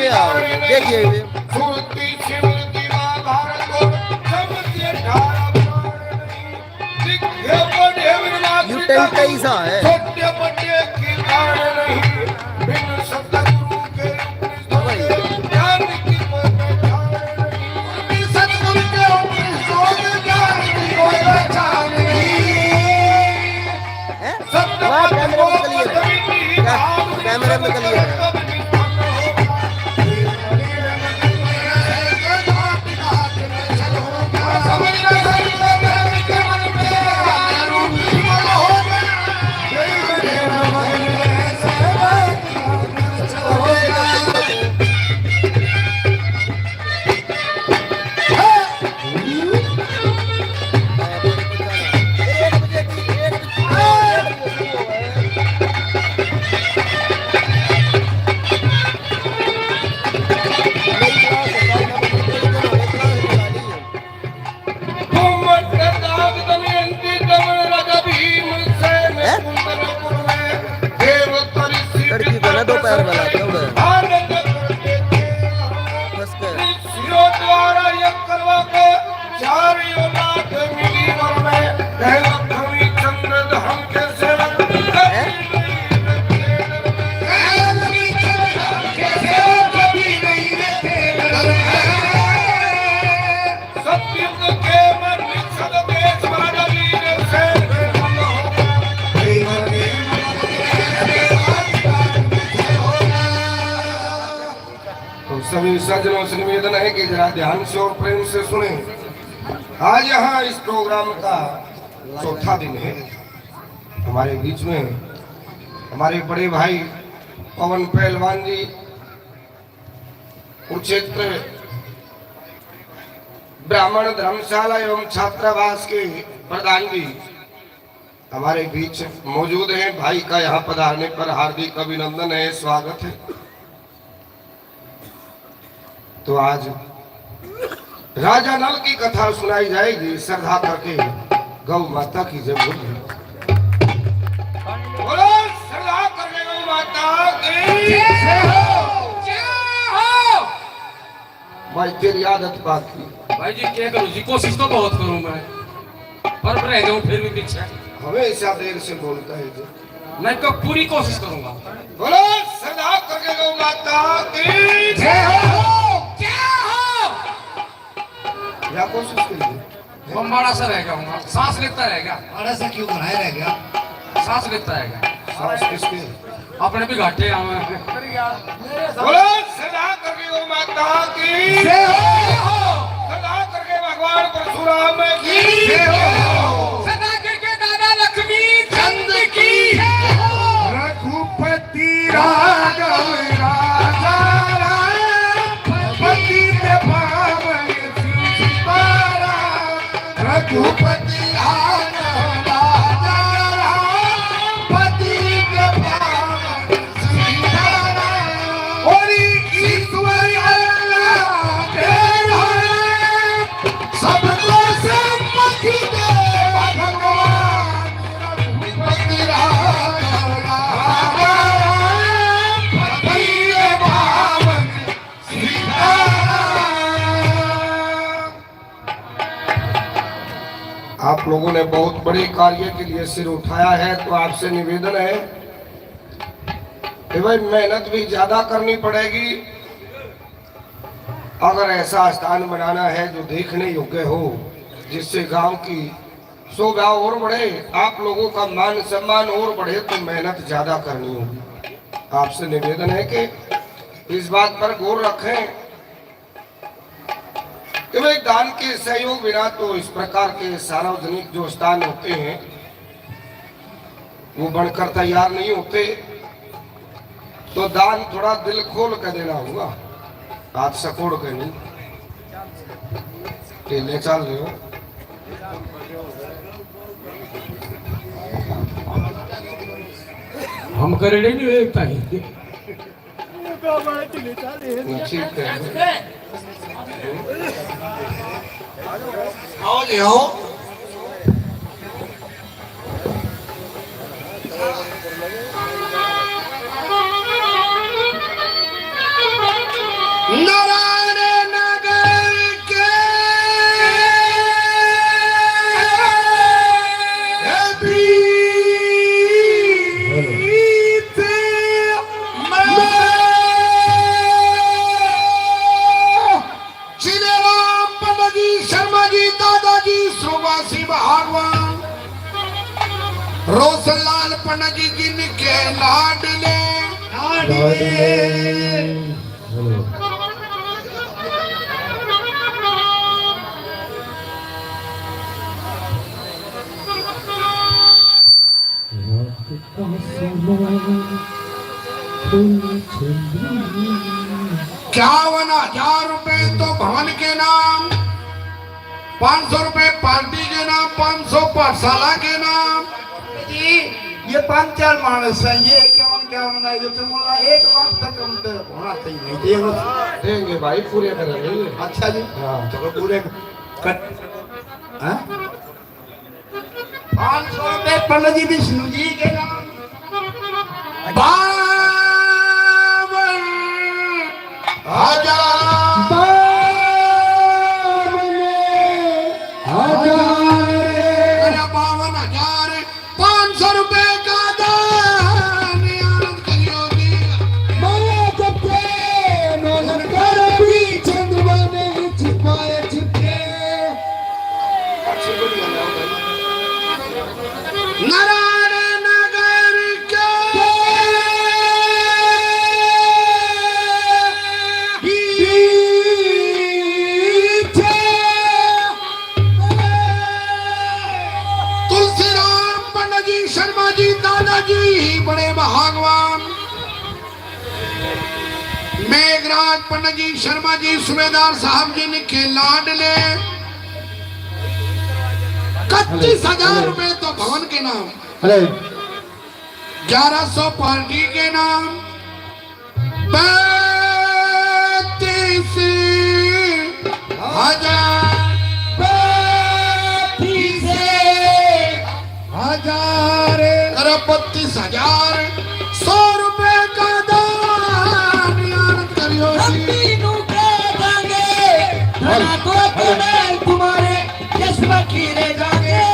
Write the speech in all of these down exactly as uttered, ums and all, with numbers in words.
देखिए ये। सुरती सिमरती महाभारत को जम के ठाड़ा प्राण नहीं। लिखे पढ़े बिन मात यू पिता टेंट का ही सा है। सत्य पढ़े की ताड़ नहीं। बिन सतगुरु के उपदेश के ज्ञान की कोई पहचान नहीं। बिन सतगुरु के उपदेश के ज्ञान की कोई पहचान नहीं। हैं? वाह, कैमरे में clear है। कै-, कैमरे में clear है। लड़की को ना दोपहर में लाते हो। फंस गए। सिरों द्वारा यज्ञ करवा के चार योजना के मिली वर में, कह लक्ष्मी चंद्र धन के सेवक। हैं? सतयुग के में निषद देश महाराजी ने से। तो सभी सज्जनों से निवेदन है कि जरा ध्यान से और प्रेम से सुने। आज यहाँ इस प्रोग्राम का चौथा दिन है। हमारे बीच में हमारे बड़े भाई पवन पहलवान जी, कुरुक्षेत्र ब्राह्मण धर्मशाला एवं छात्रावास के प्रधान जी हमारे बीच मौजूद हैं। भाई का यहाँ पधारने पर हार्दिक अभिनंदन है, स्वागत है। तो आज राजा नल की कथा सुनाई जाएगी। श्रद्धा करके गौ माता की जय बोलिए। बोलो, श्रद्धा करके गौ माता की जय हो। जय हो। भाई, तेरी आदत बात की। भाई जी, क्या करूँ जी, कोशिश तो बहुत करूँ मैं, पर रह जाऊँ फिर भी पीछे। हमेशा देर से बोलता है जी। मैं तो पूरी कोशिश करूँगा। बोलो, श्रद्धा करके गौ माता की जय हो। क्या हो? या कोशिश करिए। बम्बाड़ा सा रह गया हूँ, सांस लेता रह गया। बड़ा सा क्यों बनाए रह गया? सांस लेता रह गया। सांस किसके? अपने भी घाटे आवे। बोलो, श्रद्धा करके गौ माता की जय हो। श्रद्धा करके भगवान परशुराम की जय हो। श्रद्धा करके दादा लक्ष्मी चंद की जय हो। रघुपति राघव राजा राम, पतित पावन सीताराम। रघुपति राघव राजा राम, पतित पावन सीताराम। और ईश्वर अल्लाह तेरा है, सबको संपत्ति दे भगवान। रघुपति राघव राजा राम, पतित पावन सीताराम। आप लोगों ने बहुत बड़े कार्य के लिए सिर उठाया है, तो आपसे निवेदन है कि भाई, मेहनत भी ज्यादा करनी पड़ेगी। अगर ऐसा स्थान बनाना है जो देखने योग्य हो, जिससे गांव की शोभा और बढ़े, आप लोगों का मान सम्मान और बढ़े, तो मेहनत ज्यादा करनी होगी। आपसे निवेदन है कि इस बात पर गौर रखें कि भाई, दान के सहयोग बिना तो इस प्रकार के सार्वजनिक जो स्थान होते हैं, वो बनकर तैयार नहीं होते। तो दान थोड़ा दिल खोल के देना होगा, हाथ सकोड़ के नहीं। ढीले चल रहे हो। हम करेड़े नहीं हो एक तारीख। ठीक है। आओ ले आओ। नारायण नगर के बीच में चिलेराम पंडित जी, शर्मा जी, दादाजी, सुरवासी भगवान, रोशनलाल पंडित जी जिनके लाडले। लाडले। इक्यावन हजार रुपए तो भवन के नाम, पाँच सौ रुपए पार्टी के नाम, पाँच सौ पाठशाला के नाम। जी, ये पांच चार माणस हैं, ये इक्यावन, इक्यावन है, ये तो बोला एक लाख तक कम तो होना चाहिए, नहीं तो ये बस देंगे भाई, पूरे करेंगे। अच्छा जी, हाँ। चलो पूरे कर, हाँ? पाँच सौ रुपए पंडित जी विष्णु जी के नाम। बावन हजार। बावन हजार। अरे बावन हजार पाँच सौ रुपए का दान, आनंद करियो जी। माया जपे, नौलखा रवि चंद्रमा में छिपाए छिपे। नारायण नगर के पीछे तुलसीराम पंडित जी, शर्मा जी, दादाजी बड़े भगवान। मेघराज पंडित जी, शर्मा जी, सूबेदार साहब जी ने के लाडले। इकतीस हजार रुपए तो भवन के नाम। अरे। ग्यारह सौ पार्टी के नाम। पैंतीस हजार। पैंतीस हजार। अरे बत्तीस हजार सौ रुपए का दान, आनंद करियो जी। हम तीनों के जाएंगे, धना को तो मैं तुम्हारे चश्मा की ले जाएंगे।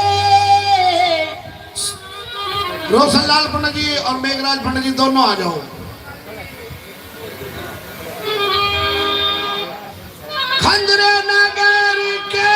रोशनलाल पंडित जी और मेघराज पंडित जी दोनों आ जाओ। खंजरे नगर के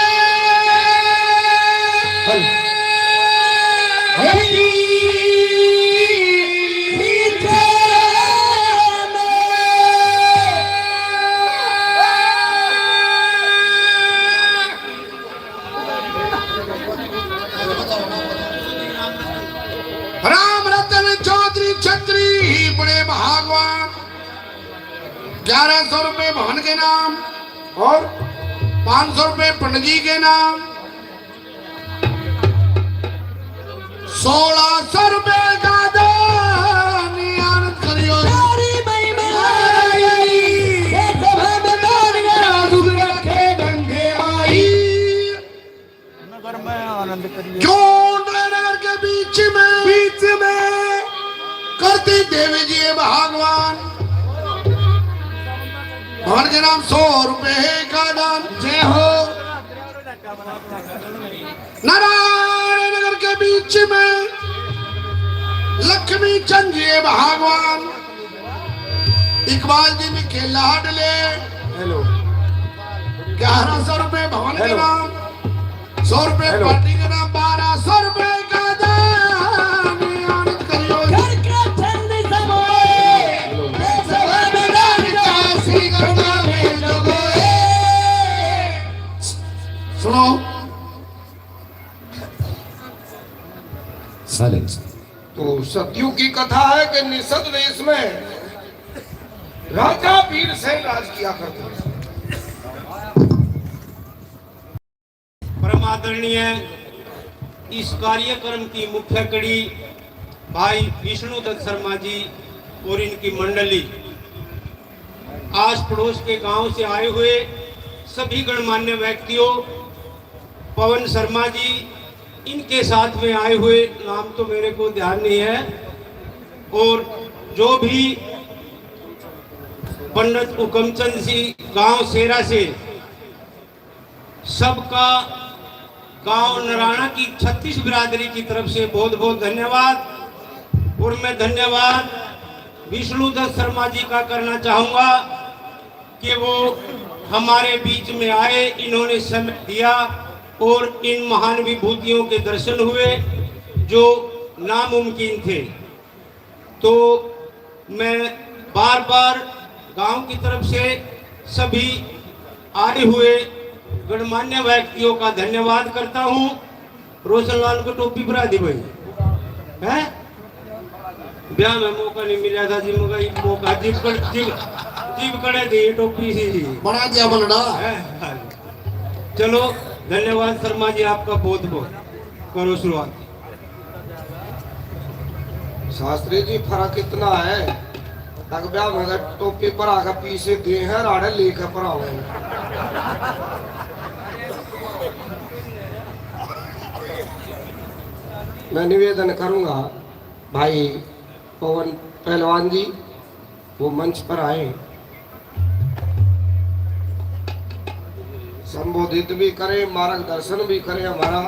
राम रतन चौधरी छत्री बड़े भागवान। ग्यारह सौ रुपए भवन के नाम और पाँच सौ रुपए पंडित जी के नाम, सोलह सौ रुपए का दान, आनंद करियो। प्यारी मई में आई, ये सभा में दान गया, दुख रखे गंगे माई। नगर में आनंद करिए। क्यों नगर के बीच में, बीच में करते देवी जी भगवान। भवन के नाम सौ रुपए का दान। जय हो। नारायण नगर के बीच में लक्ष्मी चंद जी भगवान। इकबाल जी ने के लाडले। हेलो। ग्यारह सौ रुपए भवन के हेलो। नाम, सौ रुपए हेलो। पार्टी के नाम, बारह सौ रुपए का दान, आनंद करियो। घर के चंद समोए, हेलो। सभा में दान का श्री करना में जगोए। सुनो। Silence। तो सतयुग की कथा है कि निषद देश में राजा वीरसेन राज किया करते थे। परम आदरणीय इस कार्यक्रम की मुख्य कड़ी भाई विष्णुदत्त शर्मा जी और इनकी मंडली, आस पड़ोस के गांव से आए हुए सभी गणमान्य व्यक्तियों, पवन शर्मा जी, इनके साथ में आए हुए, नाम तो मेरे को ध्यान नहीं है, और जो भी पंडित हुकमचंद जी, गांव सेरा से, सबका गांव नराणा की छत्तीस बिरादरी की तरफ से बहुत बहुत धन्यवाद। और मैं धन्यवाद विष्णुदत्त शर्मा जी का करना चाहूंगा कि वो हमारे बीच में आए, इन्होंने समय दिया और इन महान विभूतियों के दर्शन हुए जो नामुमकिन थे। तो मैं बार बार गांव की तरफ से सभी आए हुए गणमान्य व्यक्तियों का धन्यवाद करता हूं। रोशनलाल को टोपी पहरा दी भाई, हैं? ब्याह में मौका नहीं मिला था जी, मगर एक मौका जीप कर, जीप, जीप कड़े दी टोपी सी जी। बना दिया बनड़ा। हैं? हाँ। चलो, धन्यवाद शर्मा जी, आपका बहुत बहुत। करो शुरुआत। शास्त्री जी, फर्क इतना है, तक ब्याह में अगर टोपी पर आकर पीछे दे हैं, राड़े लेकर पर आओ। मैं निवेदन करूंगा भाई पवन पहलवान जी, वो मंच पर आए, संबोधित भी करें, मार्गदर्शन भी करें हमारा,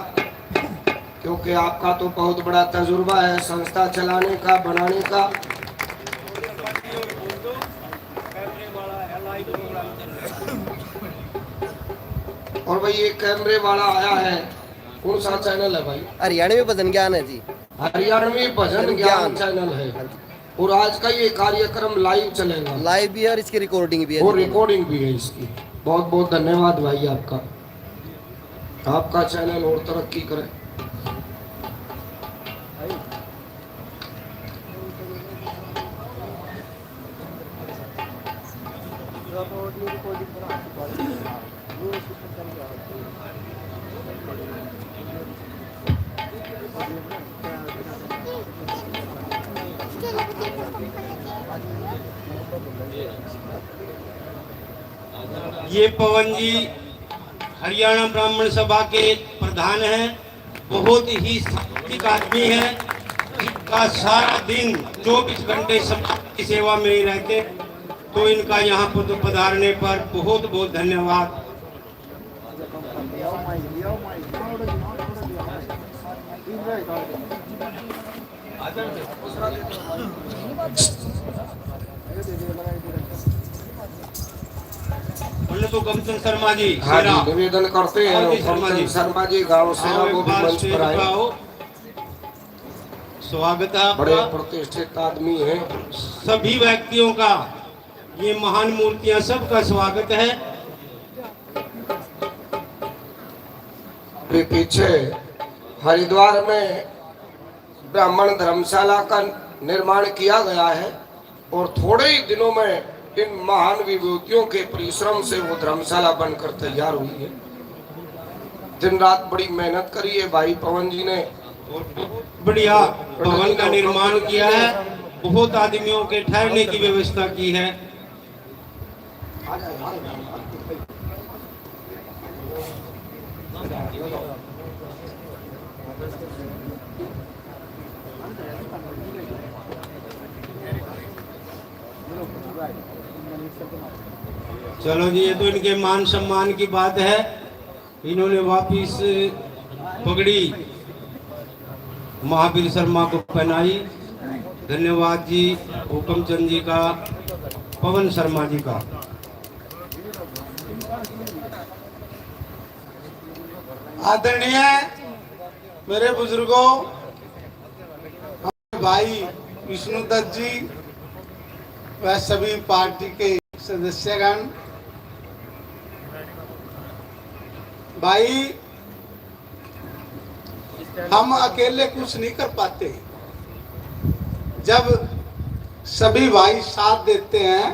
क्योंकि आपका तो बहुत बड़ा तजुर्बा है संस्था चलाने का, बनाने का। और भाई, ये कैमरे वाला आया है, कौन सा चैनल है भाई? हरियाणवी भजन ज्ञान है जी। हरियाणवी भजन ज्ञान ज्ञान। चैनल है। हाँ जी। और आज का ये कार्यक्रम लाइव चलेगा। लाइव भी है और इसकी रिकॉर्डिंग भी है और जी। रिकॉर्डिंग भी है इसकी। बहुत बहुत धन्यवाद भाई आपका, आपका चैनल और तरक्की करे। ये पवन जी हरियाणा ब्राह्मण सभा के प्रधान हैं, बहुत ही सात्विक आदमी है, जिनका सारा दिन चौबीस घंटे समाज की सेवा में ही रहते, तो इनका यहाँ पर पधारने पर बहुत बहुत धन्यवाद। बोले तो गमचंद शर्मा जी, हाँ जी, सेरा। निवेदन करते हैं, हाँ जी, शर्मा जी। गमचंद शर्मा जी, गांव सेरा, आओ, वो भी मंच पर आए। आओ। स्वागत है आपका। बड़े प्रतिष्ठित आदमी हैं। सभी व्यक्तियों का ये महान मूर्तियां, सबका स्वागत है। भी पीछे हरिद्वार में ब्राह्मण धर्मशाला का निर्माण किया गया है और थोड़े ही दिनों में इन महान विभूतियों के परिश्रम से वो धर्मशाला बनकर तैयार हुई है। दिन रात बड़ी मेहनत करी है भाई पवन जी ने। बढ़िया भवन का निर्माण किया है, बहुत आदमियों के ठहरने की व्यवस्था की है। चलो जी, ये तो इनके मान सम्मान की बात है। इन्होंने वापिस पगड़ी महावीर शर्मा को पहनाई। धन्यवाद जी हुकमचंद जी का, पवन शर्मा जी का। आदरणीय मेरे बुजुर्गों, भाई विष्णुदत्त जी व सभी पार्टी के सदस्यगण, भाई, हम अकेले कुछ नहीं कर पाते। जब सभी भाई साथ देते हैं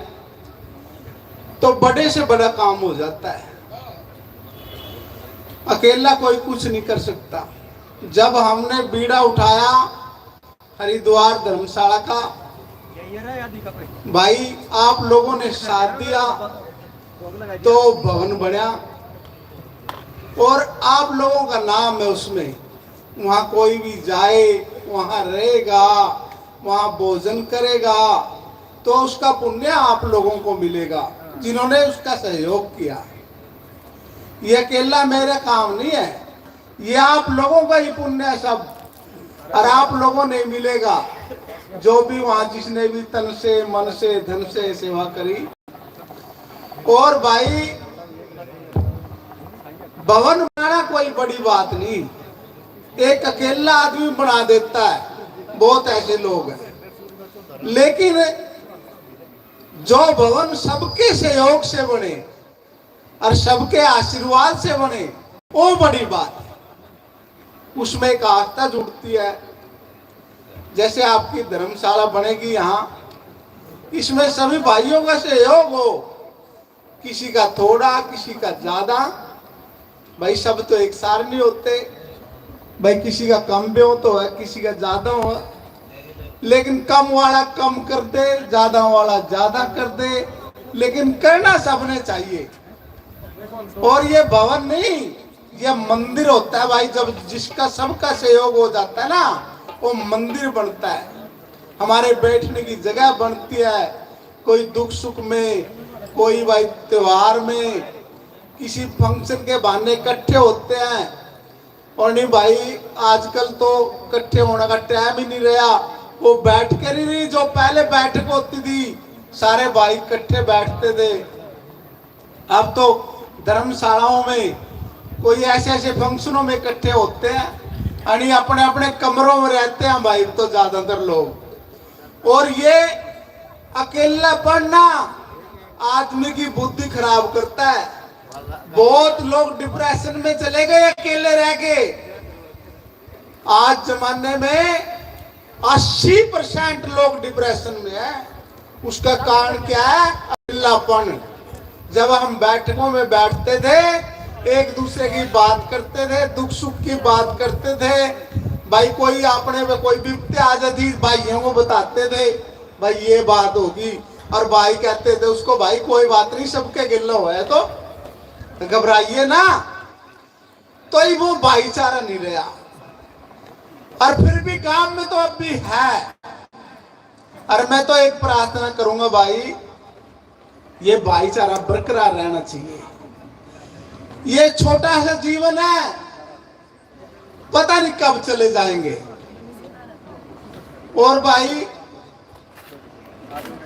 तो बड़े से बड़ा काम हो जाता है। अकेला कोई कुछ नहीं कर सकता। जब हमने बीड़ा उठाया हरिद्वार धर्मशाला का, भाई, आप लोगों ने साथ दिया तो भवन बनया। और आप लोगों का नाम है उसमें। वहाँ कोई भी जाए, वहाँ रहेगा, वहाँ भोजन करेगा, तो उसका पुण्य आप लोगों को मिलेगा, जिन्होंने उसका सहयोग किया। ये अकेला मेरा काम नहीं है, ये आप लोगों का ही पुण्य है सब, और आप लोगों ने मिलेगा, जो भी वहां जिसने भी तन से, मन से, धन से सेवा करी। और भाई, भवन बनाना कोई बड़ी बात नहीं, एक अकेला आदमी बना देता है, बहुत ऐसे लोग हैं। लेकिन जो भवन सबके सहयोग से बने और सबके आशीर्वाद से बने, वो बड़ी बात है। उसमें एक आस्था जुड़ती है। जैसे आपकी धर्मशाला बनेगी यहाँ, इसमें सभी भाइयों का सहयोग हो, किसी का थोड़ा, किसी का ज्यादा। भाई, सब तो एक सार नहीं होते। भाई, किसी का कम भी हो तो है, किसी का ज्यादा हो, लेकिन कम वाला कम कर दे, ज्यादा वाला ज्यादा कर दे, लेकिन करना सबने चाहिए। और ये भवन नहीं, ये मंदिर होता है भाई। जब जिसका सबका सहयोग हो जाता है ना, वो मंदिर बनता है, हमारे बैठने की जगह बनती है। कोई दुख सुख में, कोई भाई त्योहार में, किसी फंक्शन के बहाने इकट्ठे होते हैं। और नहीं भाई, आजकल तो इकट्ठे होने का टाइम ही नहीं रहा। वो बैठ के नहीं रही, जो पहले बैठक होती थी, सारे भाई इकट्ठे बैठते थे। अब तो धर्मशालाओं में, कोई ऐसे ऐसे फंक्शनों में इकट्ठे होते हैं, यानी अपने अपने कमरों में रहते हैं भाई, तो ज्यादातर लोग। और ये अकेलापन ना आदमी की बुद्धि खराब करता है। बहुत लोग डिप्रेशन में चले गए अकेले रह के। आज जमाने में अस्सी परसेंट लोग डिप्रेशन में है। उसका कारण क्या है? अकेलापन। जब हम बैठकों में बैठते थे, एक दूसरे की बात करते थे, दुख सुख की बात करते थे, भाई कोई अपने पे कोई विपत्ति आ जाती, भाइयों को बताते थे, भाई ये बात होगी, और भाई कहते थे उसको, भाई कोई बात नहीं, सबके गिल्ला हुआ है तो घबराइए ना। तो ही वो भाईचारा नहीं रहा, और फिर भी गांव में तो अब भी है। और मैं तो एक प्रार्थना करूंगा भाई, ये भाईचारा बरकरार रहना चाहिए। ये छोटा सा जीवन है, पता नहीं कब चले जाएंगे। और भाई,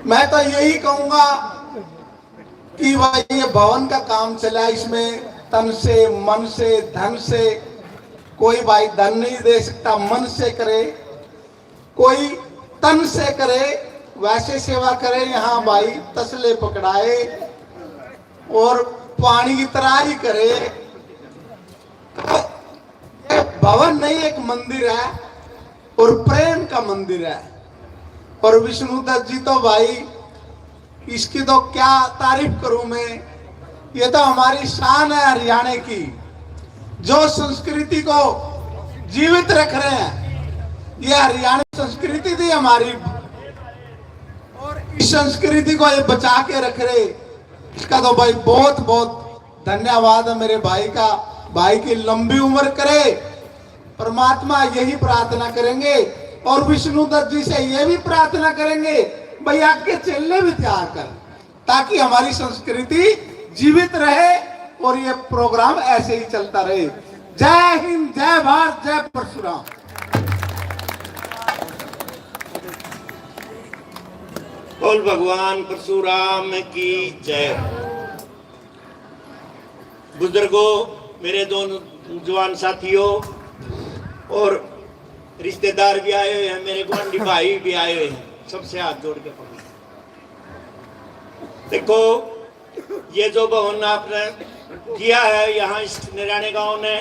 मैं तो यही कहूंगा कि भाई, ये भवन का काम चला, इसमें तन से, मन से, धन से, कोई भाई धन नहीं दे सकता, मन से करे, कोई तन से करे, वैसे सेवा करे। यहाँ भाई तसले पकड़ाए और पानी की तरारी करे। तो ये भवन नहीं, एक मंदिर है और प्रेम का मंदिर है। और विष्णुदत्त जी तो भाई, इसकी तो क्या तारीफ करूं मैं, ये तो हमारी शान है हरियाणा की, जो संस्कृति को जीवित रख रहे हैं। ये हरियाणा संस्कृति थी हमारी, और इस संस्कृति को ये बचा के रख रहे, इसका तो भाई बहुत बहुत धन्यवाद है मेरे भाई का। भाई की लंबी उम्र करे परमात्मा, यही प्रार्थना करेंगे। और विष्णुदत्त जी से ये भी प्रार्थना करेंगे, भाई, आगे चेले भी तैयार कर, ताकि हमारी संस्कृति जीवित रहे और ये प्रोग्राम ऐसे ही चलता रहे। जय हिंद, जय भारत, जय परशुराम। बोल भगवान परशुराम की जय। बुजुर्गों, मेरे दो जवान साथियों और रिश्तेदार भी आए हुए हैं, मेरे गुआंढी भाई भी आए हुए हैं, सबसे हाथ जोड़ के प्रणाम। देखो, ये जो भवन आपने किया है यहाँ इस नराने गांव ने,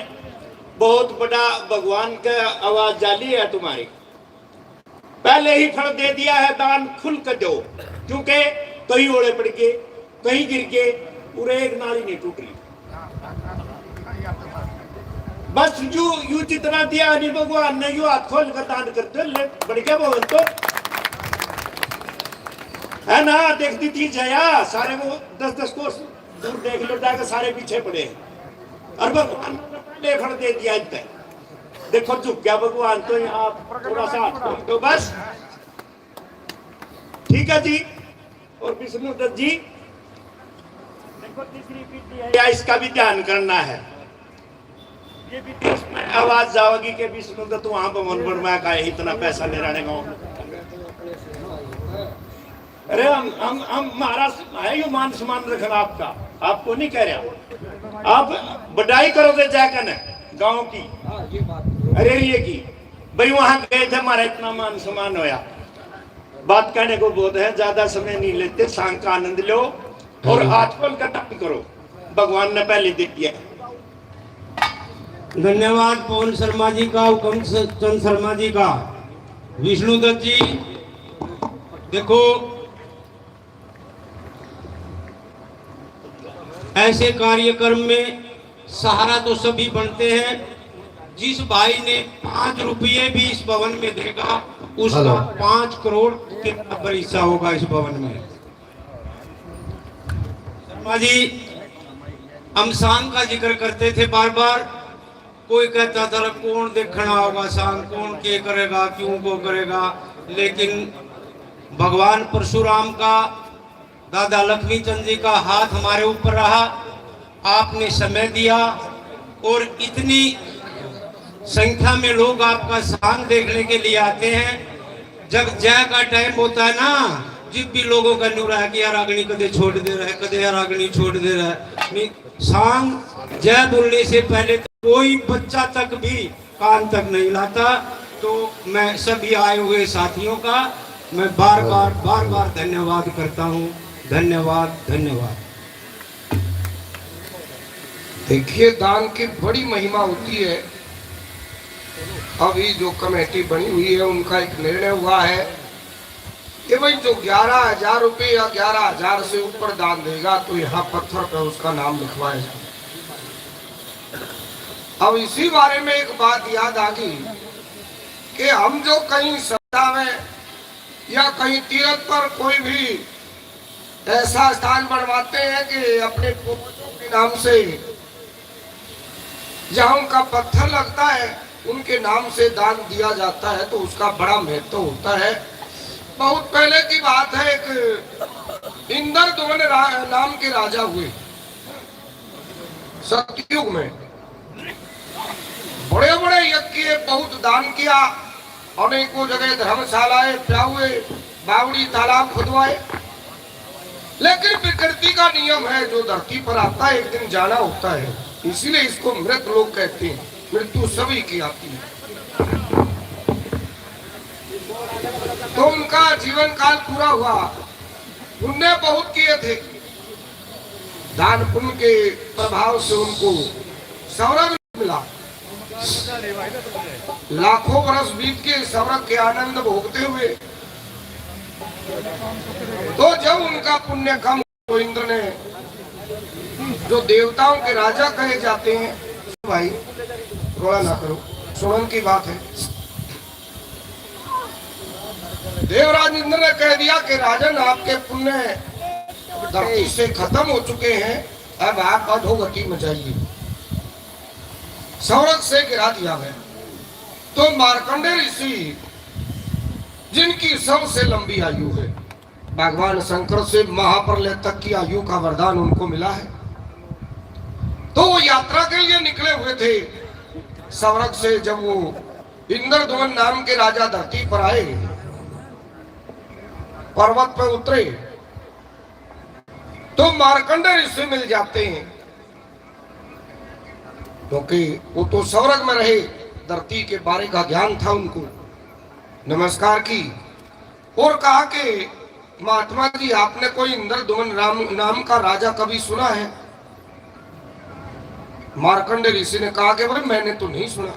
बहुत बड़ा भगवान का आवाज जाली है तुम्हारी। पहले ही फल दे दिया है, दान खुल के दो, क्योंकि कहीं ओले पड़ गए, कहीं गिर गए, पूरे एक नाली नहीं टूट रही। बस यू, यू जितना दिया नहीं भगवान ने, यू हाथ खोल कर दान कर दो, ले, बढ़ गया भवन तो, है ना? देख दी थी जया, सारे वो दस दस कोस दूर देख लो जाकर, सारे पीछे पड़े हैं। और भगवान ने पहले फल दे दिया इतना। देखो, झुक गया भगवान तो यहाँ थोड़ा सा हाथ खोल दो बस। ठीक है जी, और विष्णु दत्त जी, देखो, तीसरी पीढ़ी है, या इसका भी ध्यान करना है। ये भी देश में आवाज जाओगी कि विष्णु दत्त वहां भवन बनवा का है, इतना पैसा ले रहे गाँव में। अरे, हम हम हम महाराज है, यो मान सम्मान रखना आपका, आपको नहीं कह रहा। आप बड़ाई करोगे जाकर गांव की, अरे, ये की भाई, वहां गए थे, हमारा इतना मान सम्मान होया। बात कहने को बहुत है, ज्यादा समय नहीं लेते, सांग का आनंद लो और आचमन का दान करो, भगवान ने पहले दे दिया। धन्यवाद पवन शर्मा जी का, हुकम स-, चंद शर्मा जी का। विष्णुदत्त जी, देखो, ऐसे कार्यक्रम में सहारा तो सभी बनते हैं। जिस भाई ने पाँच रुपये भी इस भवन में देगा, उसका हेलो। पाँच करोड़ के बराबर हिस्सा होगा इस भवन में। शर्मा जी, हम सांग का जिक्र करते थे बार बार, कोई कहता था, "कौन देखना होगा सांग, कौन के करेगा, क्यों को करेगा?" लेकिन भगवान परशुराम का, दादा लक्ष्मी चंद जी का हाथ हमारे ऊपर रहा, आपने समय दिया और इतनी संख्या में लोग आपका सांग देखने के लिए आते हैं। जब जय का टाइम होता है ना, जिब भी लोगों का न्यू रहा कि यार अग्नि कदे छोड़ दे रहा है, कदे यार अग्नि छोड़ दे रहा है। नहीं, सांग जय बोलने से पहले तो कोई बच्चा तक भी कान तक नहीं लाता। तो मैं सभी आए हुए साथियों का मैं बार बार बार बार धन्यवाद करता हूँ। धन्यवाद, धन्यवाद। देखिए, दान की बड़ी महिमा होती है। अभी जो कमेटी बनी हुई है, उनका एक निर्णय हुआ है कि भाई, जो ग्यारह हजार रुपये या ग्यारह हजार से ऊपर दान देगा, तो यहाँ पत्थर पर उसका नाम लिखवाया जाए। अब इसी बारे में एक बात याद आ गई कि हम जो कहीं सभा में या कहीं तीर्थ पर कोई भी ऐसा स्थान बनवाते हैं कि अपने पूर्वजों के नाम से जहाँ उनका पत्थर लगता है, उनके नाम से दान दिया जाता है, तो उसका बड़ा महत्व होता है। बहुत पहले की बात है, एक इंद्रद्युम्न रा-, नाम के राजा हुए सतयुग में। बड़े बड़े यज्ञ किए, बहुत दान किया, अनेकों जगह धर्मशालाएं, प्यावे, बावड़ी, तालाब खुदवाए। लेकिन प्रकृति का नियम है, जो धरती पर आता है, एक दिन जाना होता है, इसीलिए इसको मृत लोग कहते हैं। मृत्यु सभी की आती है। तो उनका जीवन काल पूरा हुआ, पुण्य बहुत किए थे, दान पुण्य के प्रभाव से उनको स्वर्ग मिला। लाखों वर्ष बीत के स्वर्ग के आनंद भोगते हुए, तो जब उनका पुण्य कम, तो इंद्र ने, जो देवताओं के राजा कहे जाते हैं, भाई, रोला ना करो, सुनन की बात है। देवराज इंद्र ने कह दिया कि राजन, आपके पुण्य धरती से खत्म हो चुके हैं, अब आप अधोगति में जाइए। स्वर्ग से गिरा दिया गया। तो मार्कंडे ऋषि, जिनकी सबसे लंबी आयु है, भगवान शंकर से महाप्रलय तक की आयु का वरदान उनको मिला है, तो वो यात्रा के लिए निकले हुए थे स्वर्ग से। जब वो इंद्रद्युम्न नाम के राजा धरती पर आए, पर्वत पर उतरे, तो मार्कंडे ऋषि मिल जाते हैं, क्योंकि वो तो स्वर्ग में रहे, धरती के बारे का ज्ञान था उनको। नमस्कार की और कहा कि महात्मा जी, आपने कोई इंद्रद्युम्न राम नाम का राजा कभी सुना है? मार्कंडे ऋषि ने कहा कि भाई, मैंने तो नहीं सुना,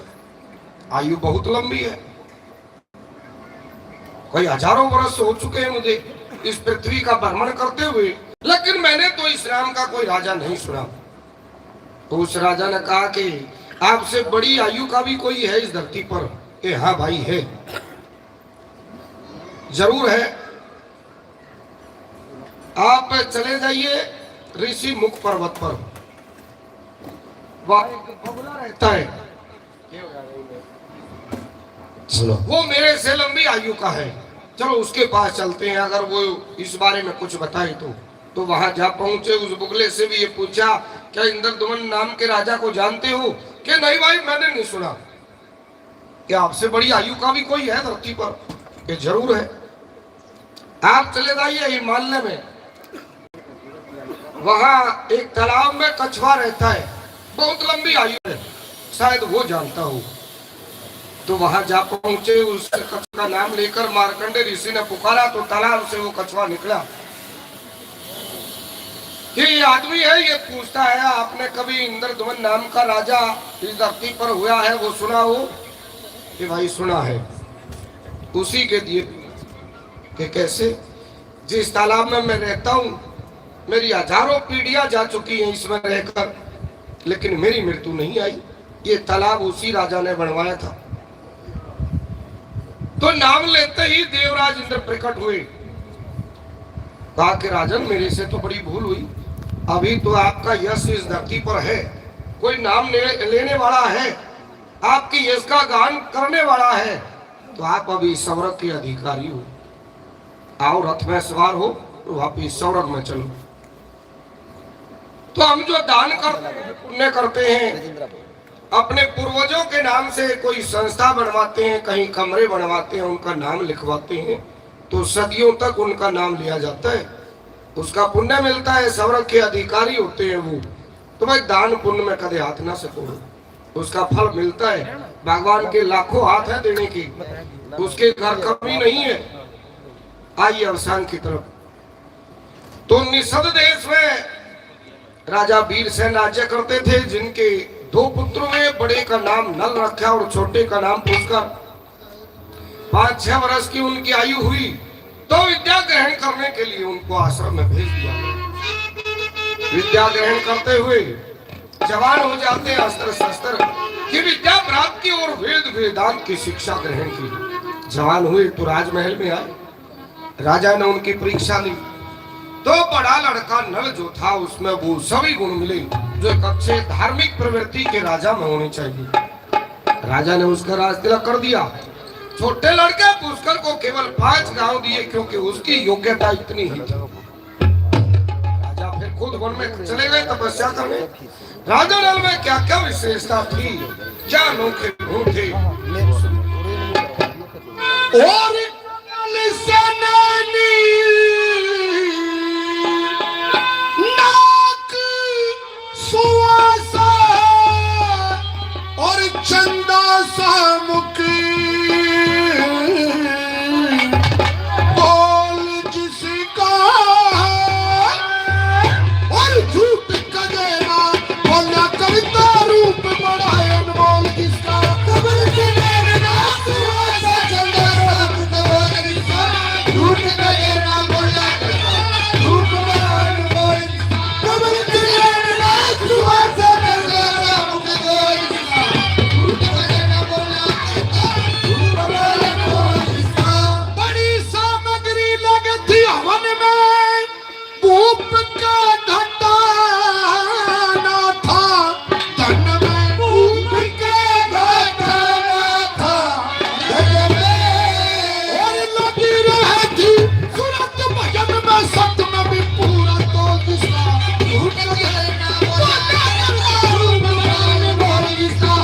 आयु बहुत लंबी है, कई हजारों वर्ष हो चुके हैं मुझे इस पृथ्वी का भ्रमण करते हुए, लेकिन मैंने तो इस नाम का कोई राजा नहीं सुना। तो उस राजा ने कहा कि आपसे बड़ी आयु का भी कोई है इस धरती पर? कि हाँ भाई, है, जरूर है। आप चले जाइए ऋषि मुख पर्वत पर, वहां एक बगुला रहता है। हेलो। वो मेरे से लंबी आयु का है। चलो उसके पास चलते हैं, अगर वो इस बारे में कुछ बताए तो।" तो वहां जा पहुंचे, उस बुगले से भी ये पूछा, "क्या इंद्रदुमन नाम के राजा को जानते हो?" कि "नहीं भाई, मैंने नहीं सुना।" "क्या आपसे बड़ी आयु का भी कोई है धरती पर?" "ये जरूर है।" आप चले जाइए हिमालय में, वहां एक तालाब में कछुआ रहता है, बहुत लंबी आयु है, शायद वो जानता हो। तो वहां जा पहुंचे, उस कछुआ का नाम लेकर मार्कंडे ऋषि ने पुकारा, तो तालाब से वो कछुआ निकला। ये आदमी है, ये पूछता है, "आपने कभी इंद्रदुमन नाम का राजा इस धरती पर हुआ है, वो सुना हो?" कि "भाई, सुना है।" उसी के दिए कि कैसे, जिस तालाब में मैं रहता हूँ, मेरी हजारों पीढ़ियां जा चुकी हैं इसमें रहकर, लेकिन मेरी मृत्यु नहीं आई। ये तालाब उसी राजा ने बनवाया था। तो नाम लेते ही देवराज इंद्र प्रकट हुए, कहा कि "राजन, मेरे से तो बड़ी भूल हुई। अभी तो आपका यश इस धरती पर है, कोई नाम ले, लेने वाला है, आपके यश का गान करने वाला है, तो आप अभी स्वर्ग के अधिकारी हो। आओ, रथ में सवार हो, तो आप इस स्वर्ग में चलो।" तो हम जो दान करते हैं, पुण्य करते हैं, अपने पूर्वजों के नाम से कोई संस्था बनवाते हैं, कहीं कमरे बनवाते हैं, उनका नाम लिखवाते हैं, तो सदियों तक उनका नाम लिया जाता है, उसका पुण्य मिलता है, स्वर्ग के अधिकारी होते हैं वो। तो भाई, दान पुण्य में कदे हाथ ना सको, उसका फल मिलता है। भगवान के लाखों हाथ है देने की, उसके घर कमी नहीं है। आइए अवसान की तरफ। तो निषद देश में राजा वीरसेन राज्य करते थे, जिनके दो पुत्र हुए, बड़े का नाम नल रखा और छोटे का नाम पुष्कर। पाँच छह वर्ष की उनकी आयु हुई तो विद्या ग्रहण करने के लिए उनको आश्रम में भेज दिया गया। विद्या ग्रहण करते हुए जवान हो जाते हैं, अस्त्र शस्त्र की विद्या प्राप्त की और वेद वेदांत की शिक्षा ग्रहण की। जवान हुए तो राजमहल में आए, राजा ने उनकी परीक्षा ली। तो बड़ा लड़का नल जो था, उसमें वो सभी गुण मिले जो एक अच्छे धार्मिक प्रवृत्ति के राजा में होने चाहिए। राजा ने उसका राजतिलक कर दिया। छोटे लड़के पुष्कर को केवल पांच गांव दिए, क्योंकि उसकी योग्यता इतनी ही थी। राजा फिर खुद वन में चले गए तपस्या करने। राजा नल में क्या क्या विशेषता थी, क्या अनोखे गुण थे? और लाल सनैनी, नाक सुहासा और चंदा सा मुख, बोल जिसका और झूठ कदे ना बोला करता, रूप बड़ा है अनमोल जिसका। कमर से नैन ना सुहासा चंदा सा मुख, बोल जिसका, झूठ कदे ना बोला करता, रूप बड़ा है अनमोल जिसका। कमर से नैन ना सुहासा चंदा सा मुख, बोल जिसका, झूठ कदे ना बोला करता, रूप बड़ा है अनमोल जिसका। बड़ी सामग्री लगी थी हवन में, भूप का घटाना था, धन में भूप का घटाना था, धन में। और लगी रहे थी सूरत भजन में, सत में भी पूरा तो जिसका झूठ के ना बोला, रूप मान बोल जिसका।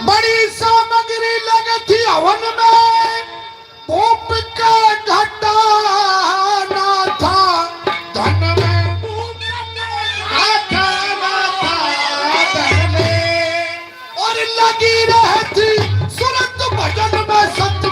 बड़ी सामग्री लगी थी हवन में, भूप का घटाना था, धन में भूप का घटाना था, धन में। और लगी रहे थी सूरत भजन में, सत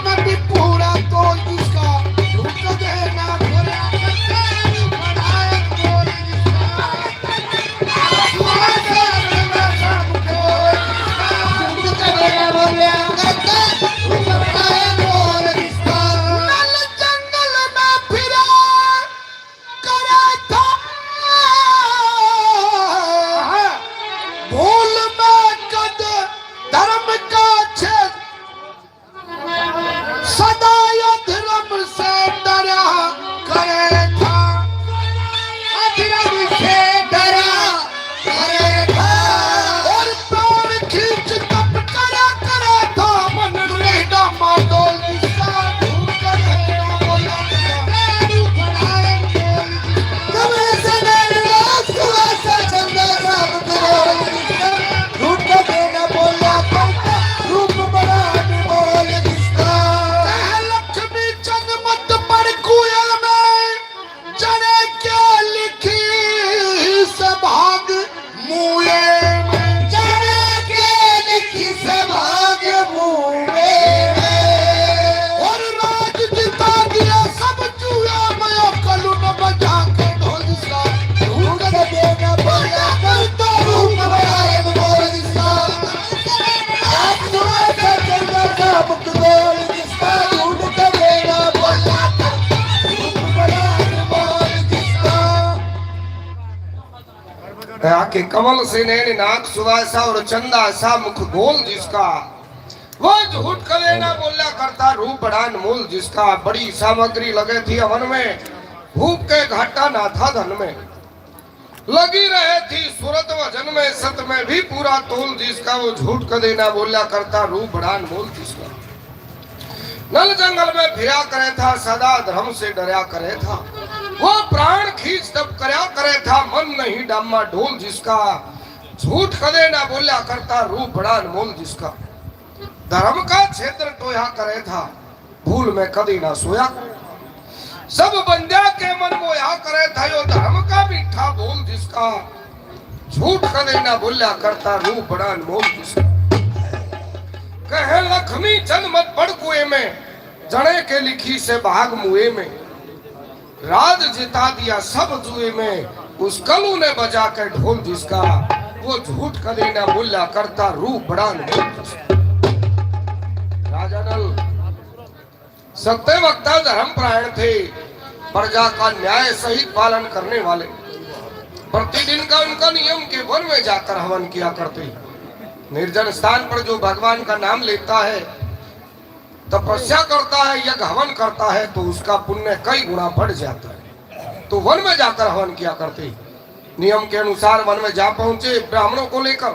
आके कमल से नैन नाक सुवासा और चंदा सा मुख गोल जिसका, वो झूठ कदे ना बोला करता रूप बड़ा अनमोल जिसका। बड़ी सामग्री लगे थी हवन में, भूप के घाटा ना था धन में। लगी रहे थी सूरत वजन में, सत में भी पूरा तोल जिसका, वो झूठ कदे ना बोला करता रूप बड़ा अनमोल जिसका। नल जंगल में फिरा करे था, सदा धर्म से डरया करे था। वो प्राण खींच तब करया करे था, मन नहीं डामा डोल जिसका। झूठ कदे ना बोल्या करता, रूप बड़ा अनमोल जिसका। धर्म का क्षेत्र टोया करे था, भूल में कदे ना सोया करे था। सब बंद्या के मन मोया करे था, यो धर्म का मीठा बोल जिसका। झूठ कदे ना बोल्या करता, रूप बड़ा अनमोल जिसका। कहे लक्ष्मी जन्म पड़ कुएं में, जने के लिखी से भाग मुए में। राज जिता दिया सब जुए में, उस कलू ने बजा के ढोल जिसका। वो झूठ कदे ना बोल्या करता, रूप बड़ा अनमोल जिसका। राजा नल सत्य वक्ता धर्म परायण थे, प्रजा का न्याय सहित पालन करने वाले। प्रतिदिन का उनका नियम कि वन में जाकर हवन किया करते। निर्जन स्थान पर जो भगवान का नाम लेता है, तपस्या करता है, यज्ञ हवन करता है, तो उसका पुण्य कई गुना बढ़ जाता है। तो वन में जाकर हवन किया करते। नियम के अनुसार वन में जा पहुंचे ब्राह्मणों को लेकर।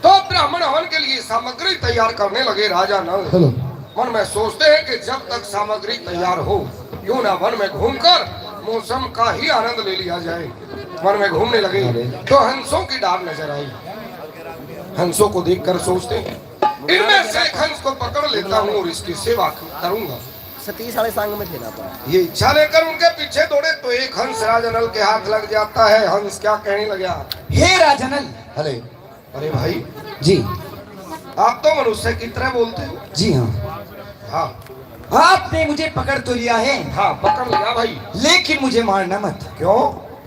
तो ब्राह्मण हवन के लिए सामग्री तैयार करने लगे राजा नल। हेलो। मन में सोचते हैं कि जब तक सामग्री तैयार हो, क्यों ना वन में घूमकर मौसम का ही आनंद ले लिया जाए। वन में घूमने लगे अरे। तो हंसों की डार नजर आई। हंसों को देखकर सोचते हैं, इनमें से एक हंस को पकड़ लेता हूँ और इसकी सेवा करूंगा। सतीश वाले संग में थे ना अपन। ये इच्छा लेकर उनके पीछे दौड़े तो एक हंस राजा नल के हाथ लग जाता है। हंस क्या कहने लगा? हे राजा नल। हले। अरे भाई। जी। आप तो मनुष्य की तरह बोलते हो। जी हाँ। हाँ। आपने मुझे पकड़ तो लिया है। हाँ, पकड़ लिया भाई। लेकिन मुझे मारना मत। क्यों?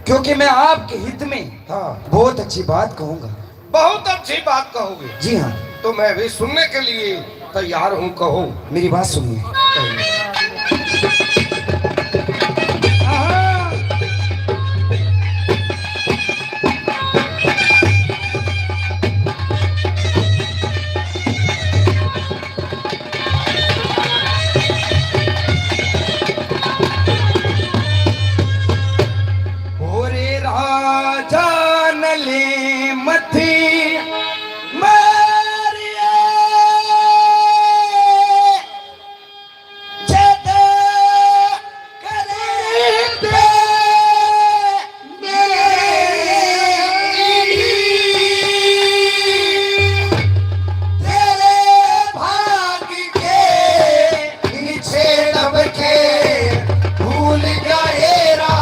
क्योंकि मैं आपके हित में हाँ। बहुत अच्छी बात कहूंगा। बहुत अच्छी बात कहोगे। जी हाँ। तो मैं भी सुनने के लिए तैयार हूँ, कहो। मेरी बात सुनिए। ओरे राजा नले मथी मारिया जद करे दे तेरे भाग के नीचे दब के भूल गए रा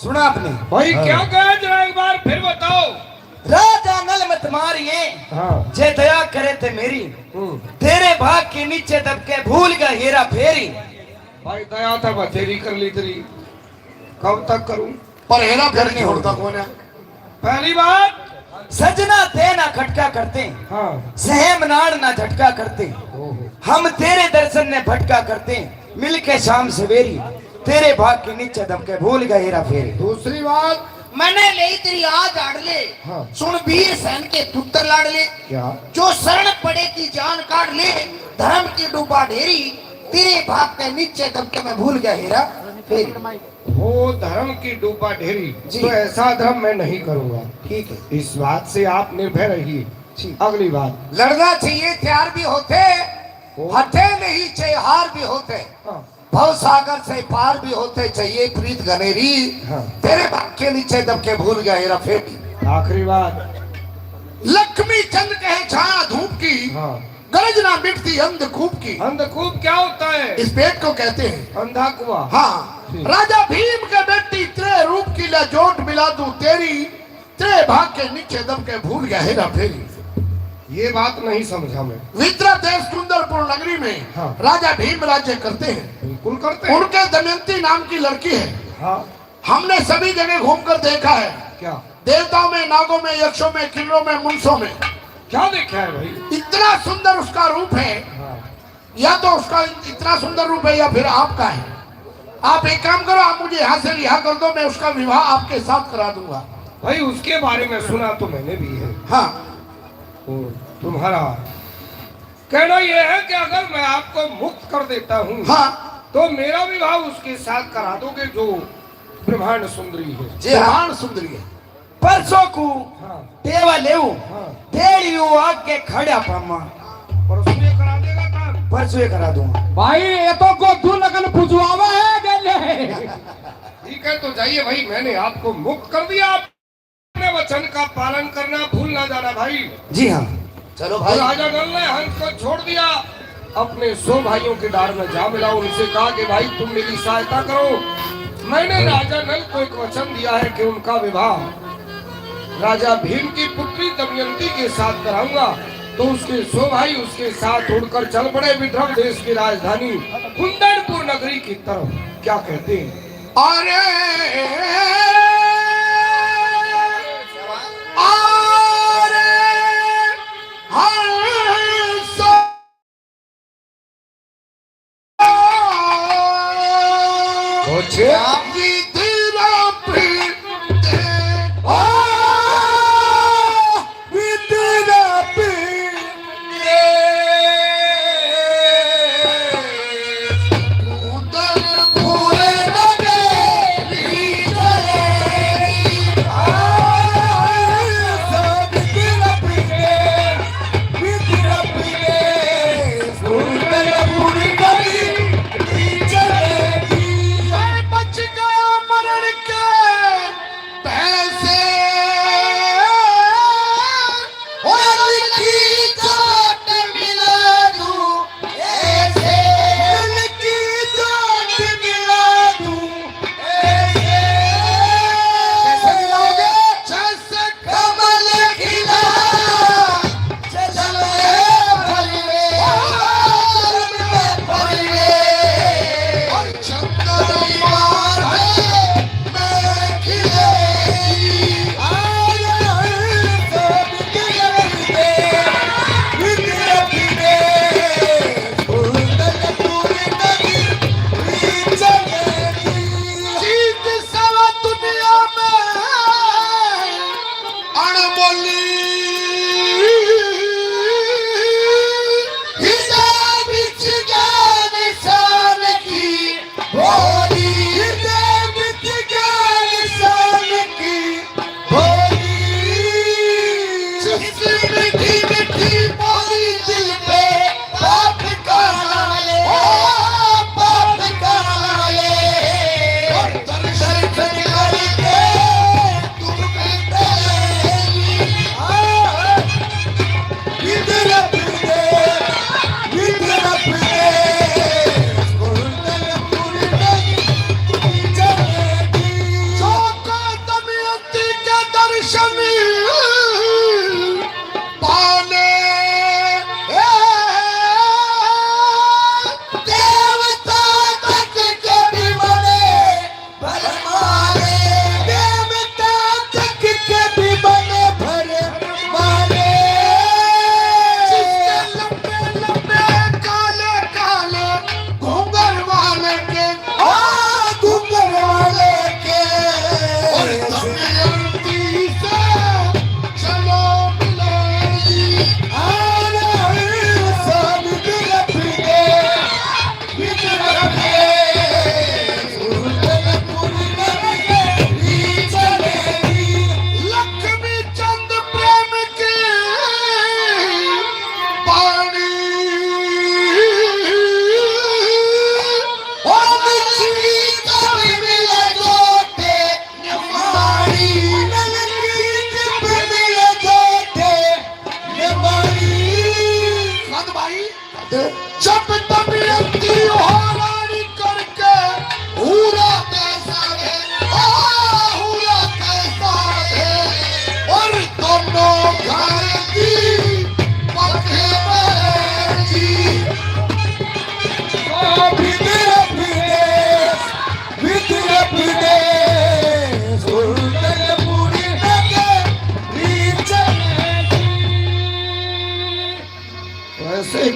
सुना आपने? भाई, हाँ। क्या कहा, जरा एक बार फिर बताओ। राजा नल मत मार ये, हाँ। जे दया करे ते मेरी। हम्म। तेरे भाग के नीचे दबके भूल गया हेरा फेरी। भाई, दया तो बथेरी कर ली तेरी, कब तक करूं? पर हेरा फेरी करनी छोड़ता होगी। कौन है? पहली बात, सजना ते ना खटका करते, हाँ। सहम नाड़ ना झटका करते। ओहो। हम तेरे दर्शन ने भटका करते, मिलके शाम सवेरी, तेरे भाग के नीचे दबके भूल गए हेरा फेरी। दूसरी बात, मैंने ले तेरी आज आड़ ले, हाँ। सुन वीर सैन के पुत्र लाड़ ले, क्या? जो शरण पड़े की जान काढ़ ले, धर्म की डूबा ढेरी, तेरे भाग के नीचे दबके मैं भूल गया हेरा फेरी। वो धर्म की डूबा ढेरी, जी। तो ऐसा धर्म मैं नहीं करूंगा। ठीक है। इस बात से आप निर्भय रहिए। जी। अगली बात। लड़ना चाहिए तैयार भी होते, ओ। हटे नहीं चाहिए हार भी होते, हाँ। भव सागर से पार भी होते चाहिए प्रीत घनेरी। हाँ। तेरे भाग के नीचे दबके भूल गया हेरा फेरी। आखिरी बात। लक्ष्मी चंद कहे छाया धूप की, हाँ। गरज ना मिटती अंधकूप की। अंधकूप क्या होता है? इस पेट को कहते हैं अंधा कुआ। हाँ। ठीक। राजा भीम के बेटी तेरे रूप की, ले जोट मिला दूं तेरी, तेरे भाग के नीचे दबके भूल गया हेरा फेरी। ये बात नहीं समझा मैं। विद्रा देश कुंदरपुर नगरी में, हाँ। राजा भीम राज्य करते हैं। बिल्कुल करते हैं। उनके दमयंती नाम की लड़की है। हाँ। हमने सभी जगह घूमकर देखा है। क्या? देवताओं में, नागों में, यक्षों में, किन्नरों में, मुंसों में। क्या देखा है भाई? इतना सुंदर उसका रूप है। हाँ। या तो उसका इतना सुंदर रूप है या फिर आपका है। आप एक काम करो, आप मुझे यहाँ से रिहा कर दो, मैं उसका विवाह आपके साथ करा दूंगा। भाई, उसके बारे में सुना तो मैंने भी है। हाँ। तो तुम्हारा कहना यह है कि अगर मैं आपको मुक्त कर देता हूँ, हाँ। तो मेरा विवाह उसके साथ करा दोगे जो ब्रह्मांड सुंदरी है। जी हाँ। ब्रह्मांड सुंदरी है। परसों को हाँ। टेवा लेऊ, हाँ। तेरी वो आग के खड़ा पामा। परसों ये करा देगा काम? परसों ये करा दूंगा। भाई, ये तो गोदू लगन बुझवावा है गेले। ठीक है, तो जाइए भाई, मैंने आपको मुक्त कर दिया। अपने वचन का पालन करना भूल ना जाना भाई। जी हाँ। चलो तो भाई। राजा नल ने हंस को छोड़ दिया, अपने सौ भाइयों के डार में जा मिला, उनसे कहा कि भाई, तुम मेरी सहायता करो। मैंने राजा नल को एक वचन दिया है कि उनका विवाह राजा भीम की पुत्री दमयंती के साथ कराऊंगा। तो उसके सौ भाई उसके साथ उड़कर चल पड़े विदर्भ देश की राजधानी कुंदनपुर नगरी की तरफ। क्या कहते हैं? अरे, अरे, हंस। अच्छा।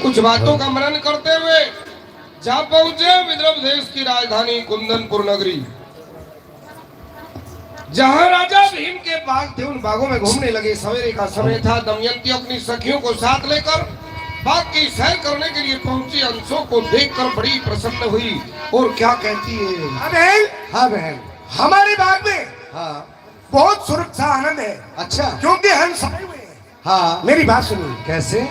कुछ बातों का मनन करते हुए जा पहुंचे विदर्भ देश की राजधानी कुंदनपुर नगरी, जहां राजा भीम के बाग थे। उन बागों में घूमने लगे। सवेरे का समय था। दमयंती अपनी सखियों को साथ लेकर बाग की सैर करने के लिए पहुंची। हंसों को देखकर बड़ी प्रसन्न हुई और क्या कहती है? हाँ बहन। हाँ बहन। हमारे बाग में हाँ। बहुत सुरक्षा आनंद है। अच्छा। क्योंकि हंस आए हुए हैं। हाँ। मेरी बात सुनिए। कैसे?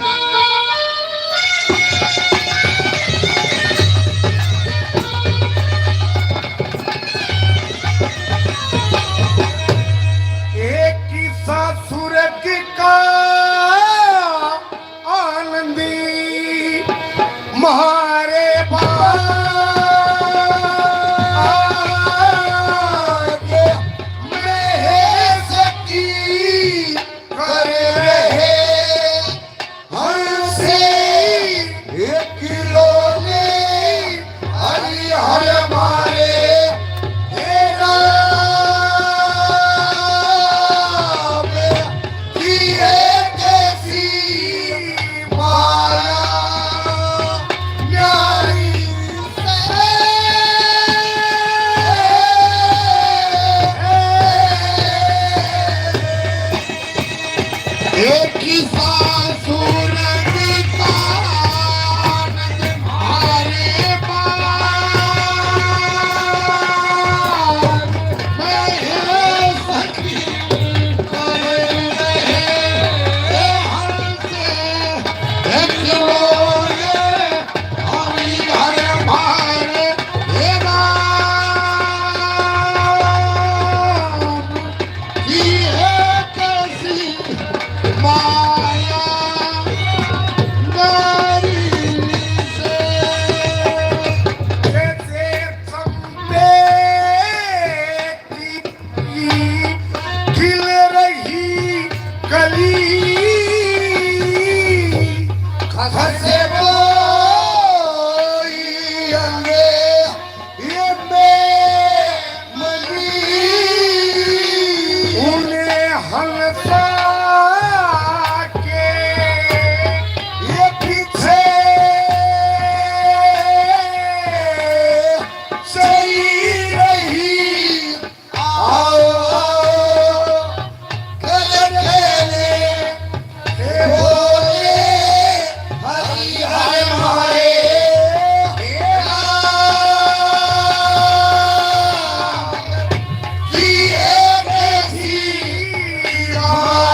एक किस्सा सुरग का आनंदी म्हारे बाग में सकी कर रहे हंसे एक खिलौने हरि हर मारे। हे राम की एक ऐसी माया न्यारी। एक सासुर का आनंद मारे बाग में सखी कर रहे हंसे। एक लोग हरि हर मारे। हे राम की है कैसी माया नारी से। जैसे चंपे की खिल रही कली, खसे बोई अंगे ये मेमनी। उन्हें हंसा के ये पीछे चली रही। आओ, आओ, गले खेले, हे भोले, हरि हर मारे, हे राम की एक ऐसी माया।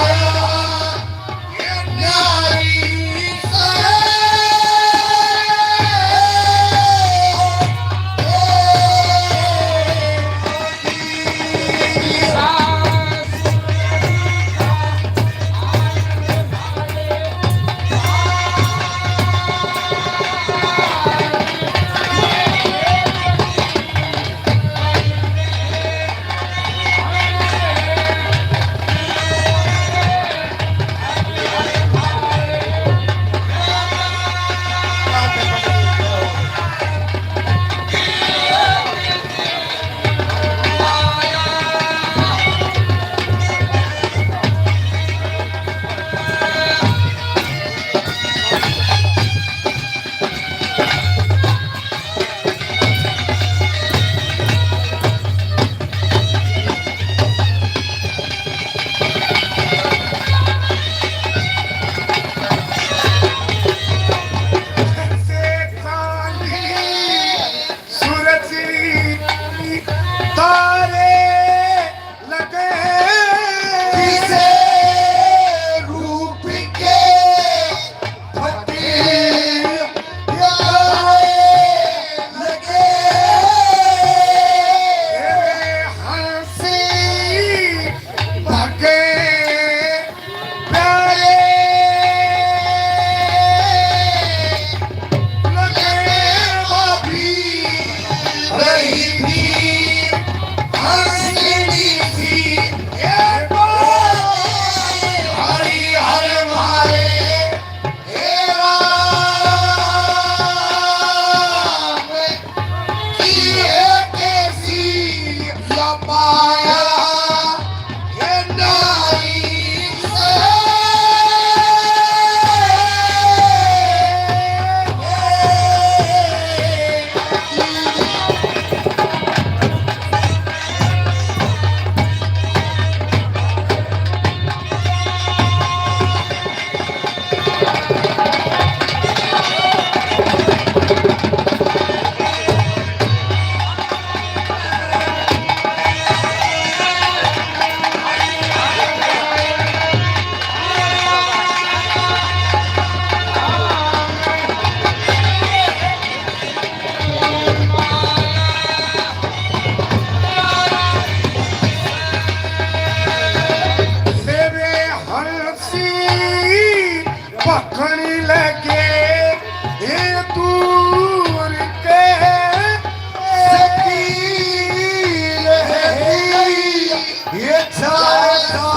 सारा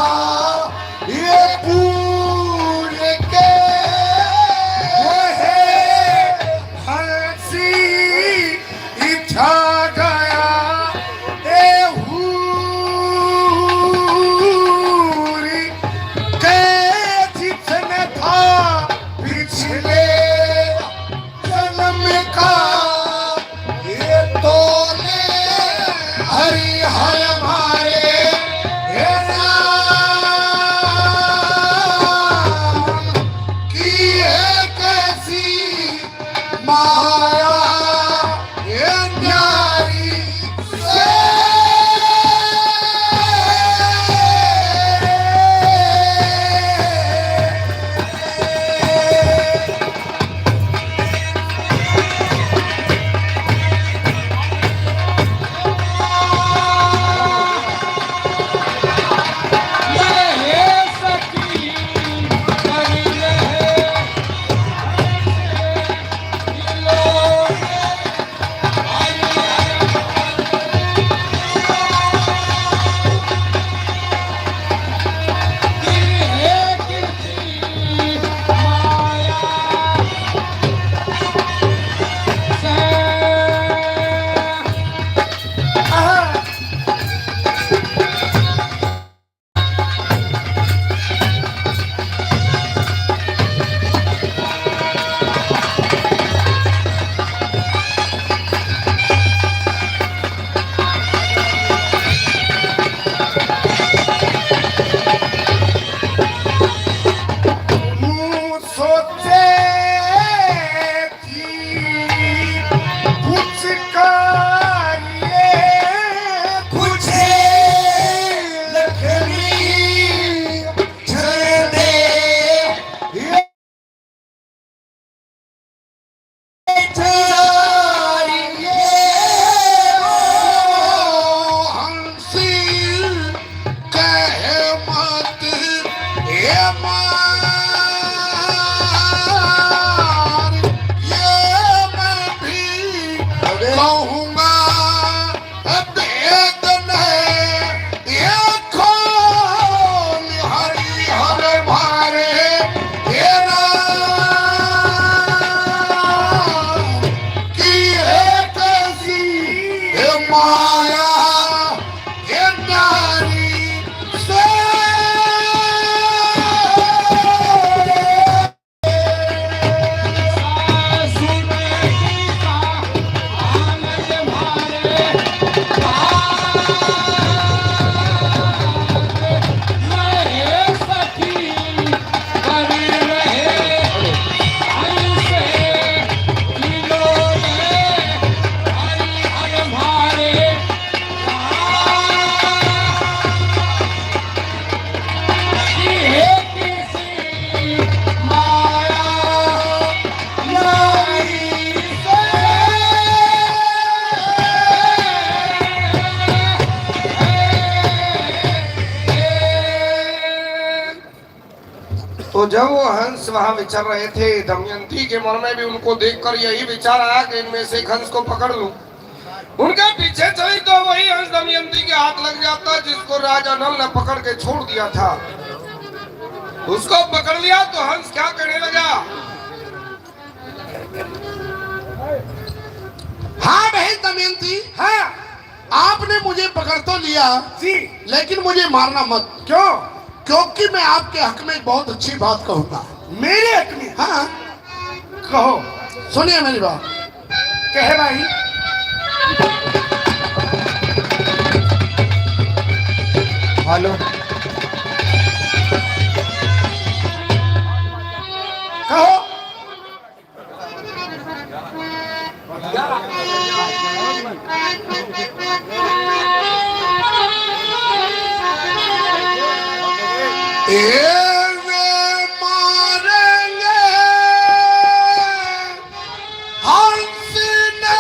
ये पूर के वो है हंसी इच्छा गया ए हूरी के जितने था पिछले जन्म का ये तोले हरि हर मारे हे राम की है कैसी माया ये प्यारी से। कह मत ये मार, ये मैं भी कहूँगा। भेद नहीं ये खोल हरि हर भारे, ये राम की एक ऐसी ये माया। तो जब वो हंस वहां विचर रहे थे, दमयंती के मन में भी उनको देखकर यही विचार आया कि इनमें से एक हंस को पकड़ लूं। उनके पीछे चली तो वही हंस दमयंती के हाथ लग जाता जिसको राजा नल ने पकड़ के छोड़ दिया था। उसको पकड़ लिया तो हंस क्या कहने लगा? हाँ बहन दमयंती, हाँ। आपने मुझे पकड़ तो लिया जी। लेकिन मुझे मारना मत। क्यों? क्योंकि मैं आपके हक में एक बहुत अच्छी बात कहूंगा। मेरे हक में? हाँ। कहो। सुनिए मेरी बात। कहे भाई। हेलो। कहो। ए वे मारेंगे हंस ने।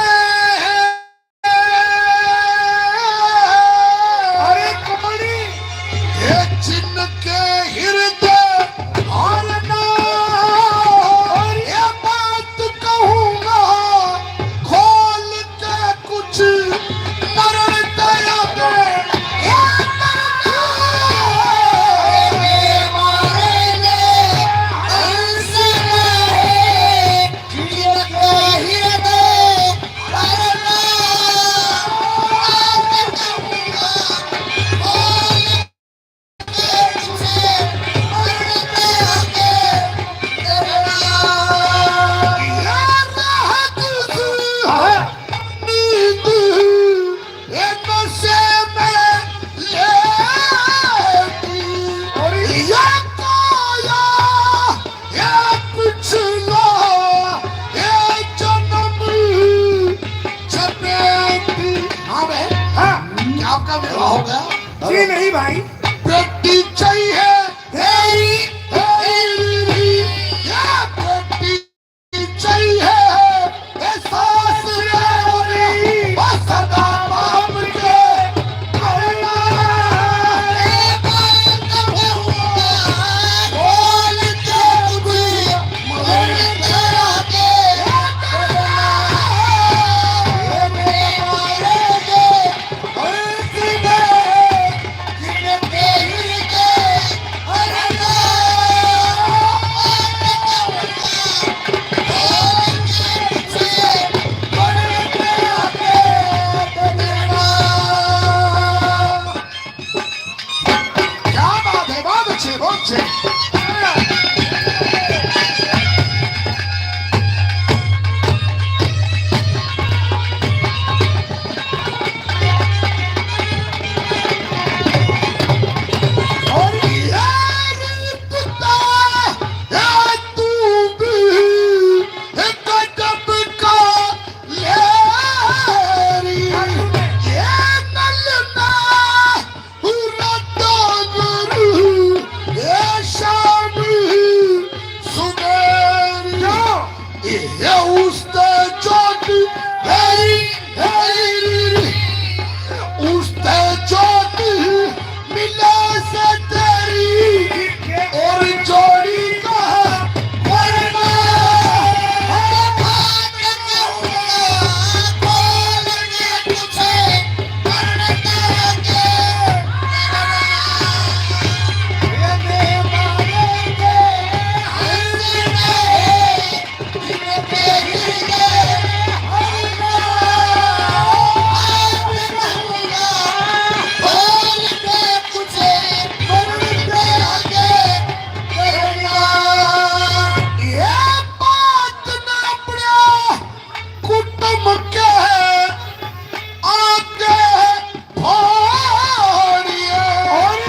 अरे कुमड़ी, ये जिनके हृदय हरना, ये बात कहूंगा खोल के कुछ मरण दया दे। ये मरना। नहीं भाई। बेटी चाहिए तेरी, तेरी, या बेटी चाहिए, ये सास तेरी, बस सदा बाप के करना। बोल के कुछ क्या बात है, बहुत अच्छे, बहुत अच्छे। और यार, तू भी एक गजब का लेरी, ये नलना रद्दा गुरु, ये शाम सुमेरी। ये उस्ते चोट मेरी, मेरी, उस्ते चोट मिले से तेरी और जोड़ी का वरना। कुटुंब के आगे भाड़िए और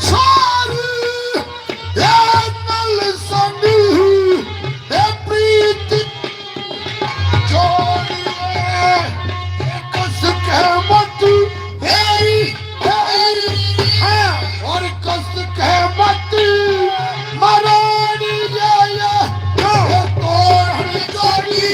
छोरी, ये नल सनी, ये प्रीत जोड़िए, ये कस के मत तेरी, तेरी, हाँ, और कस के मत मरोड़ी ये, ये, ये तोरण जोड़ी।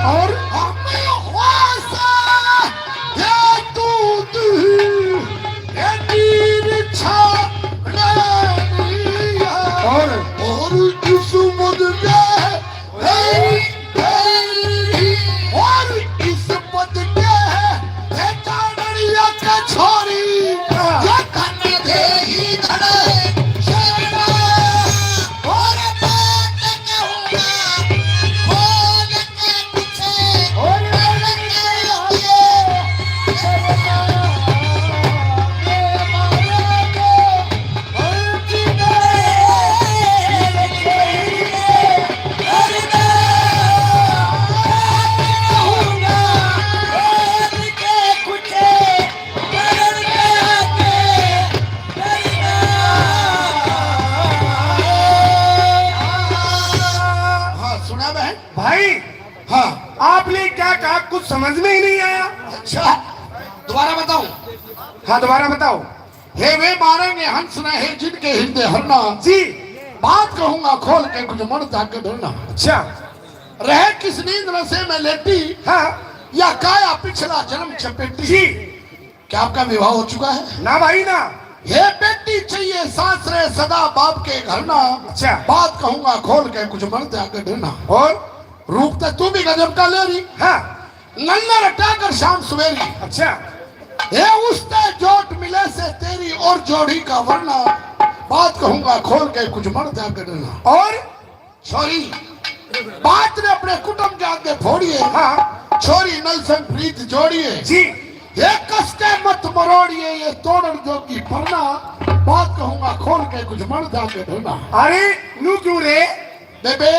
और हमें ख्वासा ये दूध, ये नीर छाना। और और किस्मत में है, है, है, और किस्मत में है, है कानड़िया का छोरी, या धन दे ही धन है, शर्मा, और बात कहूँगा, बोल हाँ, सुना बहन? भाई, हाँ। आपने क्या कहा, कुछ समझ में ही नहीं आया। अच्छा, दोबारा बताऊं? हाँ, दोबारा बताओ। हे वे मारेंगे हंस न हे जिनके हृदय हरना। जी। बात कहूंगा खोल के कुछ मन जाके डरना। अच्छा। रहे किस नींद नशे में लेटी। हाँ। या काया पिछला जन्म चपेटी। जी। क्या आपका विवाह हो चुका है? ना भाई ना। हे बेटी चाहिए सासरे सदा बाप के घर ना। अच्छा। बात कहूंगा खोल के कुछ मन जाके डरना। और? रूप तो तू भी गजब का ले रही। हाँ। नन्नर हटा कर शाम सवेरी। अच्छा। हे उसते जोट मिले से तेरी और जोड़ी का वरना। बात कहूंगा खोल के कुछ मन जाके डरना। और? छोरी, बात ने अपने कुटुंब के आगे फोड़िए। हाँ। छोरी नल संग प्रीत जोड़िए। जी। ये कस के मत मरोड़िए, ये तोड़न जोगी परना। बात कहूंगा खोल के कुछ मन जाके डरना। अरे, नू क्यों रे? बेबे,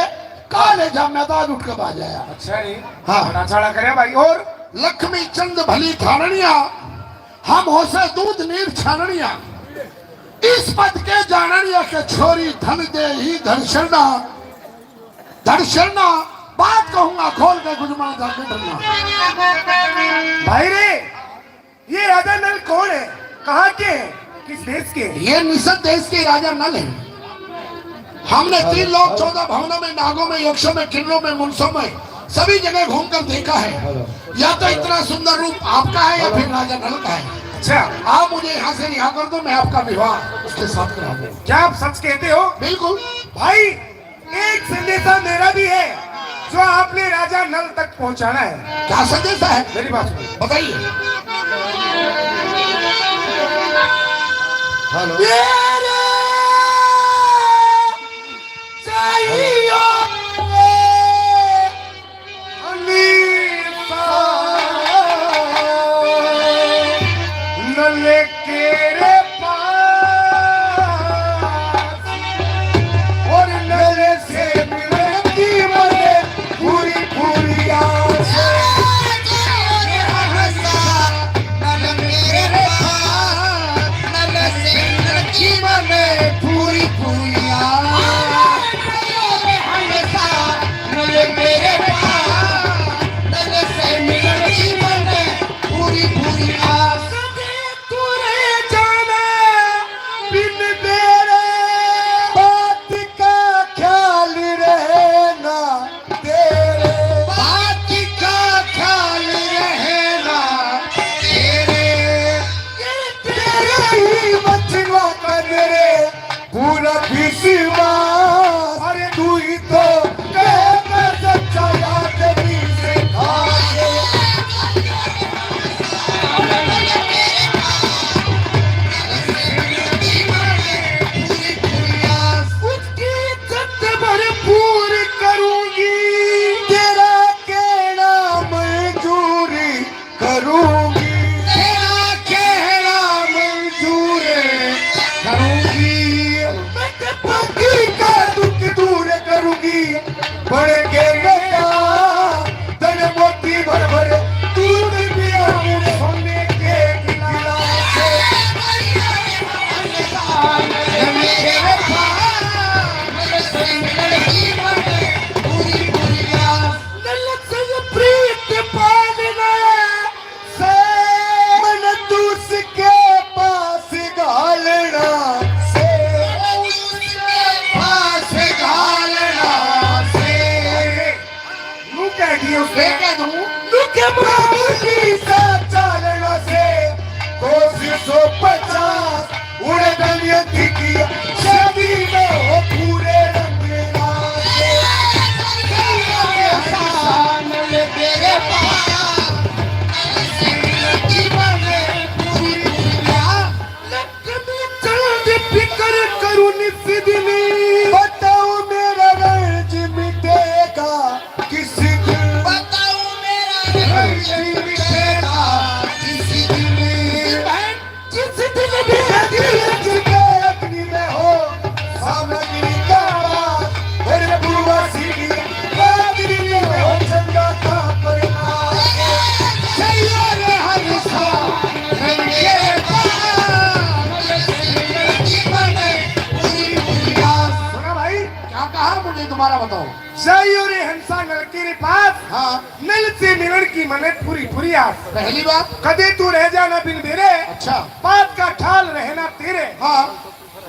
काले जा मैदान उठ के बाज आया। अच्छा रे। हाँ। बड़ा चाला करे भाई। और? लक्ष्मी चंद भली थाननिया, हम होसे दूध नीर छाननिया। इस पद के जाननिया के छोरी धन दे ही धर्षणा, धर्षणा। बात कहूंगा खोल के गुजमान जाके डरना। भाई रे, ये राजा नल कौन है, कहाँ के हैं, किस देश के हैं? ये निषद देश के राजा नल हैं। हमने तीन लोक चौदह भवनों में, नागों में, यक्षों में, किन्नरों में, मुनसों में, सभी जगह घूमकर देखा है। या तो इतना सुंदर रूप आपका है या फिर राजा नल का है। अच्छा। आप मुझे यहाँ से रिहा कर दो, मैं आपका विवाह उसके साथ करा दूँ। क्या आप सच कहते हो? बिल्कुल। भाई, एक संदेशा मेरा भी है जो आपने राजा नल तक पहुंचाना है। क्या संदेशा है? मेरी बात सुनिए। बताइए। हेलो। मेरे चाहिए हनीफा। नल के रे पास और नल से मिलने की मने पूरी पूरी आस। नल के रे पास, नल से मिलने की मने पूरी पूरी आस। नल मेरे पास, नल से मिलन की मने पूरी पूरी आस। कदे तू रह जाना बिन मेरे, बात का ख्याल रहना तेरे, बात का ख्याल रहना तेरे। ये तेरे ही बचनों का मेरे पूरा विश्वास। अरे तू ही तो कहता सच्चा आदमी से खास। उसकी इज्जत भरपूर करूंगी। तेरा कहना मंजूर करूंगी। तेरा कहना मंजूर करूंगी। मैं पति का दुख दूर करूंगी। बड़ के बेटा, तन मोती भर भर दूध पिया, सोने के गिलास। नल से ये प्रीत पालना से मन दूस के पास घालना से, पास घालना से। यूं कह दिए उसने। मैं कह दूं। तू के प्रभु की सा चालना से कोशिशों पचास उड़े दलिया की शादी में हो पूरे रंग तेरे पास। कभी चांद फिकर करूं निस दिन। बताओ मेरा रंज मिटेगा किस दिन? बताओ मेरा रंज मिटेगा किस दिन? जिस दिन भी दिल के अग्नि में हो, सामग्री का बात, मेरे पूर्वा सीढ़ी, बादरी में हो चंदा का परिवार। चैया रे हंसा, रंगे बाल, जीवन पूरी पूरी आस। सुना भाई, क्या कहा मुझे दोबारा बताओ। जाइयो रे हंसा नल के रे पास। हाँ। नल से मिलन की मने पूरी पूरी आस। पहली बात। कदे तू रह जाना बिन मेरे। अच्छा। बात का ख्याल रहना तेरे। हाँ।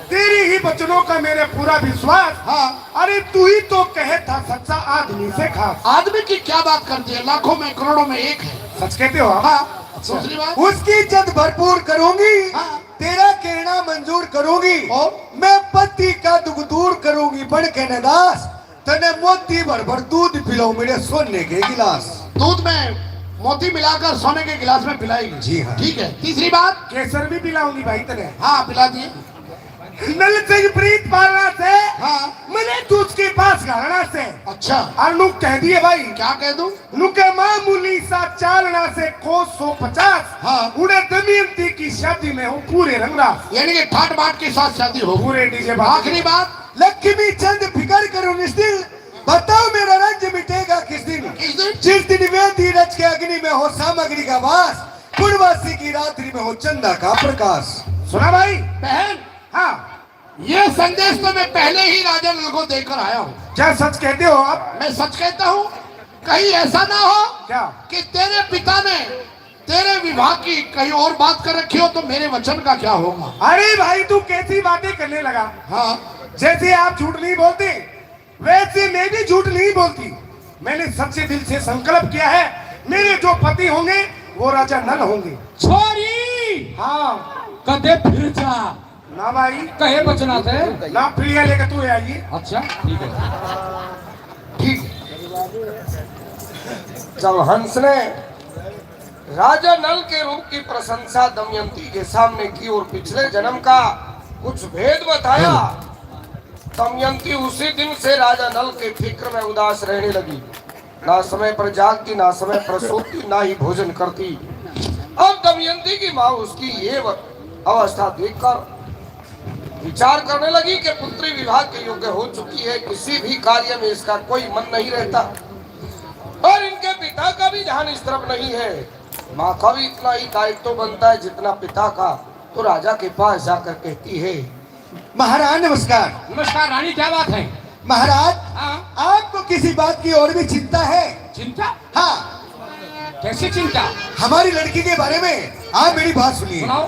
तेरी ही वचनों का मेरे पूरा विश्वास। हाँ। अरे तू ही तो कहे था सच्चा आदमी से खास। आदमी की क्या बात करती है, लाखों में करोड़ों में एक है। सच कहते हो आप? हाँ। अच्छा। दूसरी बात। उसकी इज्जत भरपूर करूंगी। हाँ। तेरा कहना मंजूर करूंगी। और? मैं पति का दुख दूर करूंगी, बन के न दास। तने मोती भर भर दूध पिलाऊं मेरे सोने के गिलास। दूध में मोती मिलाकर सोने के गिलास में पिलाएगी। जी हाँ। ठीक है, तीसरी बात। केसर भी पिलाऊंगी भाई तने। हाँ, पिला दिए। नल सिंह प्रीत पालना से, हाँ। मैंने तुझके पास घालना से। अच्छा। और नु कह दिए भाई। क्या कह दूं? नु के मामूली सा चालना से कोस सौ पचास। हाँ। उड़े दमयंती की शादी में हूँ पूरे रंगरास। यानी कि ठाट बाट के साथ शादी हो। पूरे डीजे बाज। आखिरी बात। लक्ष्मी चंद फिकर करो निस दिन, बताओ मेरा रंज मिटेगा किस दिन? किस दिन? जिस दिन वेदी रच के अग्नि में हो सामग्री का वास, पूर्णवासी की रात्रि में हो चंदा का प्रकाश। सुना भाई? बहन, हाँ। ये संदेश तो मैं पहले ही राजा नल को देकर आया हूँ। क्या सच कहते हो आप? मैं सच कहता हूँ, कहीं ऐसा ना हो क्या? कि तेरे पिता ने तेरे विवाह की कहीं और बात कर रखी हो, तो मेरे वचन का क्या होगा? अरे भाई, तू कैसी बातें करने लगा? हाँ। जैसे आप झूठ नहीं बोलते, वैसे मैं भी झूठ नहीं बोलती। मैंने सच्चे दिल से संकल्प किया है, मेरे जो पति होंगे वो राजा नल होंगे। छोरी, हाँ। कदे फिर जा। ना भाई। कहे बचना थे। ना, प्रिया लेके तू आइए। अच्छा, ठीक है। ठीक है। जब हंस ने राजा नल के रूप की प्रशंसा दमयंती के सामने की और पिछले जन्म का कुछ भेद बताया, दमयंती उसी दिन से राजा नल के फिक्र में उदास रहने लगी। ना समय पर जागती, ना समय पर सोती, ना ही भोजन करती। अब दमयंती की माँ उसकी ये व-, अवस्था देखकर विचार करने लगी कि पुत्री विवाह के योग्य हो चुकी है, किसी भी कार्य में इसका कोई मन नहीं रहता और इनके पिता का भी ध्यान इस तरफ नहीं है। माँ का भी इतना ही दायित्व बनता है जितना पिता का। तो राजा के पास जाकर कहती है, महाराज नमस्कार। नमस्कार रानी, क्या बात है? महाराज, हाँ। आपको किसी बात की और भी चिंता है? चिंता? हाँ। कैसी चिंता? हमारी लड़की के बारे में। आप मेरी बात सुनिए। सुनाओ।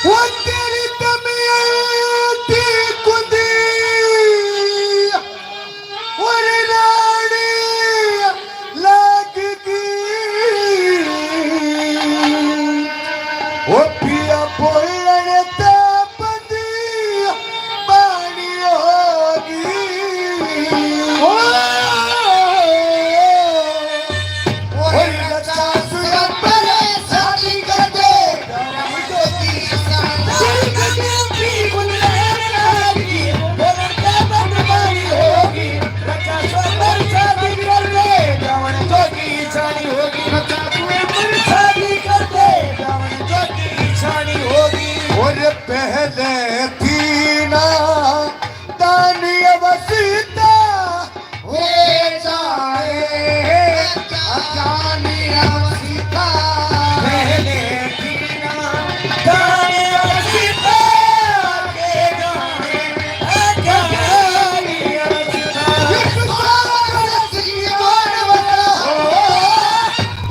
वो तेरी दमयंती कुंदी और रानी लाग गई। वो पिया बोलण तै बंदी बानी होगी। ओ, ओ, ओ, लच्चा सुरत पर शादी कर दे। और पहले थी ना दानी अवस्था, हो जाए अज्ञानी अवस्था। पहले थी ना दानी अवस्था, के जाने अज्ञानी अवस्था। ये सोलह बरस की कौन अवस्था?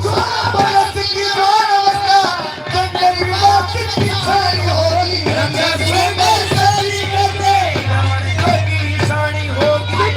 सोलह बरस की कौन अवस्था? गंडरी बात की सारी होगी। रंगा सुंदर शादी कर दे, रावण जोगी शानी होगी।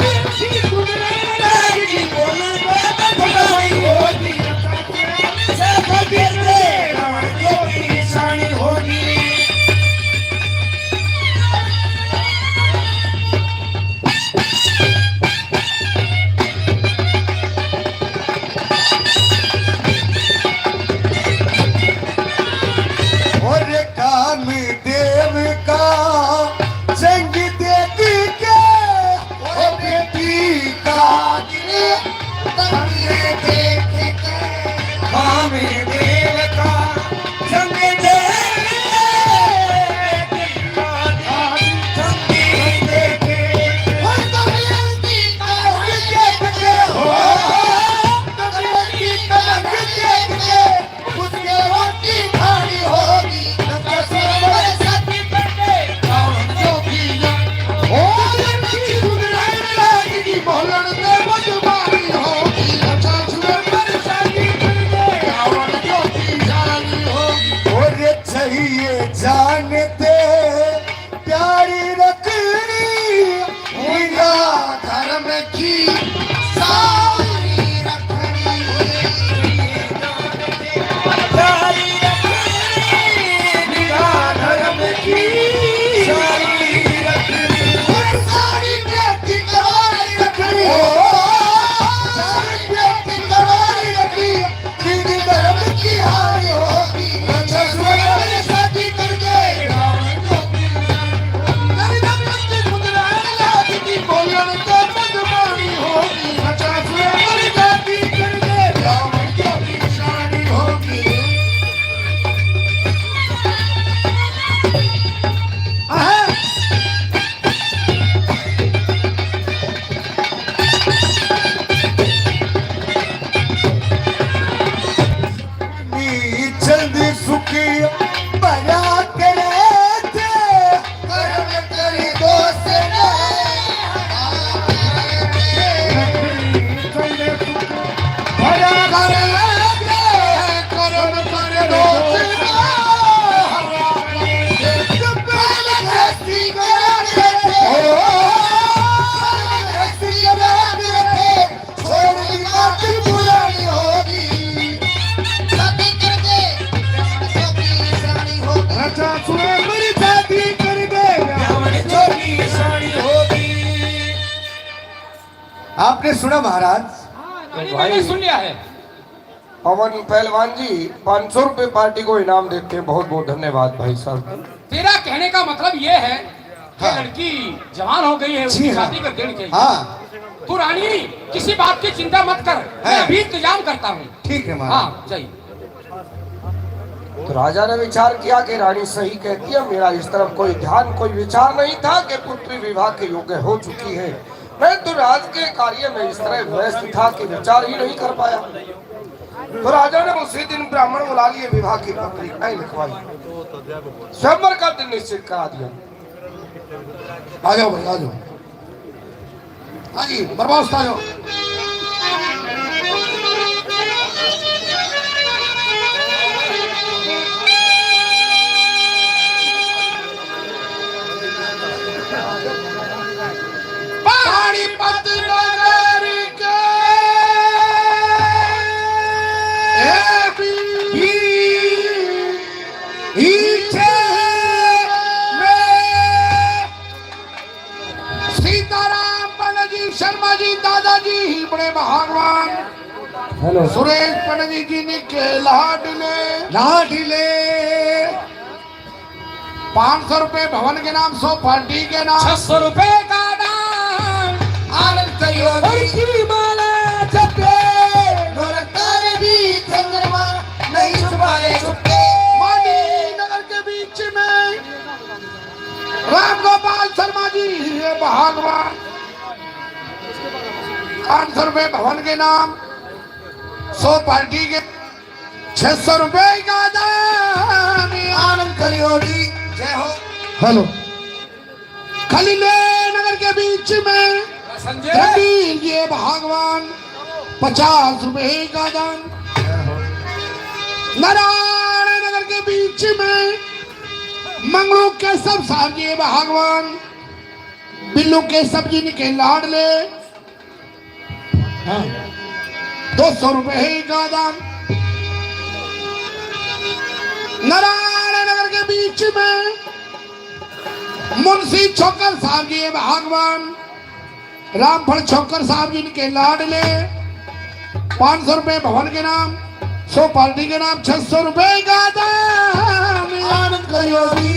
लड़का पदमानी होगी, पचास में बड़ी जाति कर दे, ब्याह में क्या निशानी होगी। आहा। नी चंद सुखी भरा करे थे, कर्म करी दोस्त ने। भरा करे थे, कर्म करी दोस्त ने। पहले हस्ती करा थे, पहले हस्ती करा थे। छोरी बात पुरानी होगी, शादी कर दे, शादी निशानी होगी। अच्छा, सुनो, मेरी शादी कर दे, ब्याह में छोरी निशानी होगी। आपने सुना महाराज? हाँ, रानी, भाई, मैंने सुन लिया है। पवन पहलवान जी, पाँच सौ रुपए पार्टी को इनाम देते हैं। बहुत बहुत धन्यवाद भाई साहब। तेरा कहने का मतलब ये है कि हाँ। लड़की जवान हो गई है, जी उसकी हाँ। शादी कर देनी चाहिए। हाँ। तू रानी, किसी बात की चिंता मत कर, मैं हाँ। अभी इंतजाम करता हूँ। ठीक है महाराज। हाँ, जाइए। तो राजा ने विचार किया कि रानी सही कहती है, मेरा इस तरफ कोई ध्यान, कोई विचार नहीं था कि पुत्री विवाह के योग्य हो चुकी है। मैं तो राज के कार्य में इस तरह व्यस्त था कि विचार ही नहीं कर पाया। तो राजा ने उसी दिन ब्राह्मण बुला लिए, विवाह की पत्रिकाएं लिखवाई, स्वयंवर का दिन निश्चित करा दिया। आ जाओ भाई, आ जाओ। हाँ जी, बर्बाद आ जाओ। पानीपत नगर के ए बी बी इच्छे में सीताराम पंडित जी शर्मा जी, दादाजी ही बड़े भगवान। हेलो। सुरेश पंडित जी ने के लाडले। लाडले। पाँच सौ रुपए भवन के नाम, सौ पार्टी के नाम। छह सौ रुपए का दान। आनंद करियो और की माला जपे। ढोलक तारे भी चंद्रमा नहीं छुपाए छुपे। मांडवी नगर के बीच में राम गोपाल शर्मा जी ये भगवान। पाँच सौ रुपए भवन के नाम, सौ पार्टी के, छह सौ रुपए का दान। आनंद करियो जी, जय हो। हेलो। खलीले नगर के बीच में संजय। रणवीर ये भगवान, पचास रुपए का दान। नारायण नगर के बीच में मंगलू केशव साहब जी भगवान, बिल्लू केशव जी ने के लाडले। हाँ। दो सौ रुपए का दान। नारायण नगर के बीच में मुंशी छोकर साहब जी भगवान, रामफल छोकर साहब जी के लाडले, पाँच सौ रुपए भवन के नाम, सौ पार्टी के नाम, छह सौ रुपए का दान। आनंद करियो जी।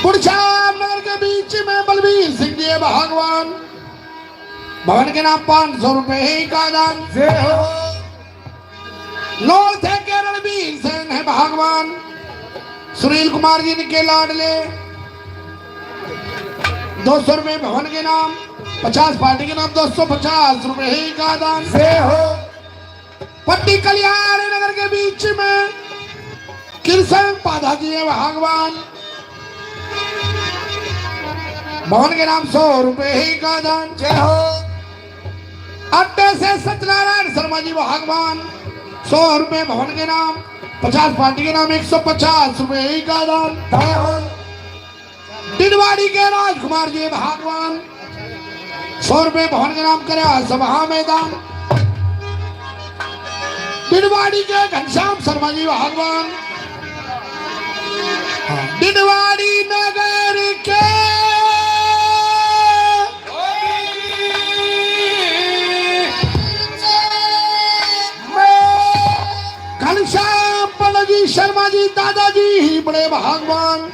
बुढ़शाम नगर के बीच में बलबीर सिंह जी भगवान, भवन के नाम, पाँच सौ रुपए का दान। जय हो। नौल थे के रणवीर सेन है भगवान, सुनील कुमार जी के लाडले, दो सौ रुपए भवन के नाम, पचास पार्टी के नाम, दो सौ पचास रुपए का दान। जय हो। पट्टी कल्याण नगर के बीच में कृष्ण पाधा जी है भगवान, भवन के नाम सौ रुपए ही का दान। जय हो। अड्डे से सत्यनारायण शर्मा जी भगवान, सौ रुपए भवन के नाम, पचास पार्टी के नाम, एक सौ पचास रुपए ही का दान। जय हो। डिडवाड़ी के राजकुमार जी भगवान, सौ रुपए भवन के नाम करे सभा में दान। डिडवाड़ी के घनश्याम शर्मा जी भगवान, डिडवाड़ी नगर के घनश्याम पंडित जी शर्मा जी दादाजी ही बड़े भगवान।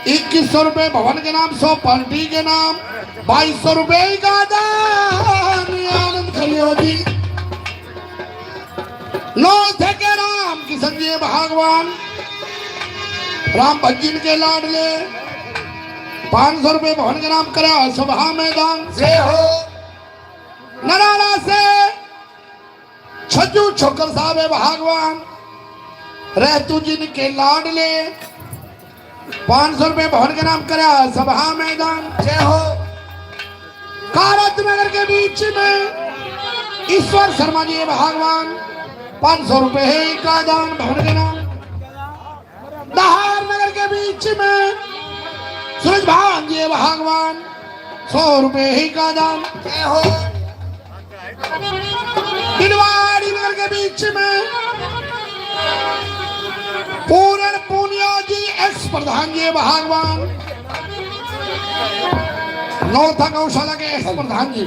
इक्कीस सौ रुपए भवन के नाम, सौ पार्टी के नाम, बाईस सौ रुपए का दान, आनंद करियो जी। नौ थे के राम किशन जी भगवान, राम भजन के लाडले, पाँच सौ रुपए भवन के नाम करा सभा मैदान। जय हो। नराला से छज्जू छोकर साहब है भगवान, रहतू जिनके लाडले, पाँच सौ रुपए भवन के नाम करा सभा मैदान। जय हो। कारत नगर के बीच में ईश्वर शर्मा जी है भगवान, पाँच सौ रुपए है का दान भवन के नाम। धार नगर के बीच में सूरज भान जी भगवान, सौ रुपए ही का दान। जय हो। बिलवाड़ी नगर के बीच में पूरण पूनिया जी एक्स प्रधान जी भगवान, नौथा गौशाला के एक्स प्रधान जी,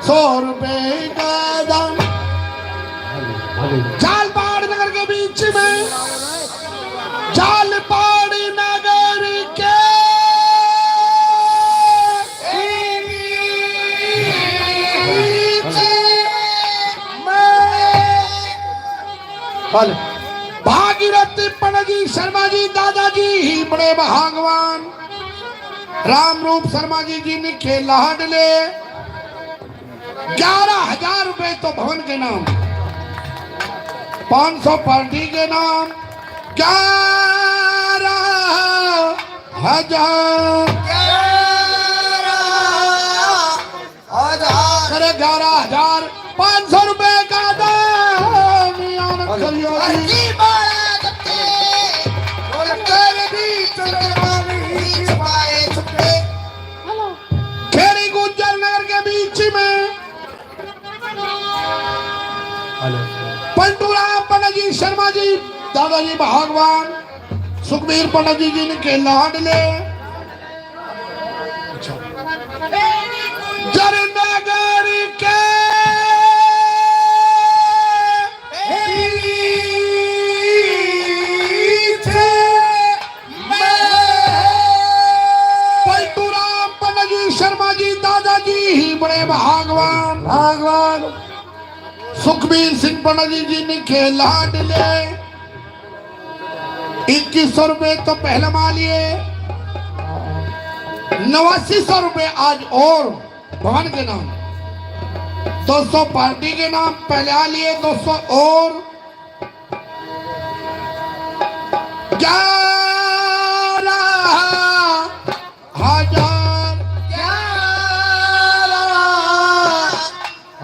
सौ रुपए का दान। जालपाड़ नगर के बीच में जालपाड़ नगर के भागीरथ पंडित जी शर्मा जी दादाजी ही बड़े भगवान, राम रूप शर्मा जी जिनके लाडले, ग्यारह हजार रुपए तो भवन के नाम, पाँच सौ पार्टी के नाम, ग्यारह हजार, ग्यारह हजार। अरे ग्यारह हजार पाँच सौ रुपए का दान, आनंद करियो जी। खेड़ी गुज्जर नगर के बीच में पंडूराम पंडित जी शर्मा जी, दादाजी भगवान, सुखबीर पंडित जी जिनके लाडले, जरनगर के पलटूराम पंडित जी शर्मा जी दादाजी ही बड़े भगवान, भगवान। सुखबीर सिंह पंडित जी जिनके लाडले, इक्कीस सौ रुपए तो पहले मा लिए, नवासी सौ रुपए आज और भवन के नाम, दो सौ पार्टी के नाम पहले आ लिए, दो सौ और ग्यारह हजार, ग्यारह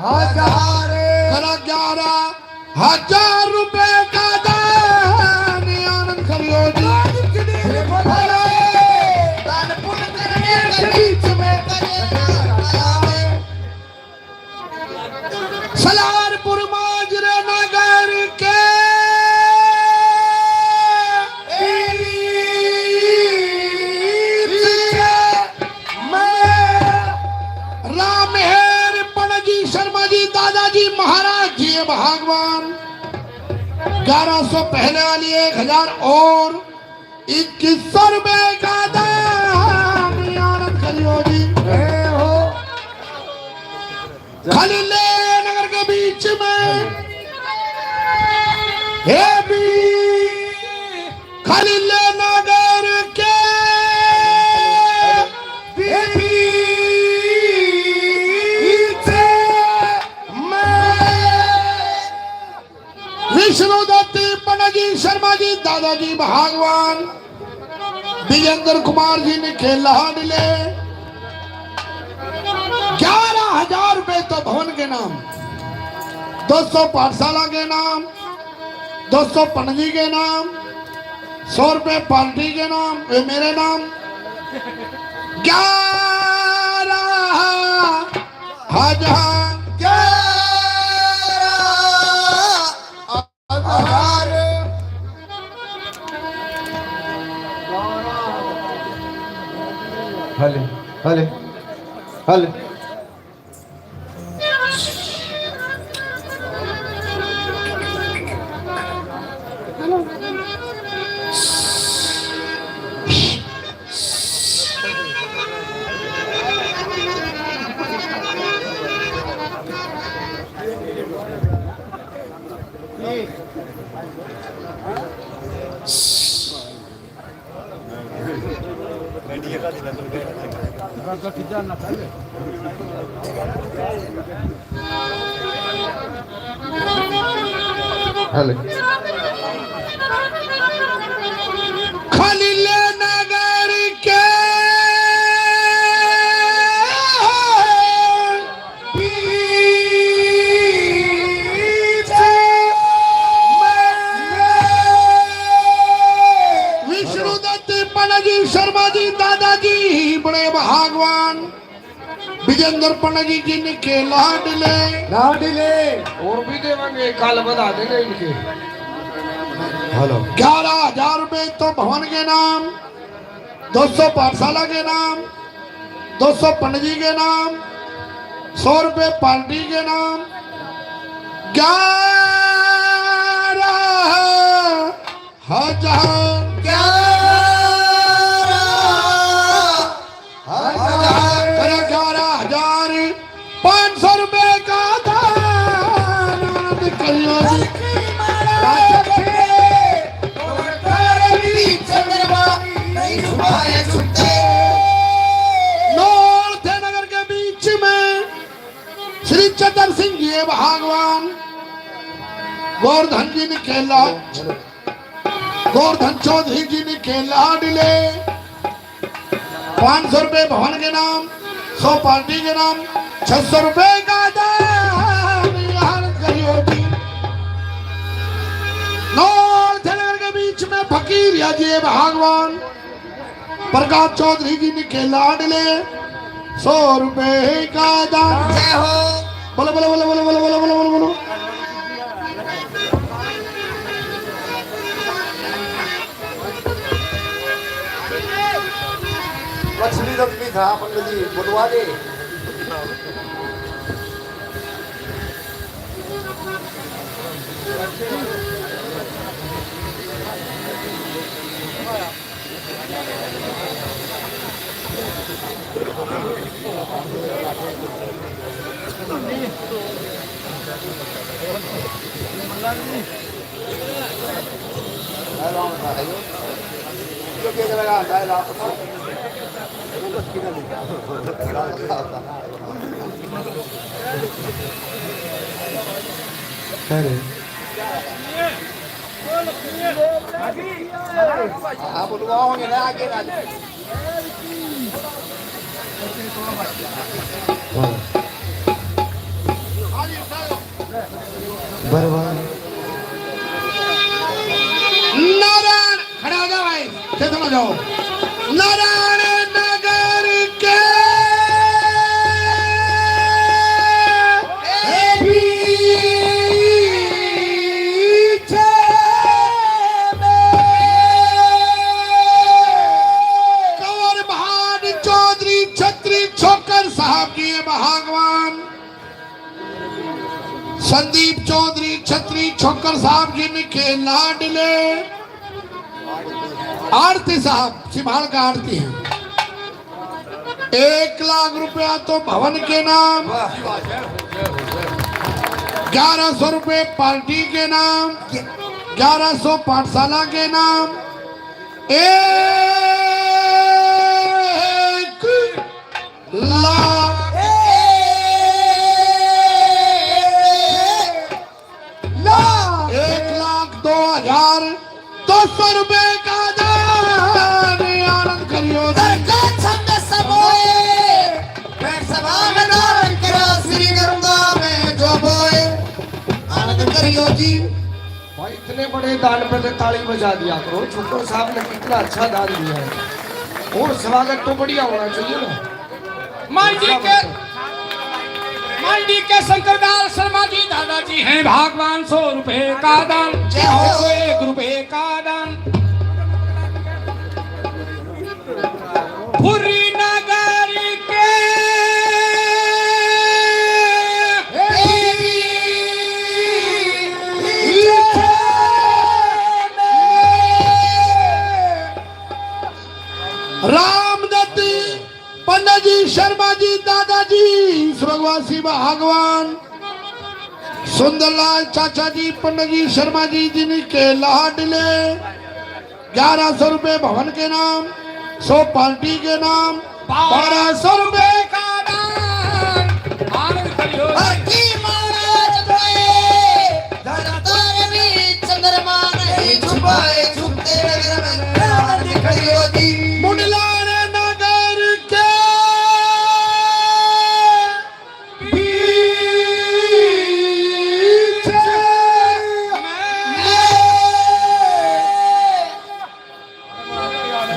हजार, करा ग्यारह हजार रुपए का दान, आनंद करियो जी। दान पुण्य करने के बीच में सलारपुर माजरे नगर के रामहेर पणजी शर्मा जी दादाजी महाराज जी भगवान, ग्यारह सौ पहले वाली एक हजार और इक्कीस सौ रुपए का दान, आनंद करियो जी। जय हो। खलीले नगर के बीच में, हे भी खलीले नगर के बीच में विष्णु दत्ती पंडित जी शर्मा जी दादाजी भगवान, विजेंद्र कुमार जी ने खेल लाडले, ग्यारह हजार रुपए तो भवन के नाम, दो सौ पाठशाला के नाम, दो सौ पंडित जी के नाम, सौ रुपए पार्टी के नाम, ये मेरे नाम, ग्यारह हजार, ग्यारह हजार। हले, हले, हले। हेलो। खलील नगर के पीछे विष्णुदत्त पणजी शर्मा जी, दादाजी बड़े भगवान। विजेंद्र पणजी जिनके लाडले। लाडले। और भी देवांगे, काल बधा देंगे इनके। हेलो। ग्यारह हजार रुपए तो भवन के नाम, दो सौ पाठशाला के नाम, दो सौ पणजी के नाम, सौ रुपए पार्टी के नाम, ग्यारह हजार। ग्यारह हजार। अरे, ग्यारह हजार पाँच सौ रुपए का दान। आनंद करियो जी। चंद्रमा नहीं छुपाए छुपते। नौलते नगर के बीच में श्री चंद्र सिंह जी भगवान, गोवर्धन जी ने खेला। गोवर्धन चौधरी जी ने के लाडले, पाँच सौ रुपए भवन के नाम, सौ पार्टी के नाम, छह सौ रुपए का दान यार करियो जी। नौलते नगर के बीच में फकीर या जी भगवान, प्रकाश चौधरी जी ने के लाडले, सौ रुपए का दान। जय हो। बोलो, बोलो, बोलो। लक्ष्मी दत्त भी था, पंडित जी, बुलवा दे। अरे। हाँ, बुलवाओगे ना, आगे ना। हाँ। बरवा। नारायण, खड़ा हो जाओ भाई, चेतन हो जाओ। नारायण नगर के पीछे में कंवर भान चौधरी छत्री छोकर साहब जी भगवान, संदीप चौधरी छत्री छोकर साहब जिनके लाडले, आरती साहब सिभाल का आरती है। एक लाख रुपया तो भवन के नाम, ग्यारह सौ रुपए पार्टी के नाम, ग्यारह सौ पाठशाला के नाम, एक लाख, लाख, एक लाख दो हजार दो सौ रुपए का दान। आनंद करियो जी। दरगाह छंद समोए, बैठ सभा में धारण करा, श्री गंगा में जो बोए। आनंद करियो जी। भाई, इतने बड़े दान पे तो ताली बजा दिया करो। छोकर साहब ने कितना अच्छा दान दिया है, और स्वागत तो बढ़िया होना चाहिए ना। मंडी के, मंडी के शंकरलाल शर्मा जी दादाजी हैं भगवान, सौ रुपए का दान, जय हो। एक रुपए का दान। फुर्री नगर के रामदत्त पंडित जी शर्मा जी दादाजी स्वर्गवासी भगवान, सुंदरलाल चाचा जी पंडित जी शर्मा जी जिनके लाडले, ग्यारह सौ रुपए भवन के नाम, सौ पार्टी के नाम, बारह सौ रुपए का दान, आनंद करियो। हर की महाराज पे धरा तारे भी चंद्रमा नहीं छुपाए, छुपते नगर में आनंद करियो जी। मुंडलाने नगर के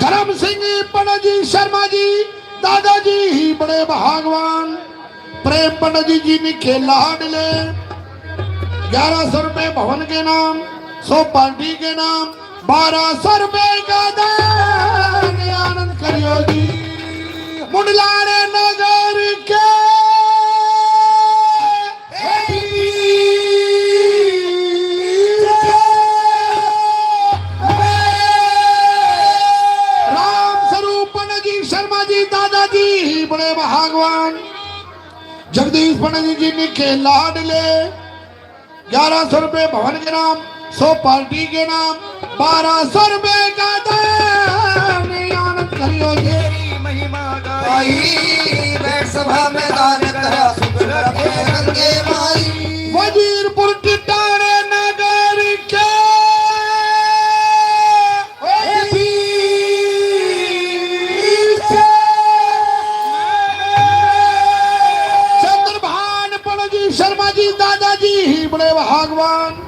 धर्म सिंह पंडित जी शर्मा जी, दादाजी ही बड़े भागवान। प्रेम पंडित जी, जी ने खेला लाडले, ग्यारह सौ रुपए भवन के नाम, सौ पार्टी के नाम, बारह सौ रुपए का दान, आनंद करियो जी। मुंडलाने नगर के राम स्वरूप पंडित जी शर्मा जी, दादाजी ही बड़े भागवान। जगदीश पंडित जी ने के लाडले, ग्यारह सौ रुपए भवन के नाम, सौ पार्टी के नाम, बारह सौ रुपए का दान, आनंद करियो जी। तेरी महिमा गाई, बैठ सभा में दान करा, सुख रखे गंगे माई। वजीरपुर टिटाणे नगर के चंद्रभान पंडित जी शर्मा जी, दादाजी ही बड़े भागवान।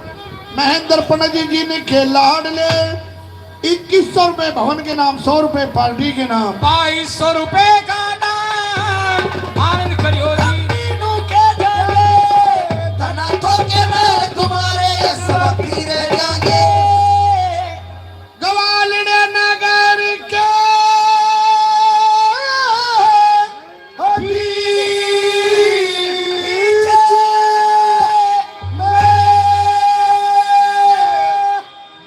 महेंद्र पंडित जी, जी ने के लाडले, इक्कीस सौ रुपए भवन के नाम, सौ रुपए पार्टी के नाम। बाईस सौ रुपए का दान, आनंद करियो जी। तीनों के देवे, धना तो के महल तुम्हारे, सब फिर जाएंगे। ग्वालियर नगर के बीच में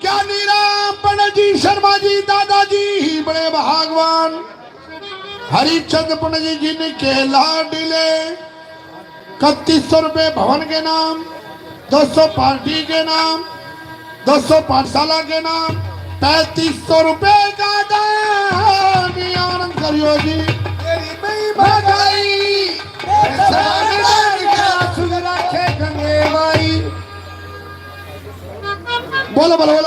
ज्ञानी राम पंडित जी शर्मा जी, दादाजी ही बड़े भागवान। हरिचंद पंडित जी, जी ने के लाडले, इकतीस सौ रुपए भवन के नाम, दो सौ पार्टी के नाम, दो सौ पाठशाला के नाम, पैंतीस सौ रुपए का दान, आनंद करियो जी। तेरी महिमा गाई, ऐसा सुन रखे गंगे माई। बोलो, बोलो, बोलो।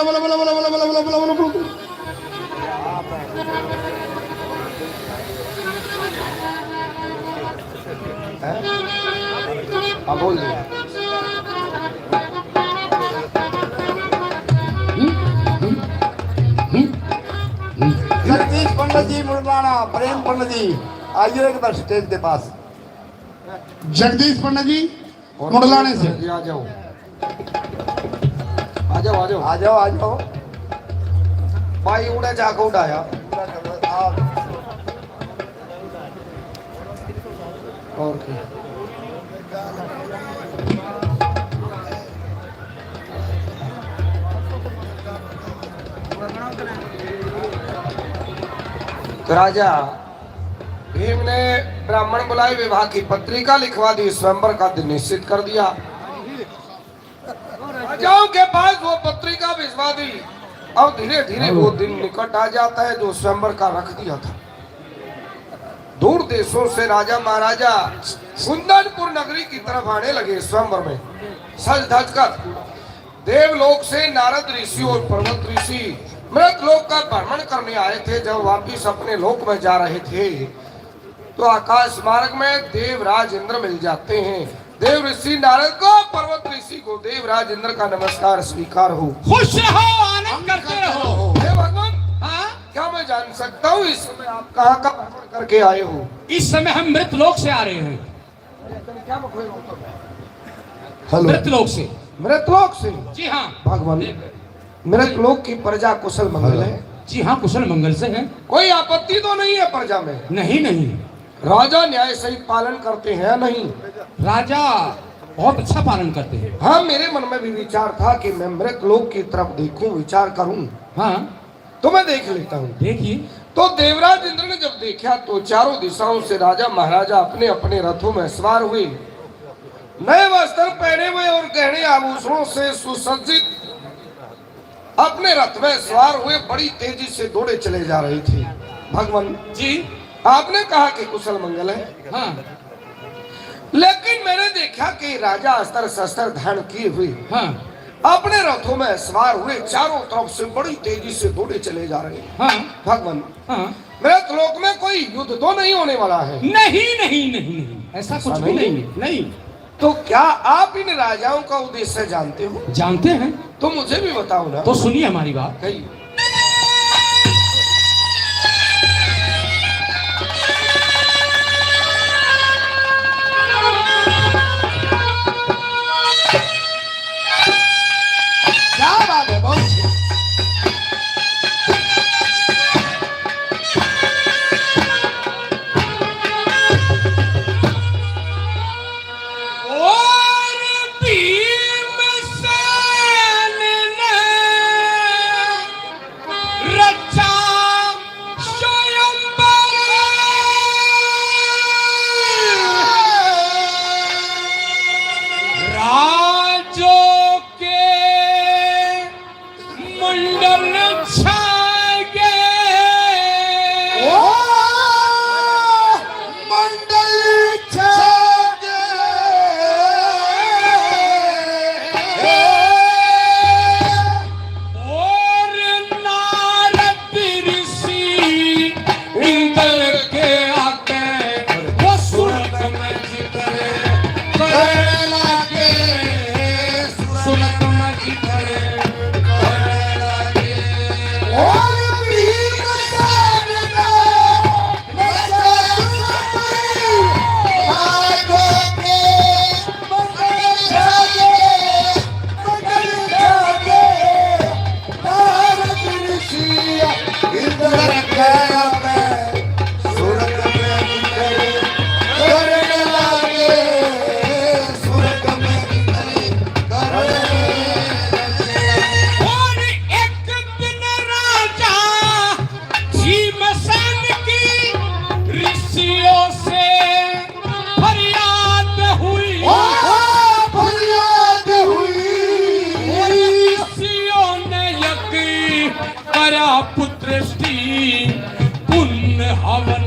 हैं? हाँ, बोल दे। हम्म, हम्म, हम्म, हम्म। जगदीश पंडित जी मुंडलाना, प्रेम पंडित जी, आइए एक बार स्टेज के पास। जगदीश पंडित जी, और मुंडलाने से। जी, आ जाओ। आ जाओ, आ जाओ। आ जाओ, आ जाओ। भाई उड़े जाके उड़ाया। और क्या? तो राजा भीम ने ब्राह्मण बुलाए, विवाह की पत्रिका लिखवा दी, स्वयंवर का दिन निश्चित कर दिया। राजाओं के पास वो पत्रिका भिजवा दी। अब धीरे धीरे वो दिन निकट आ जाता है जो स्वयंवर का रख दिया था। दूर देशों से राजा महाराजा कुंदनपुर नगरी की तरफ आने लगे। स्वयंवर में सज धज कर देवलोक से नारद ऋषि और पर्वत ऋषि मृत लोक का भ्रमण करने आए थे। जब वापिस अपने लोक में जा रहे थे तो आकाश मार्ग में देवराज इंद्र मिल जाते हैं। देव ऋषि नारद को, पर्वत ऋषि को देवराज इंद्र का नमस्कार स्वीकार हो। खुश रहो, आनंद करते रहो। हे भगवान, हाँ? क्या मैं जान सकता हूँ इस समय आप कहाँ का भ्रमण करके आए हो? इस समय हम मृत लोक से आ रहे हैं। हेलो। मृत लोक से। मृत लोक से? जी हाँ। भगवान, मृत लोक की प्रजा कुशल मंगल है? जी हाँ, कुशल मंगल से है। कोई आपत्ति तो नहीं है प्रजा में? नहीं, नहीं। राजा न्याय सहित पालन करते हैं या नहीं? राजा बहुत अच्छा पालन करते हैं। हाँ, मेरे मन में भी विचार था कि मैं मृत लोक की तरफ देखूं, विचार करूं। हाँ। तो मैं देख लेता हूँ। देखिए। तो देवराज इंद्र ने जब देखा तो चारों दिशाओं से राजा महाराजा अपने अपने रथों में सवार हुए। नए वस्त्र पहने हुए और गहने आभूषणों से सुसज्जित अपने रथ में सवार हुए बड़ी तेजी से दौड़े चले जा रहे थे। भगवान जी। आपने कहा कि कुशल मंगल है, हाँ। लेकिन मैंने देखा कि राजा अस्त्र शस्त्र धारण किए हुए, हाँ। अपने रथों में सवार हुए, चारों तरफ से बड़ी तेजी से दौड़े चले जा रहे हैं। हाँ। भगवान, हाँ। मृत लोक में कोई युद्ध तो नहीं होने वाला है? नहीं, नहीं, नहीं, नहीं, ऐसा कुछ भी नहीं है, नहीं। तो क्या आप इन राजाओं का उद्देश्य जानते हो? जानते हैं। तो मुझे भी बताओ ना। तो सुनिए हमारी बात। कहिए। क्या बात है, बहुत अच्छी। और भीमसेन ने रचा स्वयंवर। राजो के मंडल छा गए। ओ, मंडल छा गए। और नारद ऋषि इंद्र के आगे वो स्वर्ग में जिक्र करने लागे, स्वर्ग में जिक्र करने लागे। और भीमसेन ने और एक दिन राजा भीमसेन की ऋषियों से फरियाद हुई। ओ, फरियाद हुई। ऋषियों ने यज्ञ करा पुत्रेष्टि पुण्य हवन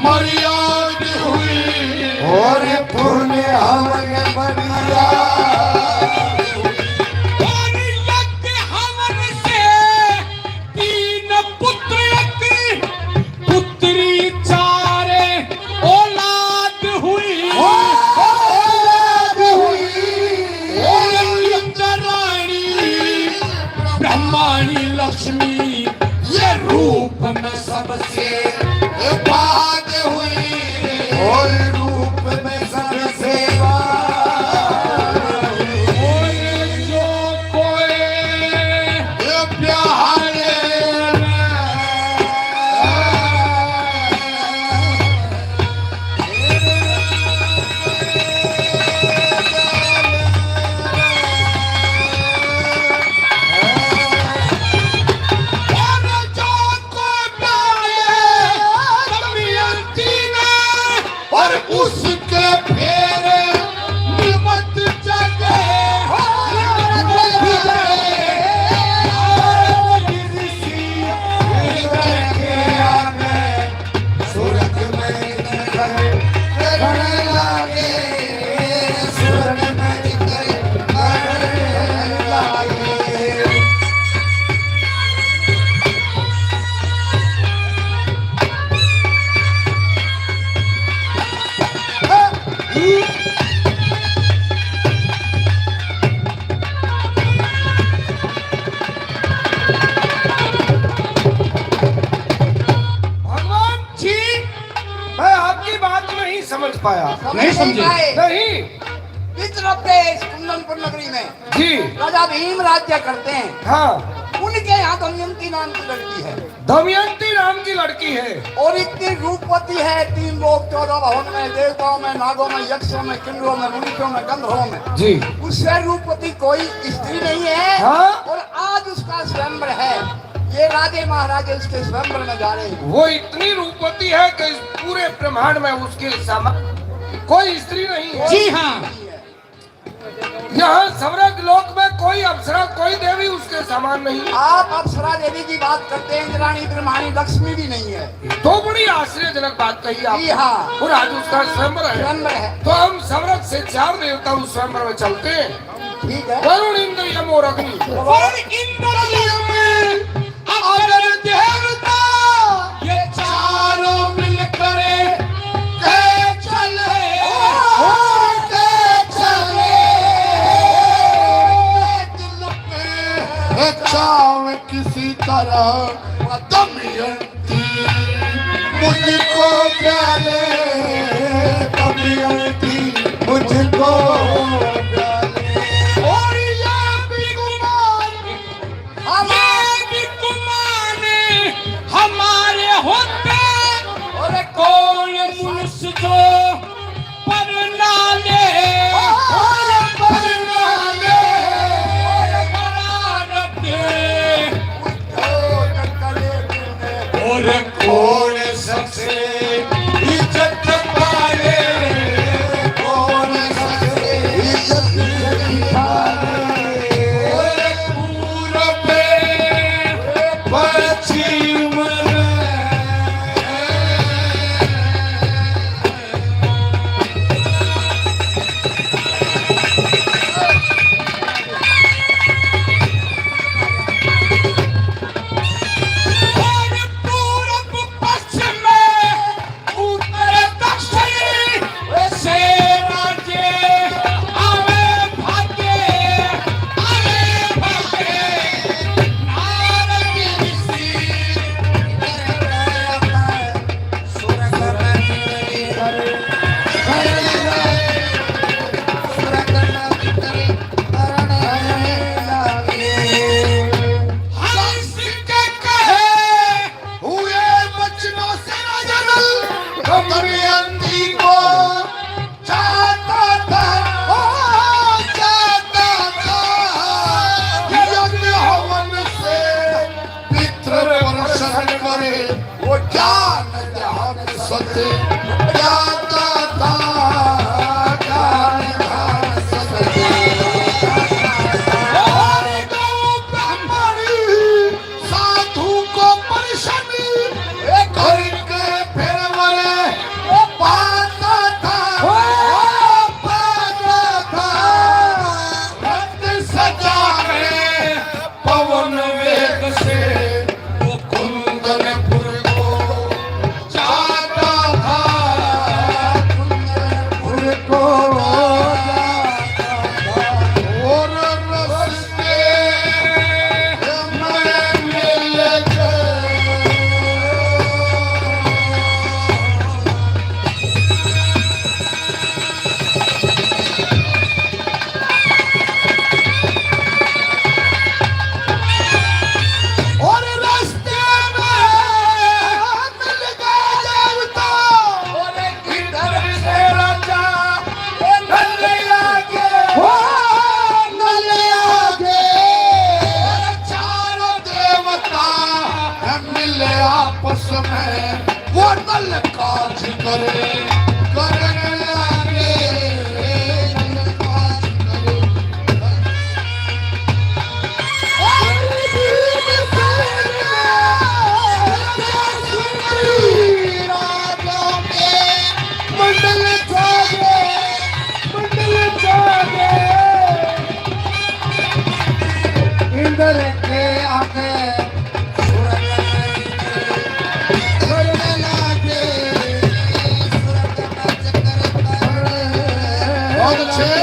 मर्याद हुई। और पुण्य हवन मर्याद। और यज्ञ हवन से तीन पुत्र, एक पुत्री, चार औलाद हुई। औलाद हुई। और इंद्राणी, ब्रह्माणी, लक्ष्मी, ये रूप में सबसे बाद हुई। और रूप में सबसे बाद हुई। और जो कोई प्यारे और उसके फेर निमत जागे। सुरत में करने लागे, सुरत में करने लागे। भगवान जी, मैं आपकी बात नहीं समझ पाया। नहीं समझे? नहीं। विदर्भ देश कुंदनपुर नगरी में जी। राजा भीम राज्य करते हैं। हाँ। उनके यहाँ दमयंती नाम की लड़की है। दमयंती नाम की लड़की है। और इतनी रूपवती है, तीन लोक चौदह भवन में, देवताओं में, नागों में, यक्षों में, किन्नरों में, मुनियों में, गंधर्वों में। जी। उससे रूपवती कोई स्त्री नहीं है। हाँ। और आज उसका स्वयंवर है। ये राजे महाराजे उसके स्वयंवर में जा रहे हैं। वो इतनी रूपवती है कि इस पूरे ब्रह्मांड में उसके समान कोई स्त्री नहीं है। जी हाँ। यहाँ स्वर्ग लोक में कोई अप्सरा, कोई देवी उसके समान नहीं। आप अप्सरा देवी की बात करते हैं, इंद्राणी, ब्रह्माणी, लक्ष्मी भी नहीं है। तो बड़ी आश्चर्यजनक बात कही आप। जी हाँ। और आज उसका स्वयंवर है। स्वयंवर है। तो हम स्वर्ग से चार देवता उस स्वयंवर में चलते हैं। ठीक है। वरुण, इंद्र, यम और अग्नि। वरुण, इंद्र, यम, अग्नि, देवता, ये चारों मिलकर के चले, के चले। दिल पे चाव किसी तरह दमियंती मुझको प्याले, दमियंती मुझको प्याले। और ये भी गुमान, ये भी गुमान हमारे होते, और कौन मनुष्य जो पर ना ले, और पर ना ले, और बड़ा रब। और कौन सबसे इज्जत पाले, कौन सबसे इज्जत पाले। और पूरब पश्चिम हंस के कहे हुए वचनों से राजा दल दमयंती को चाहता था, ओ, चाहता था। यज्ञ हवन से पितृ प्रसन्न करे, वो ज्ञान ध्यान सत्य ज्ञाता था, ज्ञान ध्यान सत्य। और गौ ब्राह्मणी साधु को परेशानी करके फिर मरे पाता था, पाता था। रथ सजा रहे पवन वेग से वो कुंदनपुर को जाता था, कुंदनपुर को जाता था। और रस्ते में मिल गए। और रास्ते में मिल गए देवता। और इधर से राजा नल आगे, ओ नल आगे। और चारों देवता मिले आपस में। वो नल काज करे, करने लागे, नल काज करे। मंडल जागे, मंडल जागे। इंद्र के आगे बहुत अच्छे।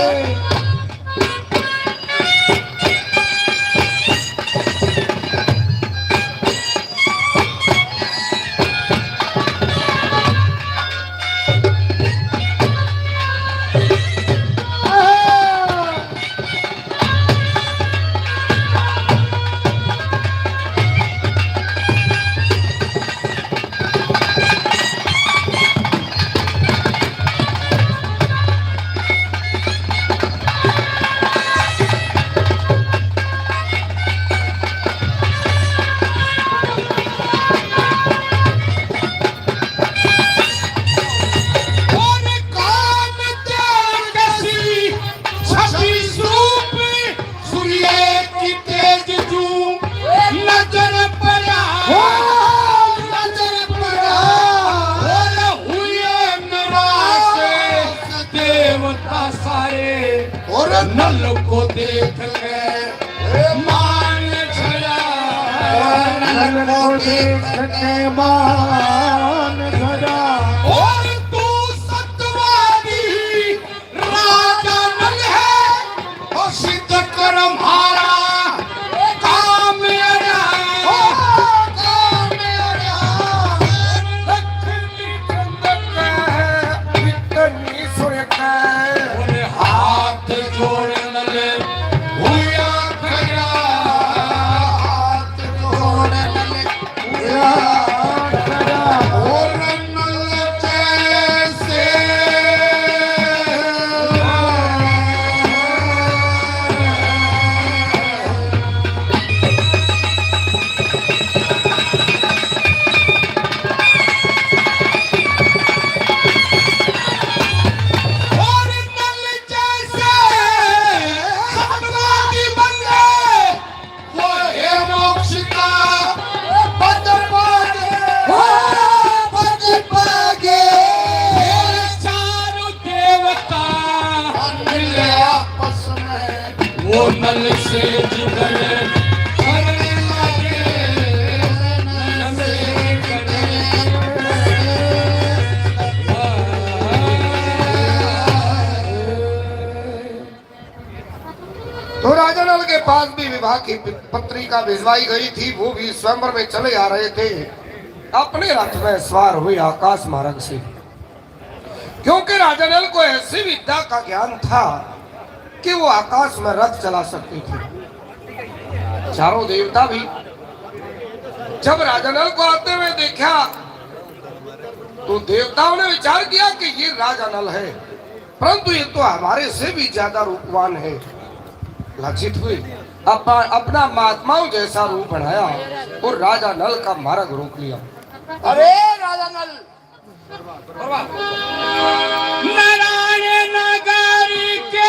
नल को देख के मान झरा, नल को देख के मान झरा। और तू सतवादी राजा नल है, और सिद्ध कर म्हारा काम अड़ा, काम अड़ा। लक्ष्मी चंद का है, इतनी सुन के। हाथ जोड़ नल हुआ खड़ा, हाथ जोड़ नल हुआ खड़ा। और नल जैसे और नल जैसे सतवादी बंदे, वो हे मोक्ष का पद पागे, पद पागे। फिर चारों देवता मिले आपस में। वो नल से जुगल करने लगे, नल से जुगल। तो राजा नल के पास भी विवाह की पत्रिका भिजवाई गई थी, वो भी स्वयंवर में चले आ रहे थे, अपने रथ में सवार हुए आकाश मार्ग से। क्योंकि राजा नल को ऐसी विद्या का ज्ञान था कि वो आकाश में रथ चला सकते थे। चारों देवता भी, जब राजा नल को आते हुए देखा, तो देवताओं ने विचार किया कि ये राजा नल है, परंतु ये तो हमारे से भी ज्यादा रूपवान है। लज्जित हुए, अपना, अपना महात्माओं जैसा रूप बनाया और राजा नल का मार्ग रोक लिया। अरे राजा नल, नारायण नगर के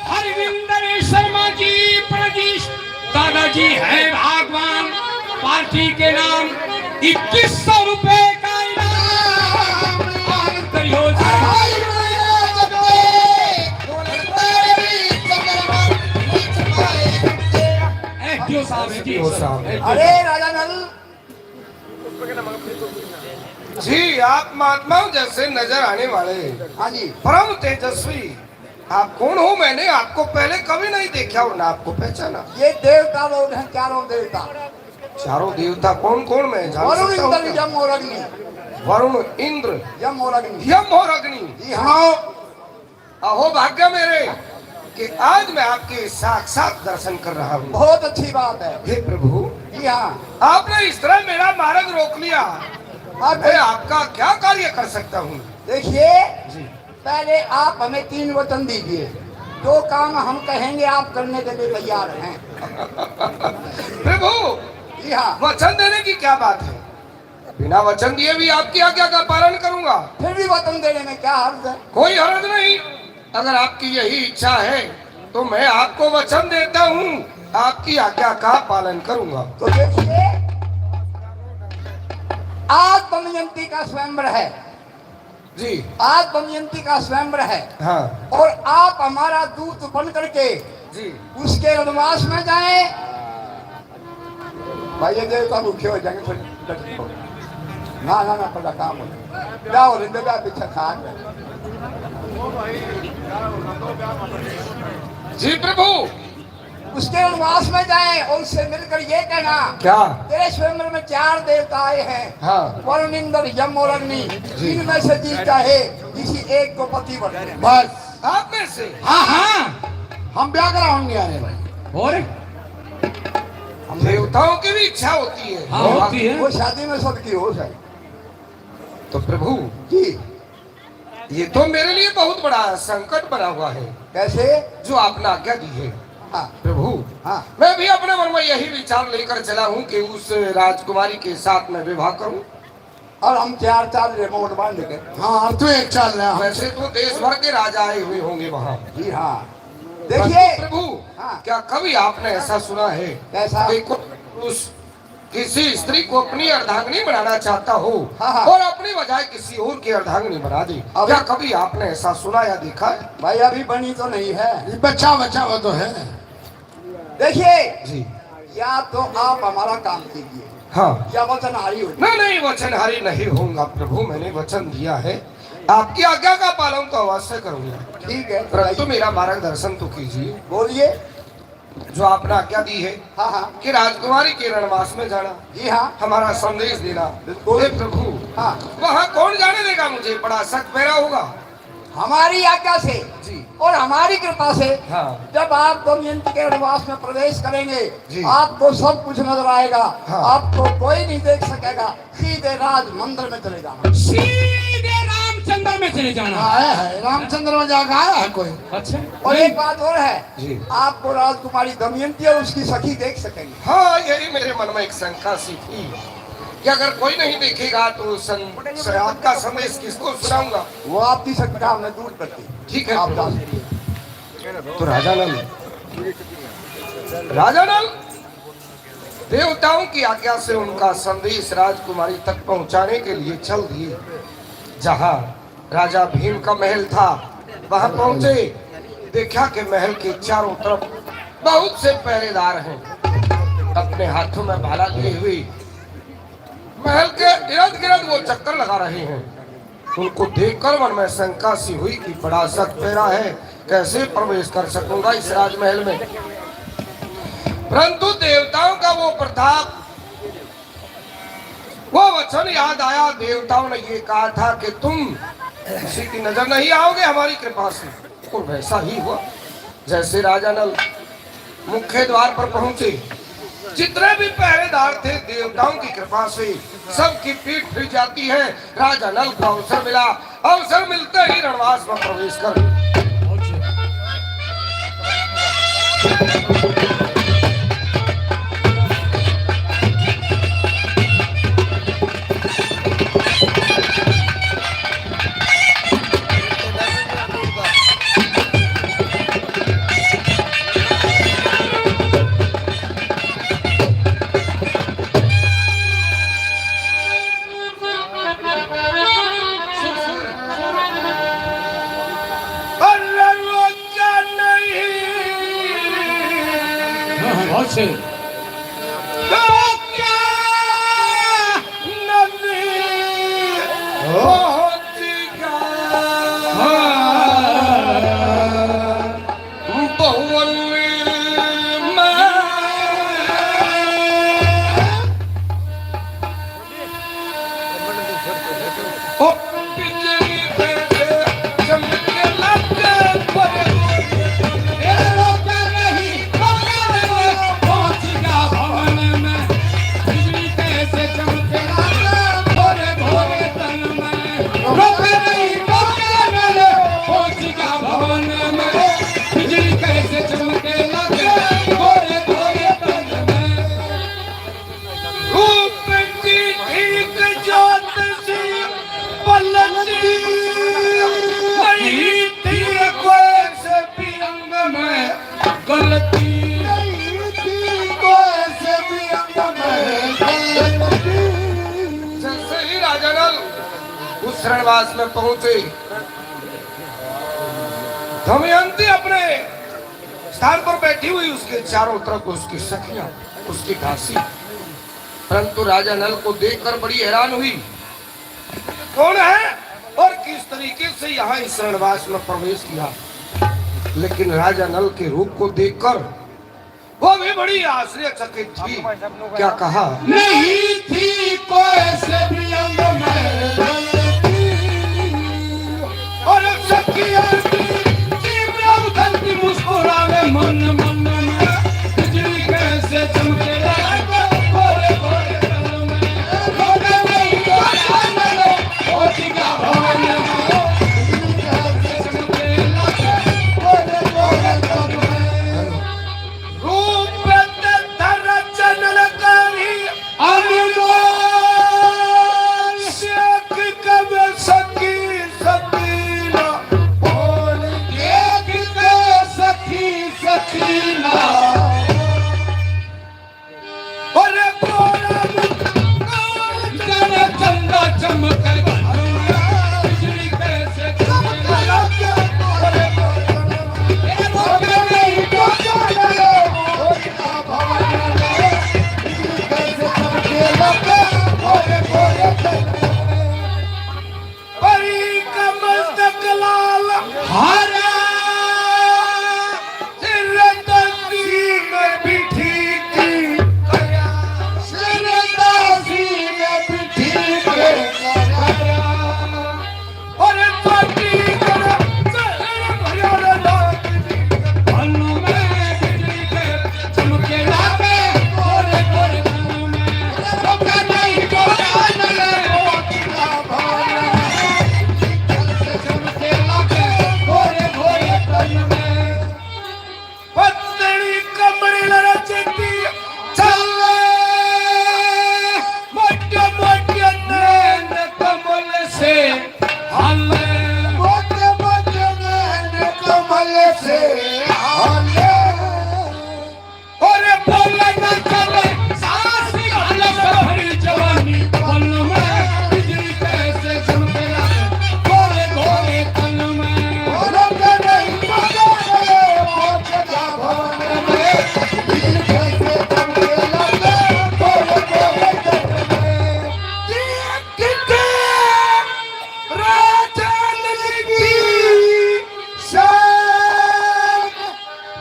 हरविंदर शर्मा जी, प्रदीश दादाजी है भागवान, पार्टी के नाम इक्कीस सौ रुपए का इनाम। आनंद करियो जी। ए, डीओ साहब, ए, डीओ साहब। अरे राजा नल। जी, आप महात्माओं जैसे नजर आने वाले, हाँ जी, परम तेजस्वी। आप कौन हो? मैंने आपको पहले कभी नहीं देखा और ना आपको पहचाना। ये देवता लोग हैं, चारों देवता। चारों देवता कौन कौन? मैं जान वरुण, सकता हूँ इंद्र, क्या? यम और अग्नि। वरुण, इंद्र, यम और अग्नि। यम और अग्नि। जी हाँ। सुनाओ। अहो भाग्य मेरे कि आज मैं आपके साक्षात दर्शन कर रहा हूँ। बहुत अच्छी बात है। हे प्रभु, जी हाँ। आपने इस तरह मेरा मार्ग रोक लिया, आप मैं आपका क्या कार्य कर सकता हूँ? देखिए, जी। पहले आप हमें तीन वचन दीजिए, जो काम हम कहेंगे आप करने के लिए तैयार हैं। प्रभु, जी हाँ। वचन देने की क्या बात है? बिना वचन दिए भी आपकी आज्ञा का पालन करूंगा। फिर भी वचन देने में क्या हर्ज है? कोई हर्ज नहीं। अगर आपकी यही इच्छा है तो मैं आपको वचन देता हूँ, आपकी आज्ञा का पालन करूंगा। तो देखिए, आज दमयंती का स्वयंवर है। जी। आज दमयंती का स्वयंवर है। हाँ। और आप हमारा दूत बन करके जी। उसके वनवास में जाएं। भाई, ये देवता भूखे हो जाएंगे, फिर डट जाओ। ना, ना, ना, पहला काम हो। क्या हो रहे, बेटा, पीछे खा रहे। जी प्रभु। उसके वनवास में जाए और उससे मिलकर ये कहना, क्या? तेरे स्वयंवर में चार देवता आए हैं, हाँ। वरुण, इंद्र, यम और अग्नि। जी। इनमें से जीत चाहे किसी एक को पति बना। बस। आप में से? हाँ, हाँ। हम ब्याह कराओगे, अरे भाई। और हम देवताओं की भी इच्छा होती है। हाँ, होती है। वो शादी में सबकी हो जाए। तो प्रभु जी, ये तो मेरे लिए बहुत बड़ा संकट बना हुआ है। कैसे? जो आपने आज्ञा दी है। हाँ। प्रभु, हाँ। मैं भी अपने मन में यही विचार लेकर चला हूँ कि उस राजकुमारी के साथ मैं विवाह करूँ। और हम चार चार रिमोट बांध के। हाँ, और तू एक चाल रहा। वैसे तो देश भर के राजा आए हुए होंगे वहाँ। जी हाँ। देखिए। परंतु प्रभु, हाँ। क्या कभी आपने ऐसा सुना है कैसा? कि कोई पुरुष किसी स्त्री को अपनी अर्धांगिनी बनाना चाहता हो हाँ, हाँ। और अपनी बजाय किसी और की अर्धांगिनी बना दे। अभी क्या कभी आपने ऐसा सुना या देखा है? भाई, अभी बनी तो नहीं है। ये बचा बचा हुआ तो है। देखिए, जी। या तो आप हमारा काम कीजिए, हाँ। या वचनहारी हो। नहीं, नहीं, वचनहारी नहीं होऊंगा प्रभु, मैंने वचन दिया है, आपकी आज्ञा का पालन तो अवश्य करूंगा। ठीक है, परंतु मेरा मार्गदर्शन तो कीजिए। बोलिए। जो आपने आज्ञा दी है हाँ, हाँ। कि राजकुमारी के रणवास में जाना, जी हाँ। हमारा संदेश देना। बिल्कुल। हे प्रभु, हाँ। वहाँ कौन जाने देगा मुझे? बड़ा सख्त पैरा होगा। हमारी आज्ञा से जी। और हमारी कृपा से हाँ। जब आप दमयंती के रणवास में प्रवेश करेंगे, जी। आपको सब कुछ नजर आएगा, हाँ। आपको कोई नहीं देख सकेगा। सीधे राज मंदिर में चले जाना। सीधे रामचंद्र में चले जाना। आया है, रामचंद्र में जाकर आया है कोई। अच्छा। और एक बात और है, जी। आपको राजकुमारी दमयंती और उसकी सखी देख सकेंगे। हाँ, यही मेरे मन में एक शंका सी थी कि अगर कोई नहीं देखेगा तो सं-, स-, आपका संदेश किसको सुनाऊंगा? वो आपकी शंका हमने दूर कर दी। ठीक है, आप प्रभु। जा सकते हैं। तो राजा नल, राजा नल, देवताओं की आज्ञा से उनका संदेश राजकुमारी तक पहुंचाने के लिए चल दिए। जहां राजा भीम का महल था, वहां पहुंचे, देखा कि महल के चारों तरफ बहुत से पहरेदार हैं, अपने हाथों में भाला लिए हुए महल के इर्द गिर्द वो चक्कर लगा रहे हैं। उनको देखकर मन में शंका सी हुई कि बड़ा सख्त पैरा है, कैसे प्रवेश कर सकूंगा इस राजमहल में। परंतु देवताओं का वो प्रताप, वो वचन याद आया। देवताओं ने ये कहा था कि तुम किसी की नजर नहीं आओगे हमारी कृपा से। और वैसा ही हुआ। जैसे राजा नल मुख्य द्वार पर पहुंचे, जितने भी पहरेदार थे, देवताओं की कृपा से सबकी पीठ फिर जाती है। राजा नल को अवसर मिला, अवसर मिलते ही रणवास में प्रवेश कर जैसे ही राजा नल उस रणवास में पहुंचे, दमयंती अपने स्थान पर बैठी हुई, उसके चारों तरफ उसकी सखियां, उसकी दासी। परंतु राजा नल को देखकर बड़ी हैरान हुई, कौन है और किस तरीके से यहाँ इस रणवास में प्रवेश किया। लेकिन राजा नल के रूप को देखकर वो भी बड़ी आश्चर्यचकित थी। क्या कहा? नहीं थी कोई से भी अंग में गलती। और सखिया की जीभ उथलती मुस्कुरावे मन मन में। बिजली कैसे चमके रात गोरे गोरे तन में। गोरे नहीं गोरे तन में। ओ जिगा भवन में। बिजली कैसे चमके रात गोरे गोरे तन में। रूप ते धर चनल करी अनुमान। शेख कब सकी सकीना। चले मोटे मोटे नैन कमल से हाले, मोटे मोटे नैन कमल से हाले। अरे बोले न चले सास घाल भरी जवानी पल में, बिजली कैसे चमके लागे गोरे गोरे तन में।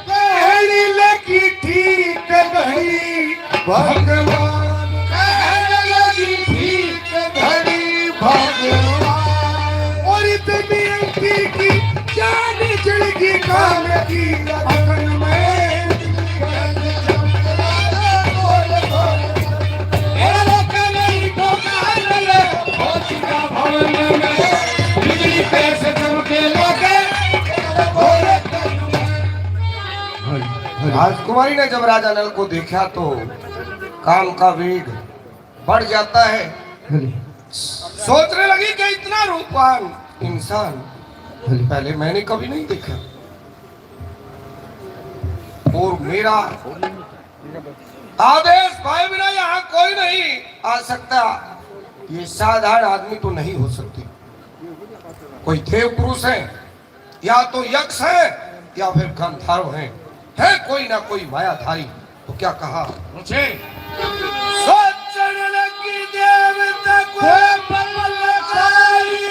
कहने लगी ठीक घड़ी भगवान, कहने लगी ठीक घड़ी भगवान। और इतनी अंती की जान चढ़ गई काम की लगन में। ए लोग नहीं तो कहने लगे, भवन में बिजली कैसे चमके लागे। राजकुमारी ने जब राजा नल को देखा तो काम का वेग बढ़ जाता है। सोचने लगी कि इतना रूपवान इंसान पहले मैंने कभी नहीं देखा, और मेरा आदेश पाए बिना यहाँ कोई नहीं आ सकता। ये साधारण आदमी तो नहीं हो सकती, कोई देव पुरुष है, या तो यक्ष है या फिर गंधर्व है, है कोई ना कोई मायाधारी। तो क्या कहा? पूछे। सोचण लगी देवता कोई बलकारी,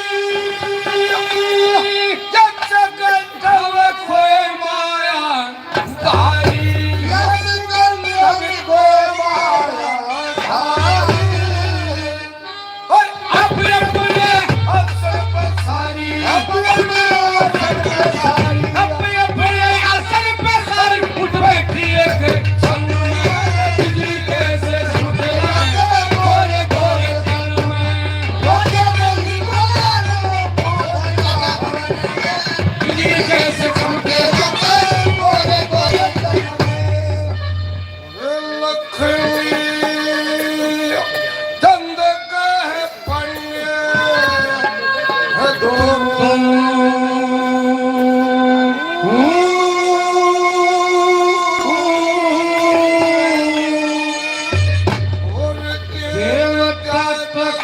यक्ष गंधर्व कोई मायाधारी। यक्ष गंधर्व कोई मायाधारी। और अपने अपने अवसर पर सारी, अपने अपने अवसर पर सारी, अपने अपने अवसर पर सारी उठ बैठी एक संग में। बिजली कैसे चमके लागे गोरे गोरे तन में। बिजली कैसे चमके लागे गोरे गोरे तन में। लखनी चंद कह पन्ने दो। और देवता तक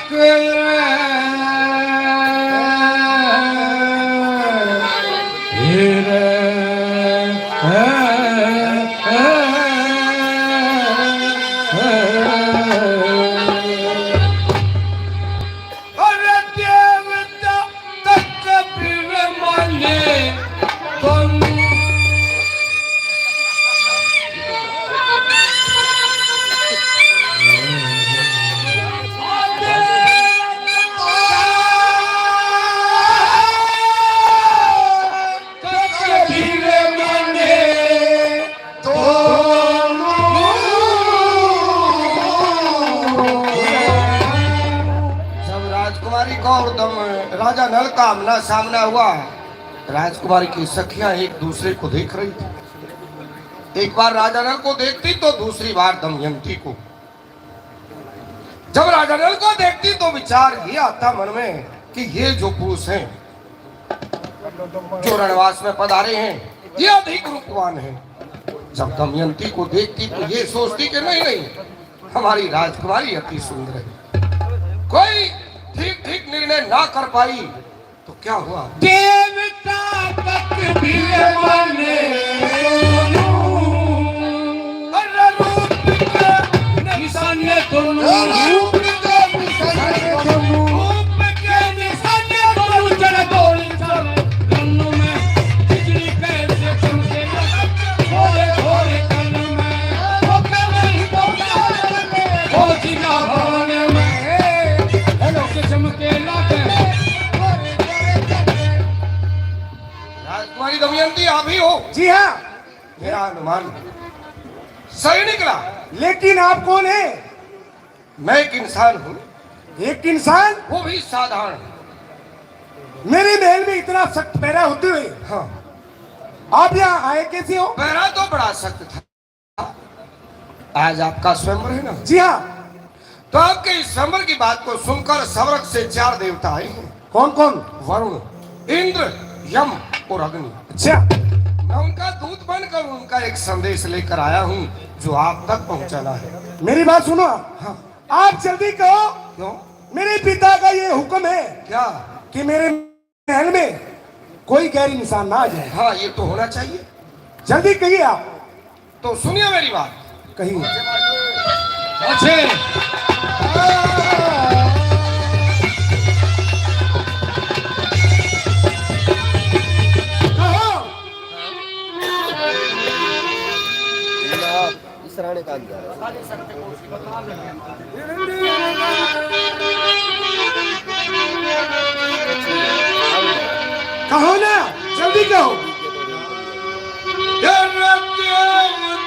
अरे देवता तक भी माने तुम। जब राजकुमारी का और दम-, राजा नल का आमना सामना हुआ, राजकुमारी की सखियां एक दूसरे को देख रही थी। एक बार राजा नल को देखती तो दूसरी बार दमयंती को। जब राजा नल को देखती तो विचार ये आता मन में कि ये जो पुरुष हैं, जो रणवास में पधारे हैं, ये अधिक रूपवान हैं। जब दमयंती को देखती तो ये सोचती कि नहीं, नहीं, हमारी राजकुमारी अति सुंदर है। कोई ठीक ठीक निर्णय ना कर पाई तो क्या हुआ? देवता तक भी माने दोनों। अरे रूप के निशाने दोनों। रूप के निशाने दोनों। रूप के निशाने दोनों। जड़ बोल जड़ दोनों में बिजली कैसे चमके लगा। भोरे भोरे तन में वो कमल तो वो जीना भवन में। हेलो के चमके लगा। राजकुमारी दमयंती, आप ही हो? जी हाँ। मेरा अनुमान सही निकला। लेकिन आप कौन है? मैं एक इंसान हूँ। एक इंसान? वो भी साधारण। मेरे महल में इतना सख्त पहरा होते हुए हाँ। आप यहाँ आए कैसे हो? पहरा तो बड़ा सख्त था। आज आपका स्वयंवर है ना? जी हाँ। तो आपके इस स्वयंवर की बात को सुनकर स्वर्ग से चार देवता आए हैं। कौन कौन? वरुण, इंद्र, यम और अग्नि। अच्छा। मैं उनका दूत बनकर उनका एक संदेश लेकर आया हूँ, जो आप तक पहुँचाना है। मेरी बात सुनो। हाँ। आप जल्दी कहो। क्यों? मेरे पिता का ये हुक्म है। क्या? कि मेरे महल में कोई गैर इंसान ना आ जाए। हाँ, ये तो होना चाहिए। जल्दी कहिए आप। तो सुनिए मेरी बात। कहिए। अच्छे। कहो। इस राणे का जा रहा है। कहो ना, जल्दी कहो। तेरे प्यार, प्यार में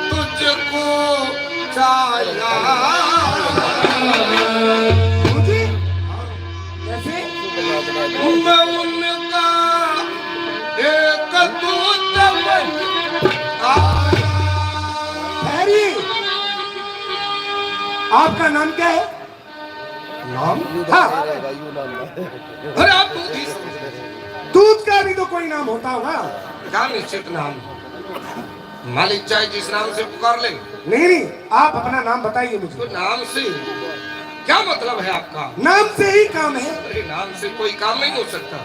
तुझको चाहा। मुझे कैसे? मैं उनका एक दूत बन आया। हैरी, आपका नाम क्या है? नाम? हाँ। अरे, आप दूत ही समझ रहे हैं। दूत का भी तो कोई नाम होता होगा। क्या निश्चित नाम? मालिक चाहे जिस नाम से पुकार ले। नहीं, नहीं, आप अपना नाम बताइए मुझे। तो नाम से क्या मतलब है आपका? नाम से ही काम है। अरे, नाम से कोई काम नहीं हो सकता।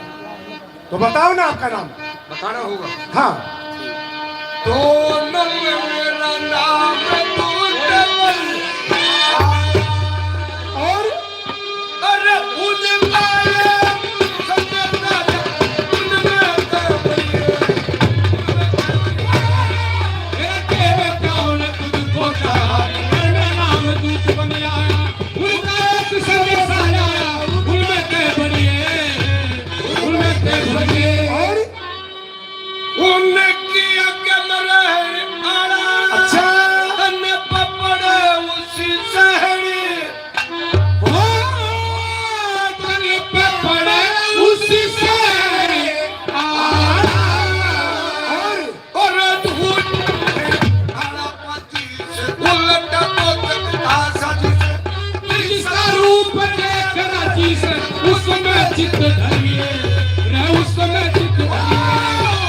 तो बताओ ना आपका नाम। बताना होगा। हाँ। तो न मेरा नाम दूत बन। और? अरे, उनका ये सन्यासा, उनमें तो बनिए। मेरा देवता होने तुझको चाहा, मेरा नाम दूत बन आया। उनका एक संदेश आया, उनमें ते बनिए, उनमें ते बनिए। और उनकी आगे मरे आला, अच्छा। तन पपड़ उसी सहरी। ओ, तन पपड़ उसी सहरी। आला। और और धूल काला पाती से उलट को तकता सज से। जिसका रूप देख राजी से, उसमें चित्त धरिए, रे उसमें चित्त धरिए।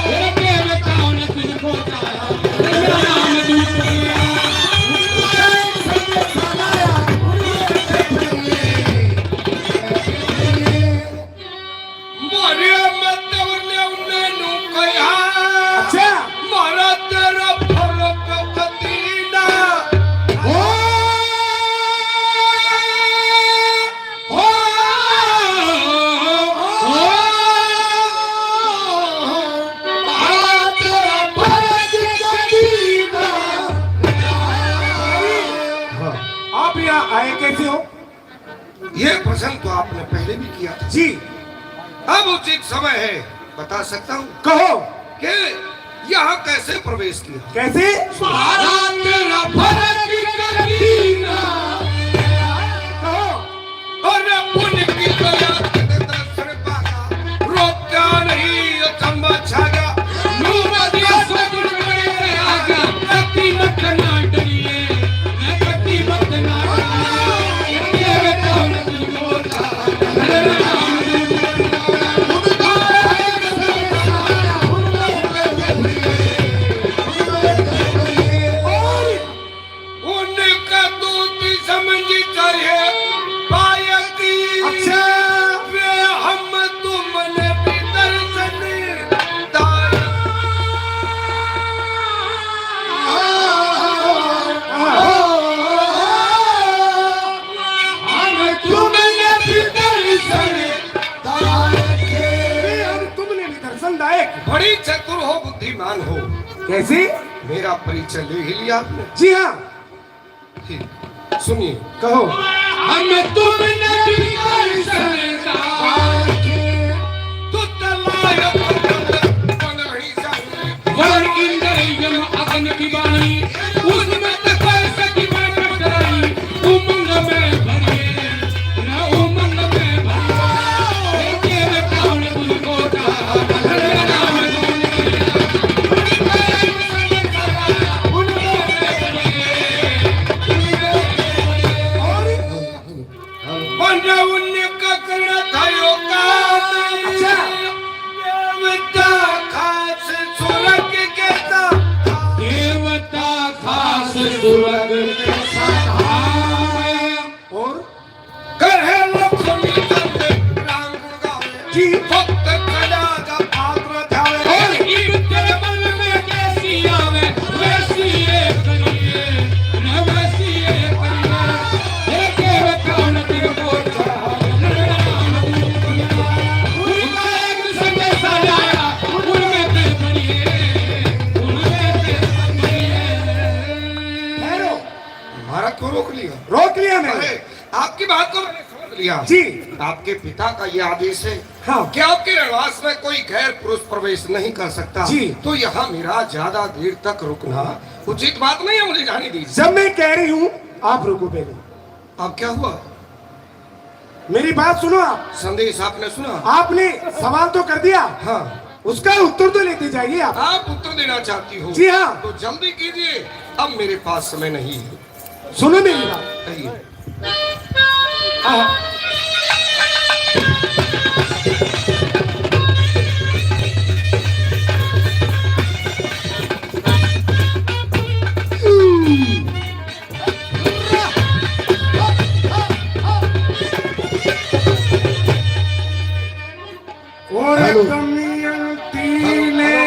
तेरे प्रेम का उन्हें तुझको चाहा, तेरा नाम दूत बन आया। मारे मत उन्हें, उन्हें नू कहा। अच्छा। मारा तेरा फर्क कती ना। हो, हो, हो, हो। मारा तेरा फर्क कती ना। हाँ, आप यहाँ आए कैसे हो? ये प्रश्न तो आपने पहले भी किया था। जी। अब उचित समय है, बता सकता हूँ। कहो। कि यहाँ कैसे प्रवेश किया? कैसे? सारा तेरा फर्क कती ना। कहो। और उनकी दया के दर्शन पाया, रोका नहीं, अचंभा छा गया। नूर दी सगुन बड़े आ गया, कती मत ना डरिए। उनका दूती समझ चाहिए पायती। अच्छा। वे हम तुमने भी दर्शन दान। हम तुमने भी दर्शन दायक। अरे, हम तुमने भी दर्शन दायक। बड़ी चतुर हो, बुद्धिमान हो। कैसे? मेरा परिचय ले ही लिया आपने। जी हाँ। ठीक, सुनिए। कहो। हम तुमने भी दर्शन दायक। तू तो लायक बन ही जाए। वर इंद्र यम अग्नि की वाणी, उसमें तो कोई सखी बन टकराई। उमंग में भरिए, ना उमंग में भरिए। तेरे कौन तुझको चाहा, तेरे नाम सुन लिया। सुरग में सदा। और कहे लक्ष्मी चंद राम गुण गावे। जी। भक्त कला का पात्र जावे। और इब तेरे मन में जैसी आवे, वैसी ये करिए, न वैसी ये करिए। हे केवल कौन तेरे को चाहे, न राम गुण गावे। उनका एक संदेश आया, उनमें ते करिए, उनमें ते करिए। ठहरो। महाराज को रोक लिया। रोक लिया मैंने। अरे, आपकी बात को मैंने समझ लिया। जी। आपके पिता का ये आदेश है हाँ। कि आपके रहवास में कोई गैर पुरुष प्रवेश नहीं कर सकता। जी। तो यहाँ मेरा ज्यादा देर तक रुकना उचित बात नहीं है, मुझे जाने दीजिए। जब मैं कह रही हूँ, आप रुको पहले। अब क्या हुआ? मेरी बात सुनो आप। संदेश आपने सुना? आपने सवाल तो कर दिया। हाँ। उसका उत्तर तो लेते जाइए आप। आप उत्तर देना चाहती हो? जी हाँ। तो जल्दी कीजिए, अब मेरे पास समय नहीं है। सुनो मेरी बात। कहिए। हाँ। और हेलो। दमयंती ने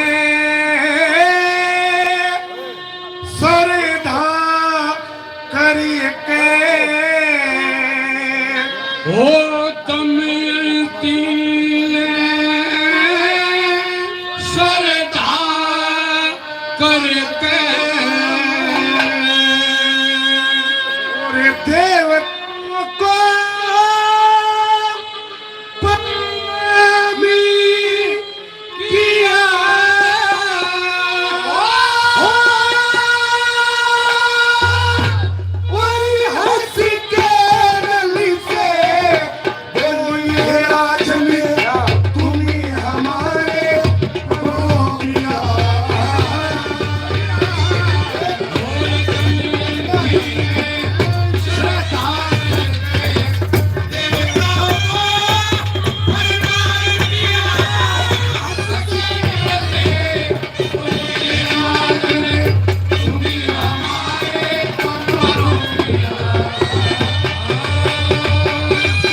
सरधा करके, ओ दमयंती ने सरधा करके, और देवताओं को पानी किया। और हंस के रली से बोलिए, आज मेरा तुम्ही हमारे हो गया।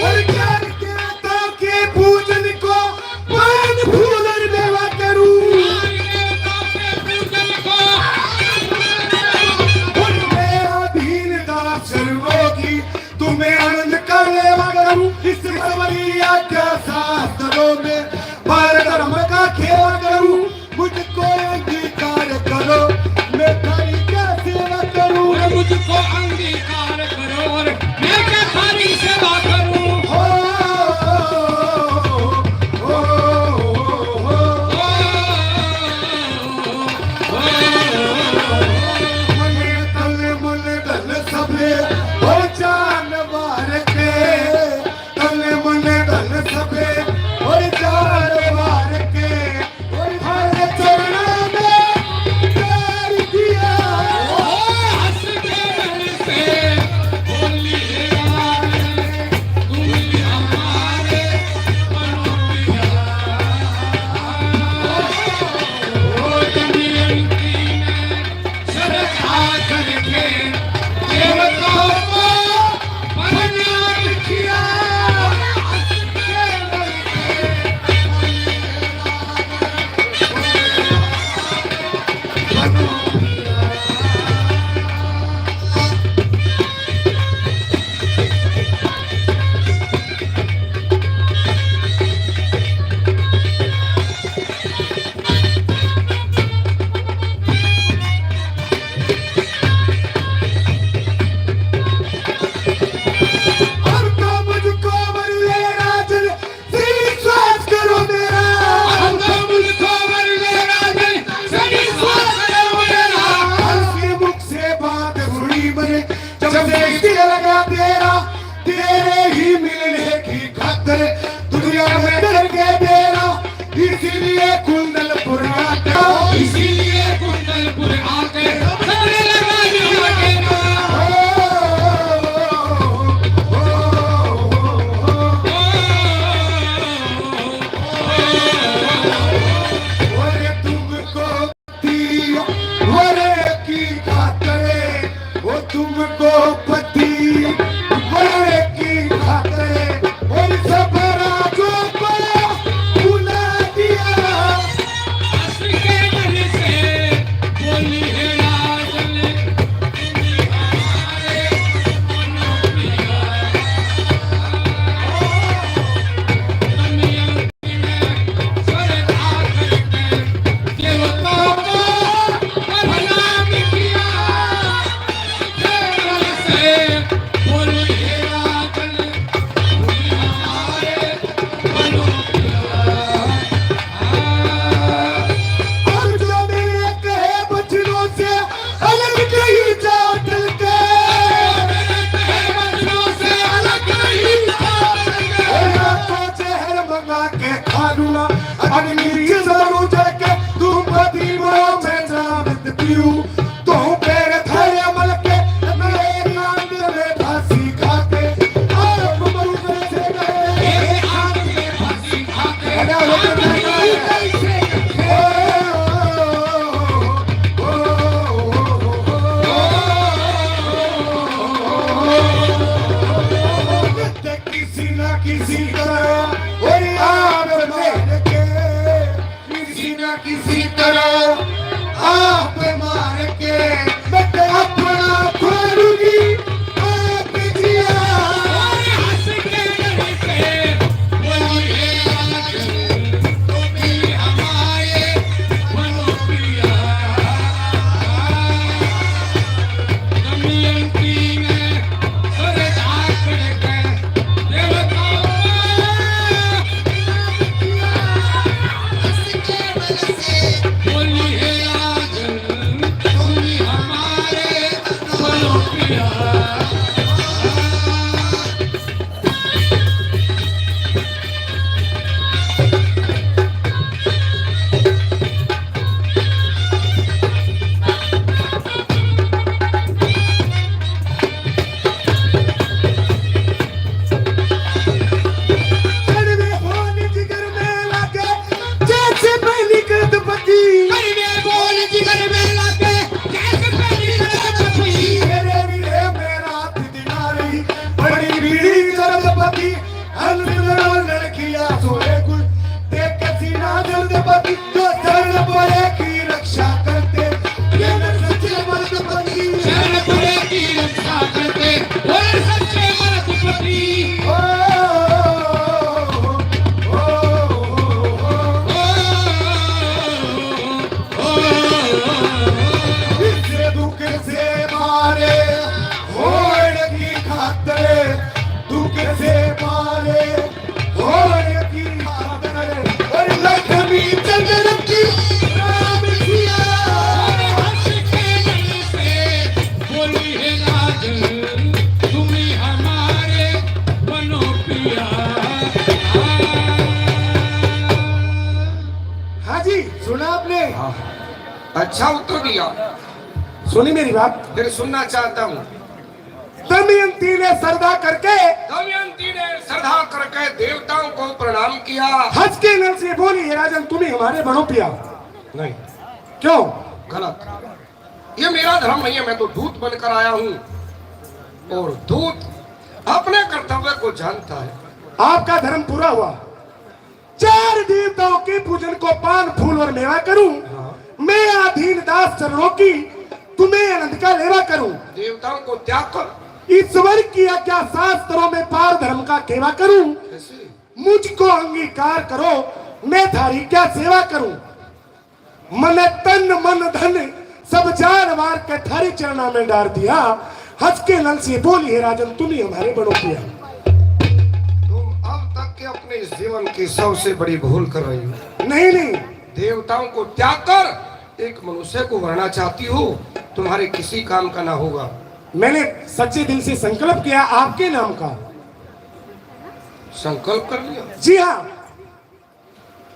और क्या कहता के पूजन को पान फूल और मेवा करूं। और मेरा दीन दास सर्वोगी, तुम्हें आनंद का लेवा करूं। इस सवरी आज्ञा शास्त्रों में पर धर्म का खेवा करूं। मुझको अंगीकार करो, मैं थारी क्या सेवा करूं? और मुझको अंगीकार करो और मैं क्या थारी सेवा करूं? हो, हो, हो, हो। मन तन मन धन सब और जान मार के, तन मन धन सब और जान मार के, और थारे चरणों में प्यार दिया। ओ हंस के मन से बोली यार, तू ही हमारे मनोरंजन। ओ दमयंती ने श्रद्धा करके देवताओं को प्रणाम किया। अब तो मुझको वर ले राजन से विश्वास करो मेरा। अब तो मुझको वर ले राजन से विश्वास करो मेरा। हंस के मुख से बात सुनी मैंने, जब से दिल लगा तेरा, तेरे ही मिलने की खातिर दुनिया में करके बेरा, इसीलिए कुंडलपुर आके, इसीलिए कुंडलपुर आके सबने लगा दिया डेरा। और तुमको दी वरे की खातिर पति मरने की खातिर और सबरा जो बड़ा बुला दिया। और जो मेरे कहे वचनों से अलग नहीं जाओ, चल के। और आपको जहर मंगा के खा लूंगा, अग्नि जरूर जल के तुम पति मरो, मैं जनामत पीऊं। तू पैर थारे अमल के, मैं एक आंत में फांसी खाते। आप मरुदर से गए, एक आंत में फांसी खाते। अरे, वो तो नहीं है। किसी ना किसी तरह, और आप मार के, किसी ना किसी तरह आप मार के मैं अपना खोलूंगी, आप जिया। और हंस के डर से बोलिए आज, तुम ही हमारे बनो पिया। दमयंती ने सर झांक के देवताओं कड़वे बोल जिगर में लागे, जैसे पहली कदपति। कड़वे बोल जिगर में लागे, जैसे पहली कदपति। मेरे लिए मेरा दिनारी, बड़ी बीड़ी कदपति। अंदर लड़कियां सोए गुल, देख के सीना जल्दपति। जो शरण पड़े की रक्षा करते, ये न सच्चे मर्द पति। शरण पड़े की रक्षा करते, बोले सच्चे मर्द पति। ओ, ओ, ओ, ओ, ओ, ओ, ओ, इस दुख से मारे होड़ की खातिर, दुख से मारे होड़ की खातिर, और लक्ष्मी चंद्र की राम सिया। हंस के मन से बोली है राजन, तुम ही हमारे बनो पिया। हाँ जी, सुना आपने? हाँ। अच्छा उत्तर दिया। सुनी मेरी बात? फिर सुनना चाहता हूँ। दमयंती ने श्रद्धा करके, दमयंती ने श्रद्धा करके देवताओं को प्रणाम किया। हंस के नल से बोली, "हे राजन, तुम ही हमारे बनो पिया।" नहीं। क्यों? गलत। ये मेरा धर्म नहीं है, मैं तो दूत बनकर आया हूँ और दूत अपने कर्तव्य को जानता है। आपका धर्म पूरा हुआ। चार देवताओं के पूजन को पान, फूल और मेवा करूं। हाँ। मैं अधीन दास चरणों की तुम्हें आनंद का लेवा करूं। देवताओं को त्याग कर। ईश्वर की आज्ञा शास्त्रों में पार धर्म का केवा करूं। कैसे? मुझको अंगीकार करो, मैं थारी क्या सेवा करूं। मने तन मन धन सब जान वार के थारे चरणा में डार दिया। हंस के नल से बोली, "हे राजन, तुम ही हमारे बनो पिया।" तुम अब तक के अपने इस जीवन की सबसे बड़ी भूल कर रही हो। नहीं, नहीं। देवताओं को त्याग कर एक मनुष्य को वरना चाहती हो, तुम्हारे किसी काम का ना होगा। मैंने सच्चे दिल से संकल्प किया आपके नाम का। संकल्प कर लिया? जी हाँ।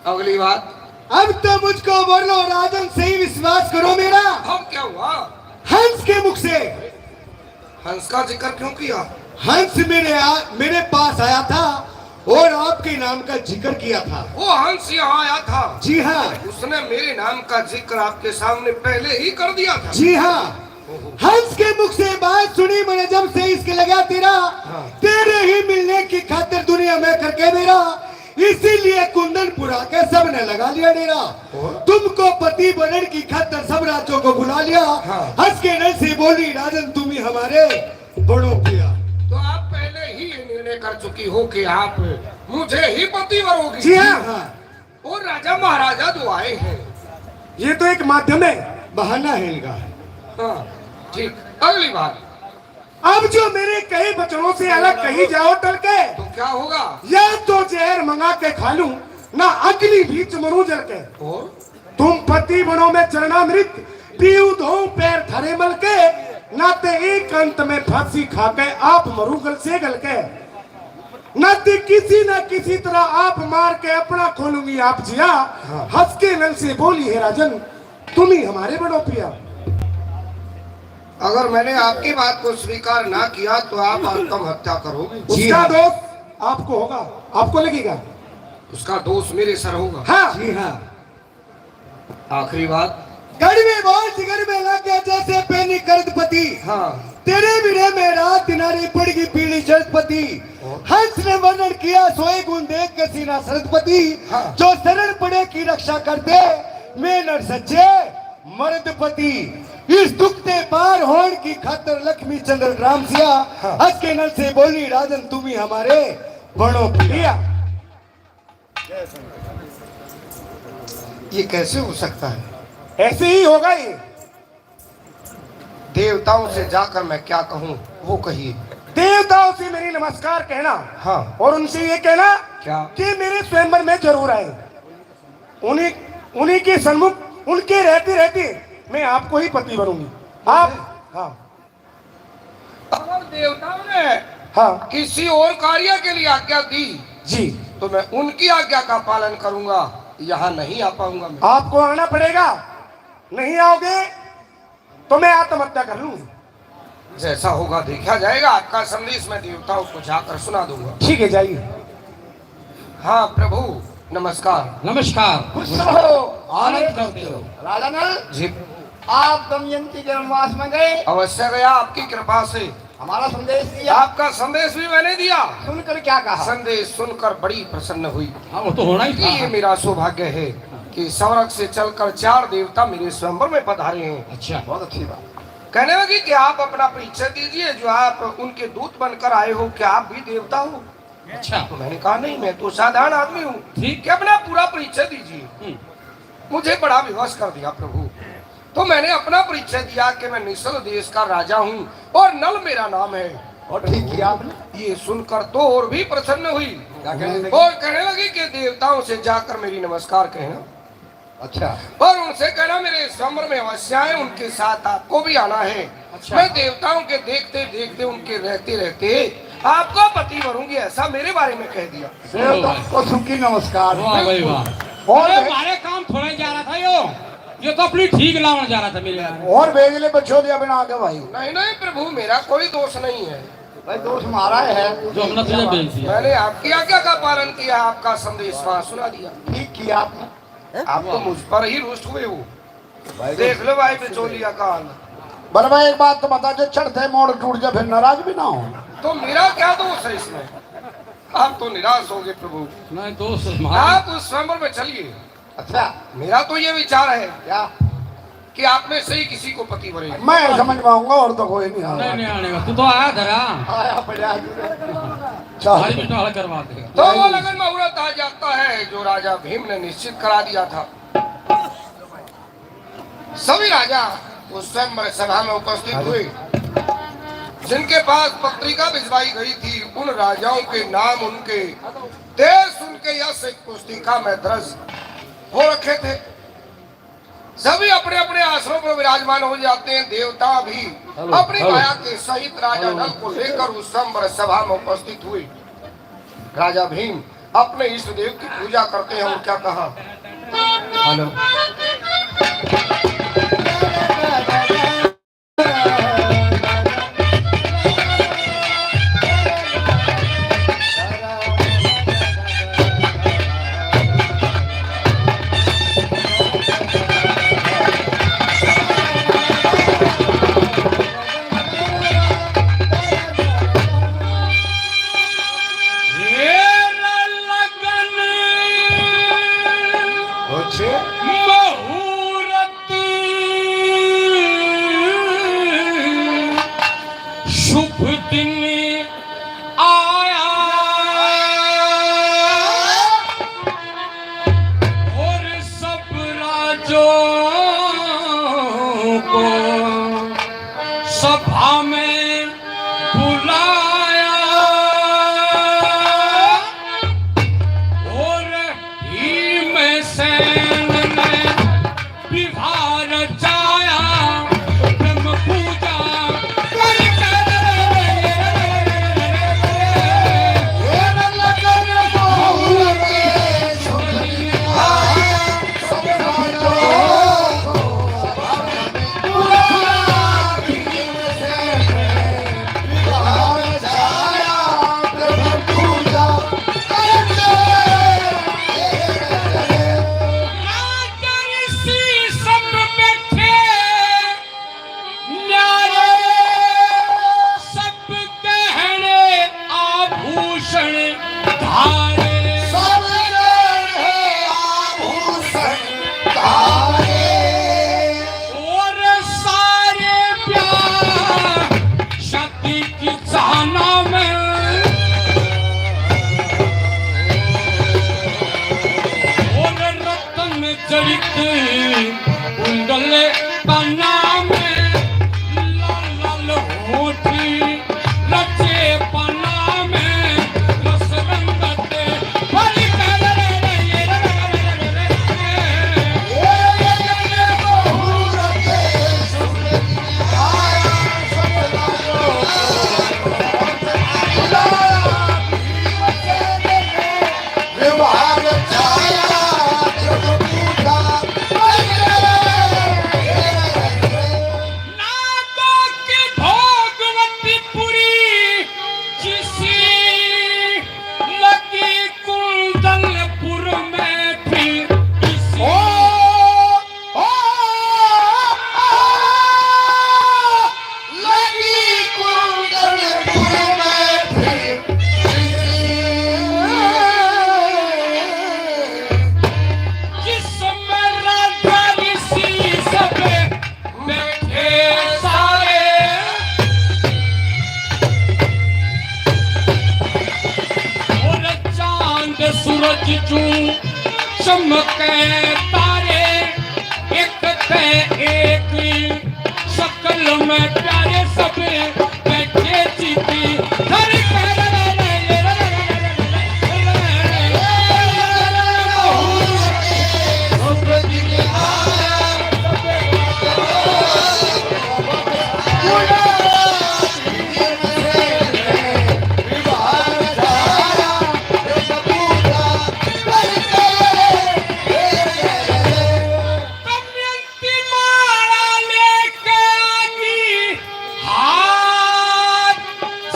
अगली बात। अब तो मुझको बोलो राजन, सही विश्वास करो मेरा। अब क्या हुआ? हंस के मुख से। हंस का जिक्र क्यों किया? हंस मेरे आ, मेरे पास आया था और आपके नाम का जिक्र किया था। वो हंस यहाँ आया था? जी हाँ। उसने मेरे नाम का जिक्र आपके सामने पहले ही कर दिया था? जी हाँ। हंस के मुख से बात सुनी मैंने जब से इश्क लगा तेरा, हाँ। तेरे ही मिलने की खातिर दुनिया में करके मेरा, इसीलिए कुंदनपुरा के सबने लगा लिया डेरा। और? तुमको पति बनने की खातिर सब राज्यों को बुला लिया। हाँ। हंस के नल से बोली राजन तुम ही हमारे बड़ो पिया। तो आप पहले ही ये निर्णय कर चुकी हो कि आप मुझे ही पति वरोगी। जी हाँ। हाँ। और राजा महाराजा जो आए हैं। ये तो एक माध्यम है, बहाना है इनका। हाँ, ठीक। अगली बात। अब जो मेरे कहे वचनों से अलग कहीं जाओ टल के, तो क्या होगा? या तो जहर मंगा के खा लूं, ना अग्नि बीच मरूं जल के। और? तुम पति बनो मैं चरणामृत पीऊ धोऊं पैर धरे मल के, ना ते एक अंत में फांसी खा के आप मरू गल से गल के। न तो किसी न किसी तरह आप मार के अपना खोलूंगी आप जिया। हाँ। हंस के नल से बोली है राजन, तुम ही हमारे बड़ो पिया। अगर मैंने आपकी बात को स्वीकार ना किया तो आप आत्महत्या करोगे। जी उसका हाँ। दोष आपको होगा, आपको लगेगा। उसका दोष मेरे सर होगा। हाँ। जी हाँ। आखिरी बात। कड़वे बोल जिगर में लग गया जैसे पैनी करदपति। हाँ। तेरे बिना मैं रात दिनारी पड़गी पीली जलदपति। और? हंस ने वर्णन किया सोए गुण देख के सीना सरदपति। हाँ। जो शरण पड़े की रक्षा कर दे, मैं नर सच्चे मर्दपति। इस दुख ते पार होण की खातर लक्ष्मी चंद्र राम सिया। हाँ। हंस के नल से बोली राजन तुम ही हमारे बनो पिया। ये कैसे हो सकता है? ऐसे ही होगा ये। देवताओं से जाकर मैं क्या कहूं, वो कहिए। देवताओं से मेरी नमस्कार कहना। हाँ। और उनसे ये कहना क्या? कि मेरे स्वयंवर में जरूर आए। उन्हीं, उन्हीं के सन्मुख, उनके रहते रहते मैं आपको ही पति बनूंगी। आप, हाँ। अगर देवताओं ने हाँ। किसी और कार्य के लिए आज्ञा दी, जी। तो मैं उनकी आज्ञा का पालन करूंगा, यहाँ नहीं आ पाऊंगा मैं। आपको आना पड़ेगा, नहीं आओगे तो मैं आत्महत्या कर लूंगी। जैसा होगा देखा जाएगा, आपका संदेश मैं देवताओं को जाकर सुना दूंगा। ठीक है, जाइए। हाँ प्रभु, नमस्कार। नमस्कार। खुश रहो, आनंद करते रहो। राजा नल जी। आप दमयंती के वनवास में गए? अवश्य गया, आपकी कृपा से। हमारा संदेश दिया? आपका संदेश भी मैंने दिया। सुनकर क्या कहा? संदेश सुनकर बड़ी प्रसन्न हुई। हाँ, वो तो होना ही था। ये मेरा सौभाग्य है कि स्वर्ग से चलकर चार देवता मेरे स्वयंवर में पधारे हैं। अच्छा। बहुत अच्छी बात। कहने लगी कि आप अपना परिचय दीजिए, जो आप उनके दूत बनकर आए हो, क्या आप भी देवता हो? अच्छा। तो मैंने कहा, नहीं, मैं तो साधारण आदमी हूँ। ठीक। कि अपना पूरा परिचय दीजिए। हम्म। मुझे बड़ा विवश कर दिया प्रभु। तो मैंने अपना परिचय दिया कि मैं निषल देश का राजा हूँ और नल मेरा नाम है। और ठीक किया आपने। ये सुनकर तो और भी प्रसन्न हुई। क्या कहने लगी? और कहने लगी कि देवताओं से जाकर मेरी नमस्कार कहना। अच्छा। और उनसे कहना मेरे स्वयंवर में अवश्य आए, उनके साथ आपको भी आना है। अच्छा। मैं देवताओं के देखते देखते, उनके रहते रहते आपका पति वरूंगी, ऐसा मेरे बारे में कह दिया। देवताओं को सुखी नमस्कार। वाह भाई वाह। और अरे, हमारे काम थोड़ा ही जा रहा था यो, ये तो अपनी ठीक लावण जा रहा था मेरे यार। और भेज ले बच्चों दे अपने आगे भाई। नहीं नहीं प्रभु, मेरा कोई दोष नहीं है। भाई दोष हमारा है। जो हमने तुझे भेज दिया। मैंने आपकी आज्ञा का पालन किया, आपका संदेश वहां सुना दिया। ठीक किया आपने। आप तो मुझ पर ही रुष्ट हुए हो। भाई देख लो भाई बिचौलिया का हाल। बल भाई एक बात तो बता, जो चढ़ते मोड़ टूट जाए फिर नाराज भी ना हो। तो मेरा क्या दोष है इसमें? आप तो निराश होंगे प्रभु। नहीं, दोष हमारा। आप उस स्वयंवर में चलिए। अच्छा। मेरा तो ये विचार है क्या? कि आप में से ही किसी को पति वरेगा। मैं समझ पाऊंगा और तो कोई नहीं आएगा। नहीं, नहीं आने का। तू तो आया धरा। आया पड़ा। चल। हमारी भी टाल करवा देगा। तो वो लगन मुहूर्त आ जाता है जो राजा भीम ने निश्चित करा दिया था। सभी राजा उस स्वयंवर सभा में उपस्थित हुए। जिनके पास पत्रिका भिजवाई गई थी, उन राजाओं के नाम, उनके देश, उनके यश एक पुस्तिका में दर्ज हो रखे थे। सभी अपने अपने आसनों पर विराजमान हो जाते हैं। देवता भी हेलो, अपनी हेलो। माया के सहित राजा हेलो। नल को लेकर उस स्वयंवर सभा में उपस्थित हुए। राजा भीम अपने इष्ट देव की पूजा करते हैं और क्या कहा? हेलो। दिन आया और सब राजों को सभा में बुलाया और भीमसेन ने विवाह रचाया, ब्रह्म पूजा कर कर राजर्षि सब बैठे न्यारे, सब गहने आभूषण धारे। सब गहने आभूषण धारे। और सारे ब्याह शादी की चाहना में और रत्न जड़ित कुंडल काना में लाल लाल होठी रचे पाना में रस रंगत भरी कर नागों की भोगवती पुरी जिसी लगी कुंदनपुर में फिर इसी। ओ, ओ, ओ, लगी कुंदनपुर में फिर इसी। जिसमें राजा ऋषि सब बैठे सारे और चांद सूरज चूं चमके तारे, एक ते एक शकल में प्यारे सब बैठे चित्ती धर के। माला लेके आगी हाथ,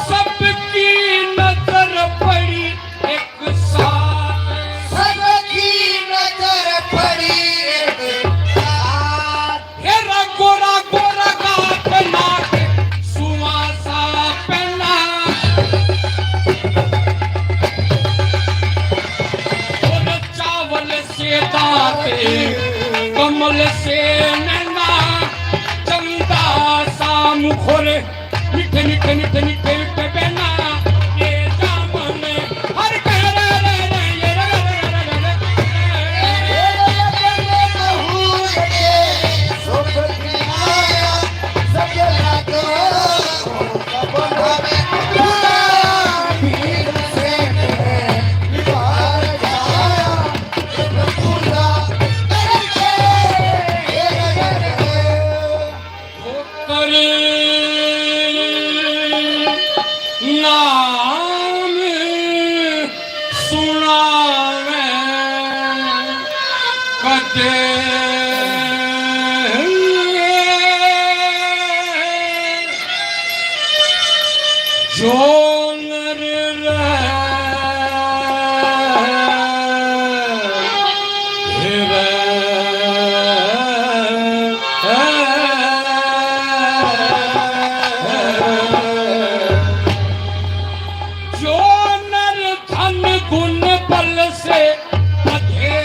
सबकी नजर पड़ी एक साथ। सबकी नजर पड़ी एक साथ। हेरा गोरा गोरा गात नाक सुवासा पहना। और चावल से दांत, कमल से नैना, चंदा सा मुखर, मीठे मीठे मीठे मीठे मीठे बहना, ये जामुन हर कह रे रे रे, ये रे रे रे रे रे। पुत्र नाम सुनावे कदे जो नर रहे। जो नर धन गुण बल से बधे,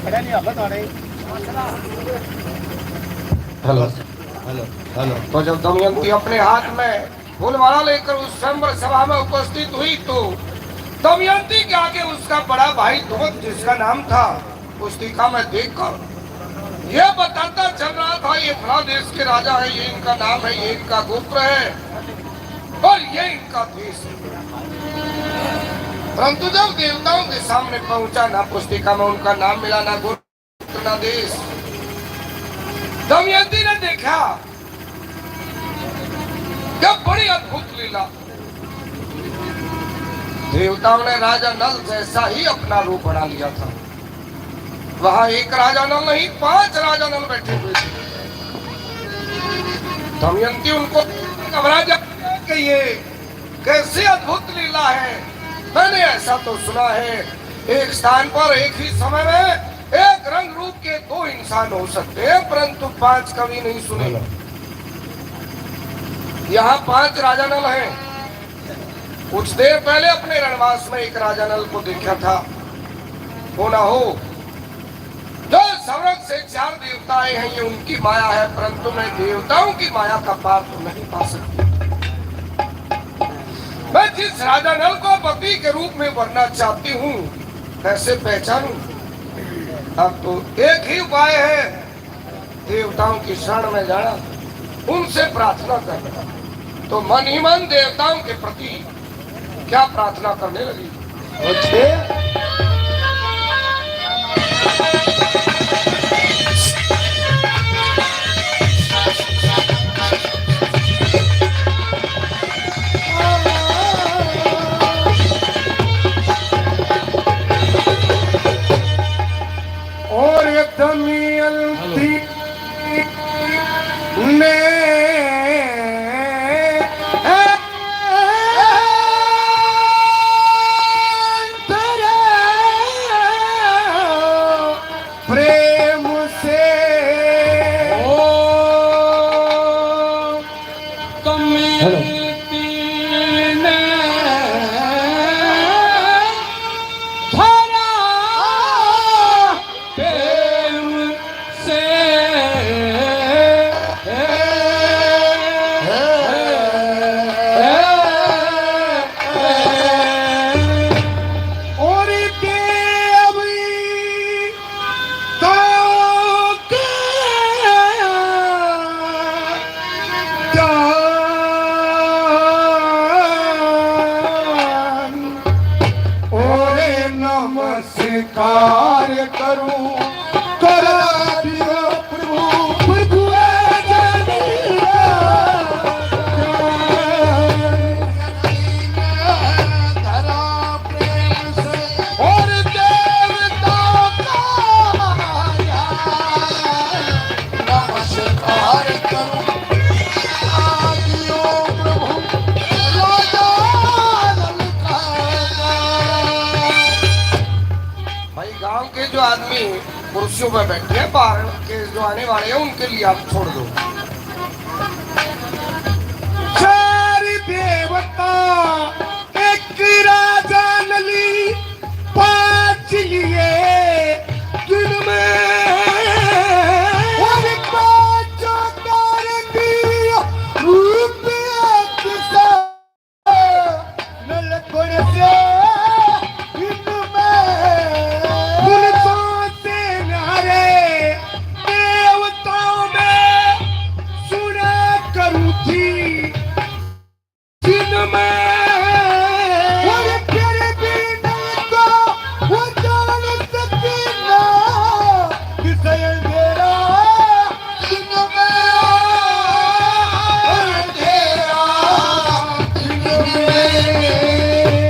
हेलो, हेलो, हेलो। तो जब दमयंती अपने हाथ में फूलमाला लेकर उस स्वयंवर सभा में उपस्थित हुई, तो दमयंती के आगे उसका बड़ा भाई ध्रुव, जिसका नाम था, पुस्तिका में देखकर यह बताता चल रहा था, ये फला देश के राजा है, ये इनका नाम है, ये इनका गोत्र है और ये इनका देश है। परंतु जब देवताओं के सामने पहुंचा, ना पुस्तिका में उनका नाम मिला, ना गोत्र, ना देश, दमयंती ने देखा कि बड़ी अद्भुत लीला। देवताओं ने राजा नल जैसा ही अपना रूप बना लिया था। वहां एक राजा नल नहीं, पांच राजा नल बैठे हुए थे। दमयंती उनको घबरा जाती है कि ये कैसी अद्भुत लीला है। मैंने ऐसा तो सुना है, एक स्थान पर एक ही समय में एक रंग रूप के दो इंसान हो सकते हैं, परंतु पांच कभी नहीं सुने। यहाँ पांच राजा नल हैं। कुछ देर पहले अपने रणवास में एक राजा नल को देखा था। हो ना हो, जो स्वर्ग से चार देवता आए हैं, ये उनकी माया है, परंतु मैं देवताओं की माया का पार तो नहीं पा सकती। मैं जिस राजा नल को पति के रूप में वरना चाहती हूँ, कैसे पहचानूं? अब तो एक ही उपाय है, देवताओं की शरण में जाना, उनसे प्रार्थना करना। तो मन ही मन देवताओं के प्रति क्या प्रार्थना करने लगी? अच्छे। और दमयंती ने प्रेम से। ओ कमल पीने धरा प्रेम से। और देवी तो और नमस्कार करूं, करा दियो प्रभु, प्रभु। और देवता का नमस्कार करूं, आदियो प्रभु राजा ललकार। भाई, गांव के जो आदमी कुर्सियों पर बैठे हैं, बाहर के जो आने वाले हैं, उनके लिए आप छोड़ दो। चार देवता एक राजा नली पांच लिए दिन में। और पांचों तारे भी रूप एक सा नलकड़ से दिन में। पुरुषों से नारे देवताओं में सुना करूं थी। जिनमें वो फिर भी नहीं तो वो जान सकी ना विषय अंधेरा। जिनमें अंधेरा, जिनमें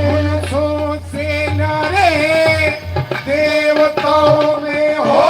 पुरुषों से नारे देवताओं में हो।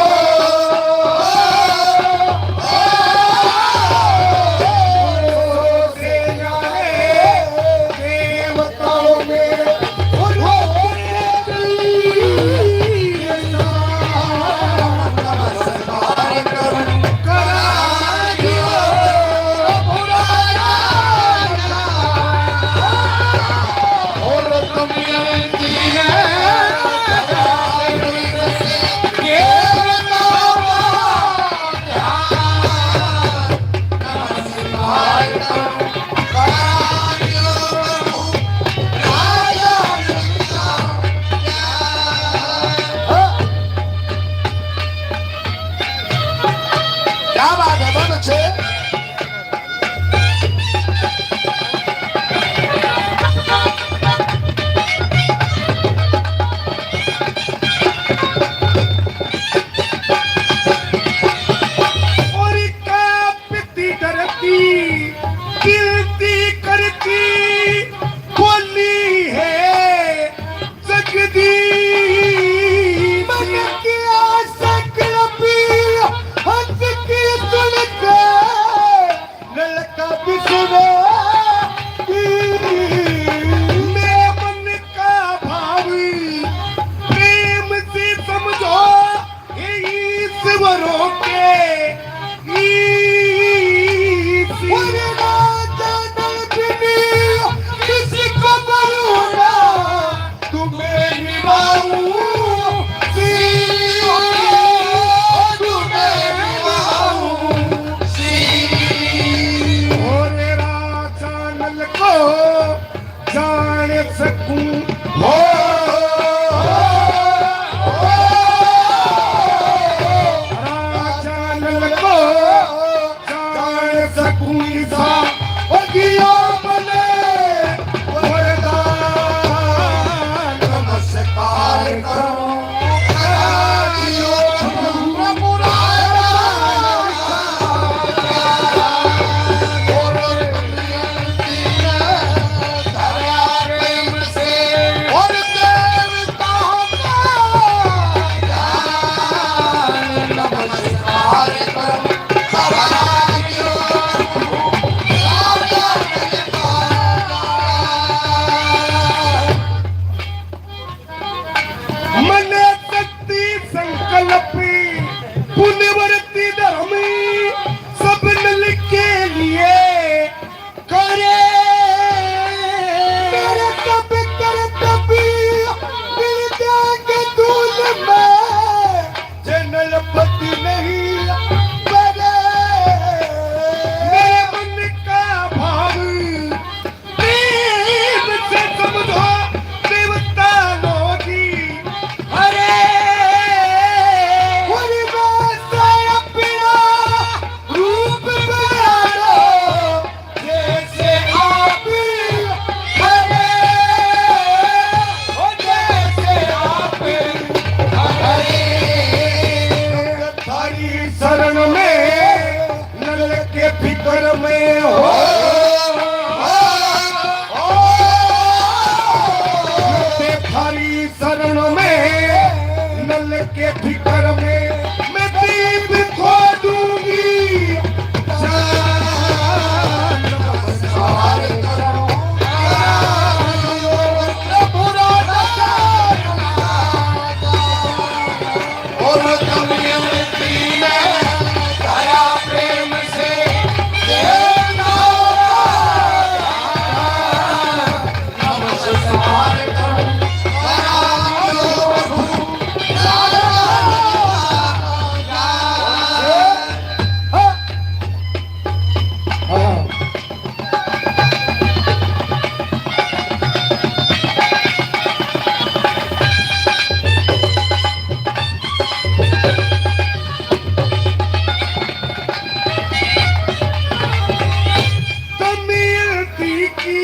की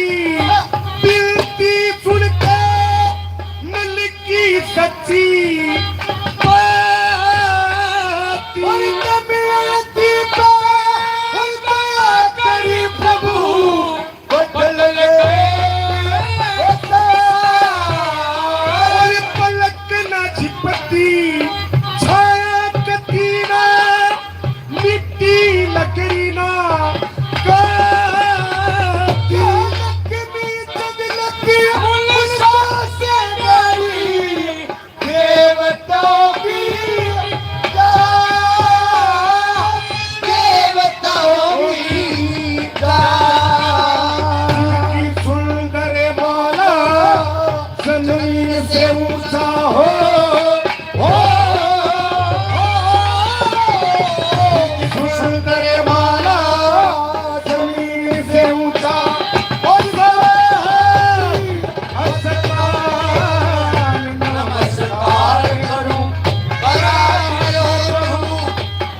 विनती सुन के मिल की सच्ची बात। और तबीयत पे दया करी प्रभु, बदल गए। और पलक ना झिपकती, छाया कती ना, मिट्टी लकड़ी ना, कालक में जब लगी उल्लास गारी, देवताओं की जा, देवताओं की जा। सुंदर माला जमीन से ऊंचा हो, हो, हो, हो। सुंदर माला जमीन से ऊंचा और नमस्कार, नमस्कार करूं, बड़ा करो प्रभु,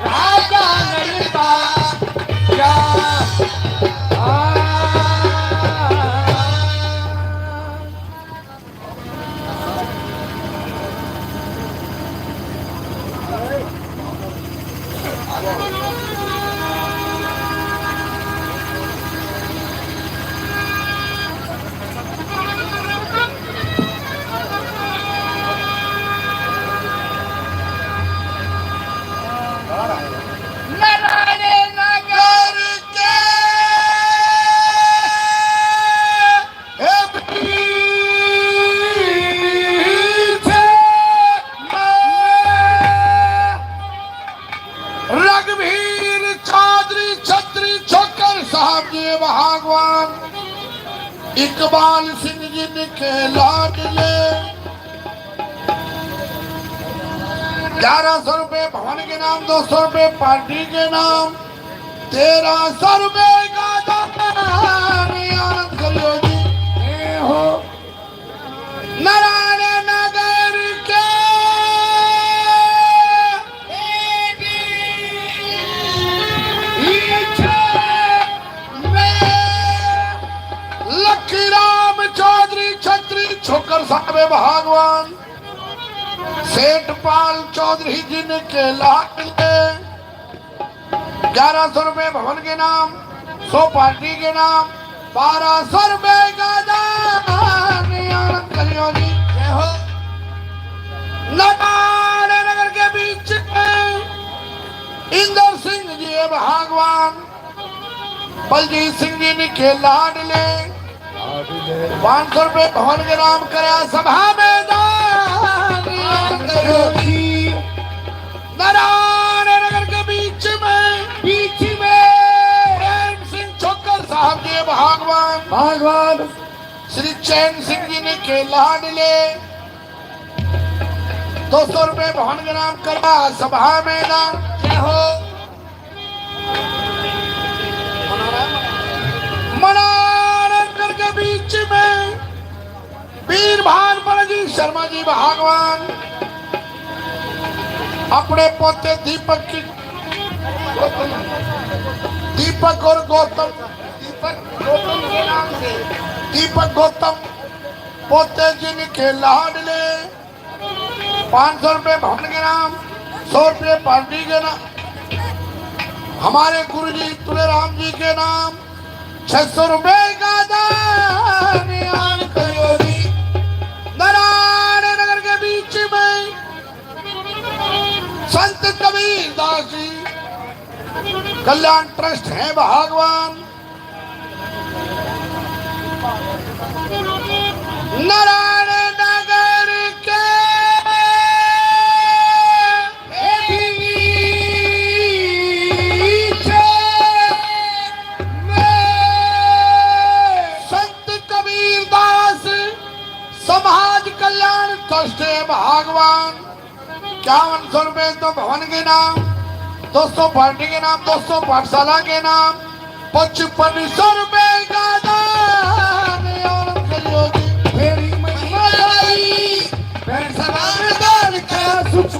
राजा ललिता क्या। नारायण नगर के रघुवीर चौधरी छत्री छोकर साहब जी भगवान, इकबाल सिंह जी के लाडले, ग्यारह सौ रुपए भवन के नाम, दो सौ रुपए पार्टी के नाम, तेरह सौ रुपए का दान। आनंद करियो जी। जय हो। नारायण नगर के लकीराम चौधरी छत्री छोकर साहब भगवान, सेठ पाल चौधरी जिनके लाडले, ग्यारह सौ रुपए भवन के नाम, सौ पार्टी के नाम, बारह सौ रुपए का दान। आनंद करियो जी। जय हो। नारायण नगर के बीच में इंदर सिंह जी भगवान, बलजीत सिंह जी इनके लाडले, पाँच सौ रुपए भवन के नाम करया सभा में दान। नारायण नगर के बीच में, बीच में प्रेम सिंह छोकर साहब जी भगवान, भगवान श्री चैन सिंह जी इनके लाडले, दो सौ रुपए भवन के नाम करया सभा में दान। जय हो। मनानंद के बीच में वीर भान जी शर्मा जी भगवान, अपने पोते दीपक की, दीपक और गौतम, दीपक गौतम के नाम से, दीपक गौतम पोते जिनके लाडले, पाँच सौ रुपए भवन के नाम, सौ रुपए पार्टी के नाम, हमारे गुरु जी तुलेराम जी के नाम छह सौ रुपए का दान। आनंद करियो जी। नारायण नगर के बीच में संत कबीर दास जी कल्याण ट्रस्ट है भगवान। नारायण नगर के बीच में संत कबीर दास समाज कल्याण ट्रस्ट भगवान। इक्यावन सौ रुपए तो भवन के नाम, दो सौ पार्टी के नाम, दो सौ पाठशाला के नाम, पचपन सौ रुपए का दान। और करियो जी। फेरी महिमा आई, फिर सवार दान का सुख।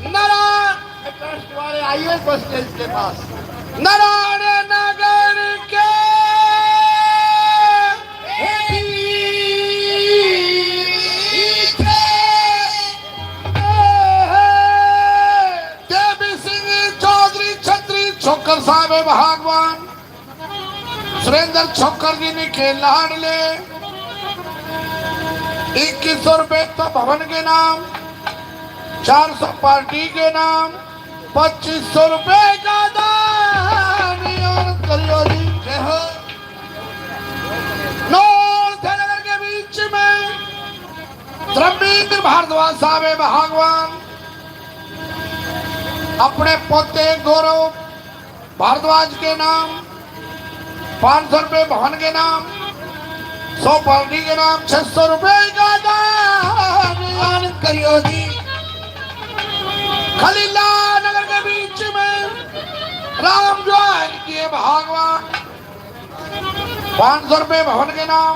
नारायण ट्रस्ट वाले आइए बस स्टेज के पास। नारायण नगर के भगवान सुरेंद्र छोकर जी ने के लाडले इक्कीस सौ रुपए तो भवन के नाम, चार सौ पार्टी के नाम, पच्चीस सौ रुपए का दान यार करियो जी। जय हो। नौलखा नगर के बीच में धर्मेंद्र भारद्वाज साहब है भगवान, अपने पोते गौरव भारद्वाज के नाम, पाँच सौ रुपए भवन के नाम, सौ पार्टी के नाम, छह सौ रुपए का दान करियो जी। खलीला नगर के बीच में राम जो है ये भगवान, पाँच सौ रुपए भवन के नाम,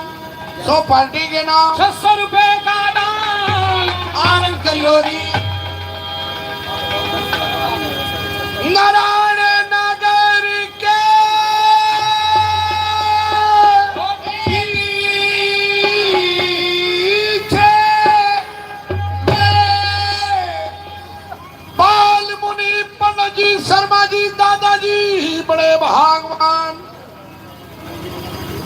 सौ पार्टी के नाम, छह सौ रुपए का दान आनंद करियो जी। नारायण नगर के पीछे बाल मुनि पंडित जी शर्मा जी दादाजी बड़े भगवान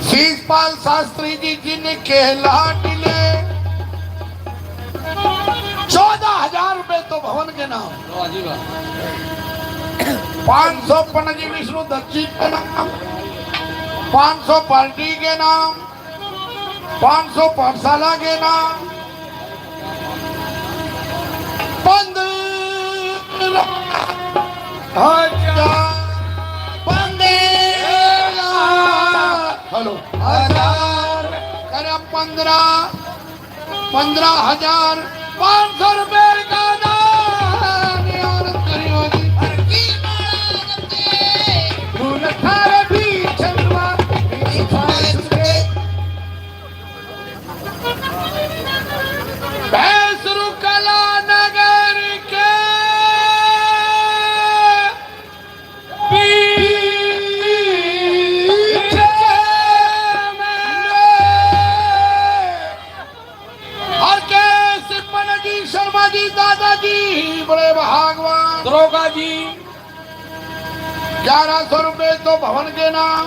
शीशपाल शास्त्री जी जिनके लाडले चौदह हजार रुपए तो भवन के नाम, पाँच सौ पंडित जी विष्णु दत्त जी के नाम, पाँच सौ पार्टी के नाम, पाँच सौ पाठशाला के नाम, पंद्रह हजार, पंद्रह, हेलो, हजार, करे पंद्रह, पंद्रह हजार पाँच सौ रुपए का दान यार करियो जी। भूल थारे भी चंद्रमा, भैंसरू कला नगर के पीछे में हर के सिमन जी शर्मा जी दादाजी बड़े भगवान दरोगा जी ग्यारह सौ रुपए तो भवन के नाम,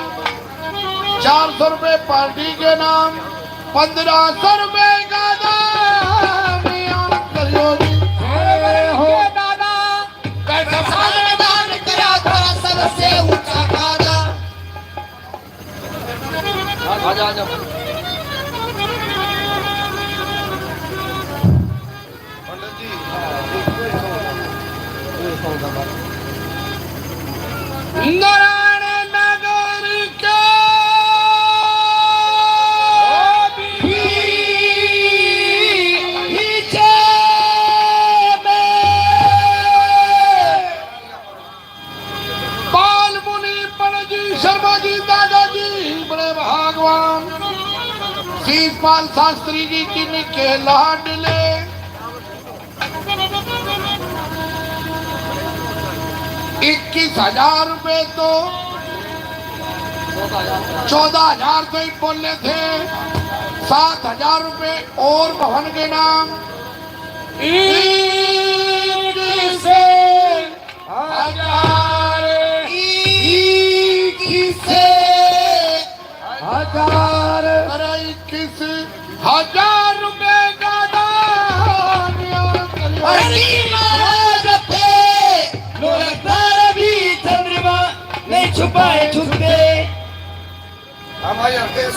चार सौ रुपए पार्टी के नाम, पंद्रह सौ रुपए का दान यार करियो जी। जय हो दादा, कैसा दान करा था सबसे ऊंचा दादा। आजा, आजा। नारायण नगर के पीछे में बाल मुनि पंडित जी शर्मा जी दादाजी बड़े भगवान शीशपाल शास्त्री जी जिनके लाडले इक्कीस हजार रुपए तो चौदह हजार तो ही बोले थे, सात हजार रुपए और भवन के नाम इक्कीस हजार, इक्कीस हजार, अरे इक्कीस हजार रुपए का दान यार करियो। अरे महाराज थे, लोग तारा भी चंद्रमा नहीं छुपाए छुपते। हम आए हरदेश।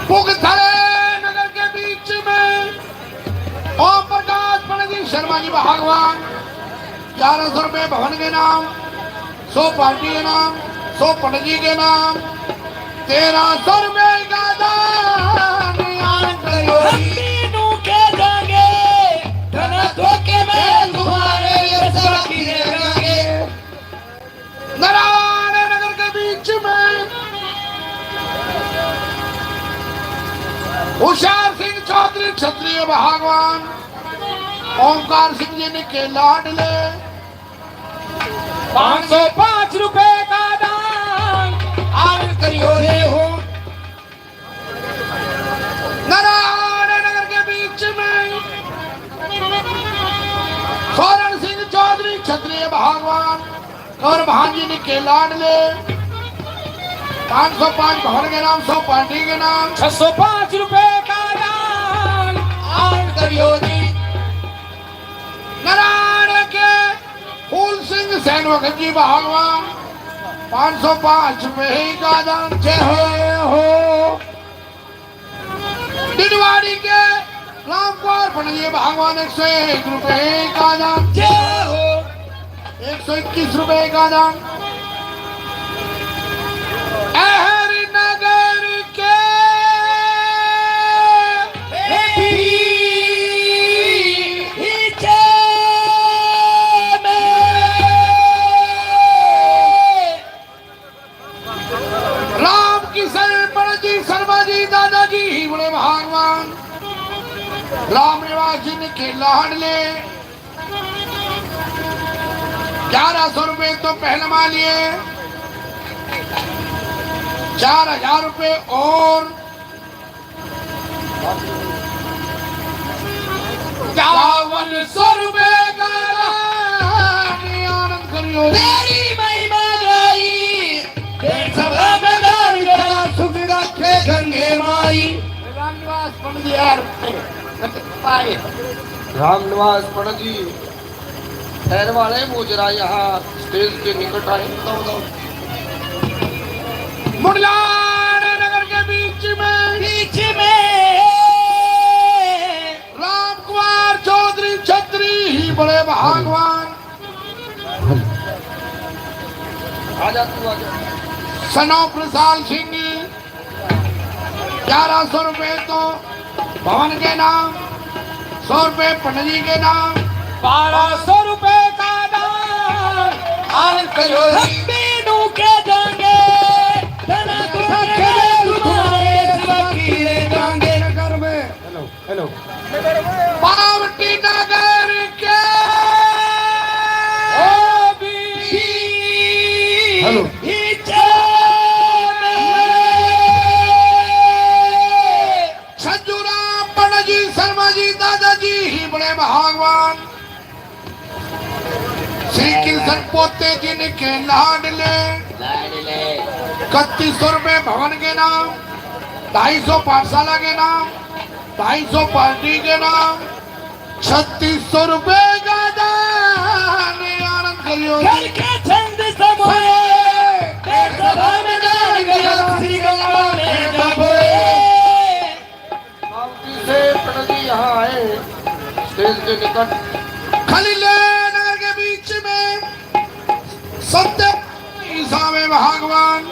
पुगथले नगर के बीच में ओम प्रकाश पंडित जी शर्मा जी भगवान, ग्यारह सौ रुपए भवन के नाम, सौ पार्टी के नाम, सौ पंडित जी के नाम, तेरह सौ रुपए का दान आनंद करियो। हम तीनों के जाएंगे, धना धोखे में तुम्हारे ये सब गिरेंगे। नारायण नगर के बीच में होशियार सिंह चौधरी क्षत्रिय भगवान, ओमकार सिंह जी ने के लाडले, पाँच सौ पाँच रुपए का दान। हो। नारायण नगर के बीच में सोरण सिंह चौधरी क्षत्रिय भगवान और भांजी ने के लाडले, पाँच सौ पाँच भवन के नाम, सौ पार्टी के नाम। छह सौ पाँच रुपए का दान, आन करियो जी। नारायण के फूल सिंह सैन मुखर्जी भगवान, पाँच सौ पाँच रुपए ही का दान। जय हो। दिनवाड़ी के राम कुमार पंडित भगवान, एक सौ एक रुपए का दान। जय हो। एक सौ इक्कीस रुपए का दान। अहर नगर के राम किशन पंडित जी शर्मा जी, दादाजी ही बड़े भगवान। राम निवास जी ने के लाडले, ग्यारह सौ रुपए तो पहलवा लिए, चार हजार रुपए और बावन सौ रुपए का दान, आनंद करियो। तेरी महिमा गाई, देर सभा में दान करा, सुख रखे गंगे माई। रामनिवास पंडित जी यार, आए। रामनिवास पंडित जी, ठहर वाले मुजरा यहाँ स्टेज के निकट आए। बताओ, बताओ। मुंडलाड़ नगर के बीच में, बीच में राम कुमार चौधरी छत्री ही बड़े भगवान। आजा तू, आजा। सनौ प्रसाद सिंह, ग्यारह सौ रुपए तो भवन के नाम, सौ रुपए पंडित जी के नाम। बारह सौ रुपए का दान, आन करियो। हम भी नू के देंगे, धना तुम्हारे, तुम्हारे सिवा की ले जाएंगे। नगर में। Hello, hello. पावटी नगर के हेलो। छज्जूराम पंडित जी शर्मा जी, दादाजी ही बड़े भगवान। श्री कृष्ण पोते जिनके लाडले। लाडले। इकतीस सौ रुपए भवन के नाम, ढाई सौ पाठशाला के नाम, ढाई सौ पार्टी के नाम, छत्तीस सौ रुपए का दान, आनंद करियो। घर के छंद समूह, घर सभा में दान करो, श्री गंगा में का बोले। पावती से पंडित जी यहाँ आए, स्टेज के निकट। खलीले नगर के बीच में सत्य ईसा में भगवान।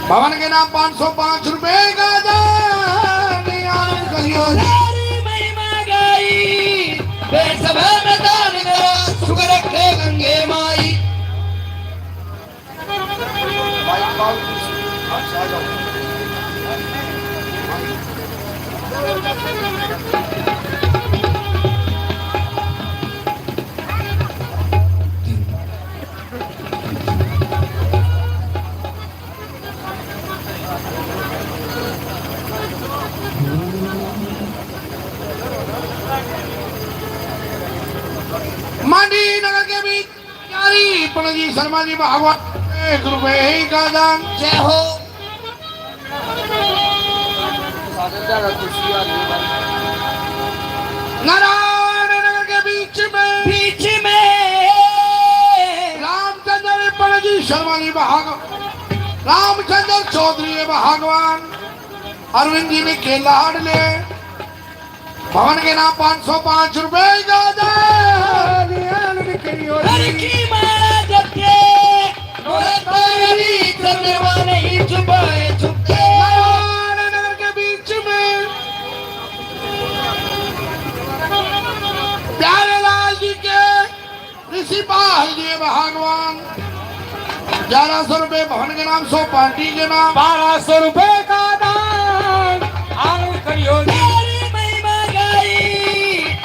भवन के नाम पाँच सौ पाँच रुपए का दान, आनंद करियो। तेरी महिमा गाई, बेसभा में दान करो, सुख रखे गंगे माई। मांडी नगर के बीच यारी पणजी शर्मा जी भागवत एक रुपए ही का दान। जय हो। नारायण नगर के बीच में, बीच में रामचंद्र पणजी शर्मा जी भाग, रामचंद्र चौधरी भगवान, अरविंद जी ने के लाडले। भवन के नाम पाँच सौ पाँच रुपए का दान। हर की माला जपके, नौरत्न चंद्रमा नहीं छुपाए छुपके। नारायण नगर के बीच में प्यारे लाल जी के ऋषि पाल जी भगवान, ग्यारह सौ रुपए भवन के नाम, सौ पार्टी के नाम। बारह सौ रुपए का दान, आनंद करियो। तेरी महिमा गाई,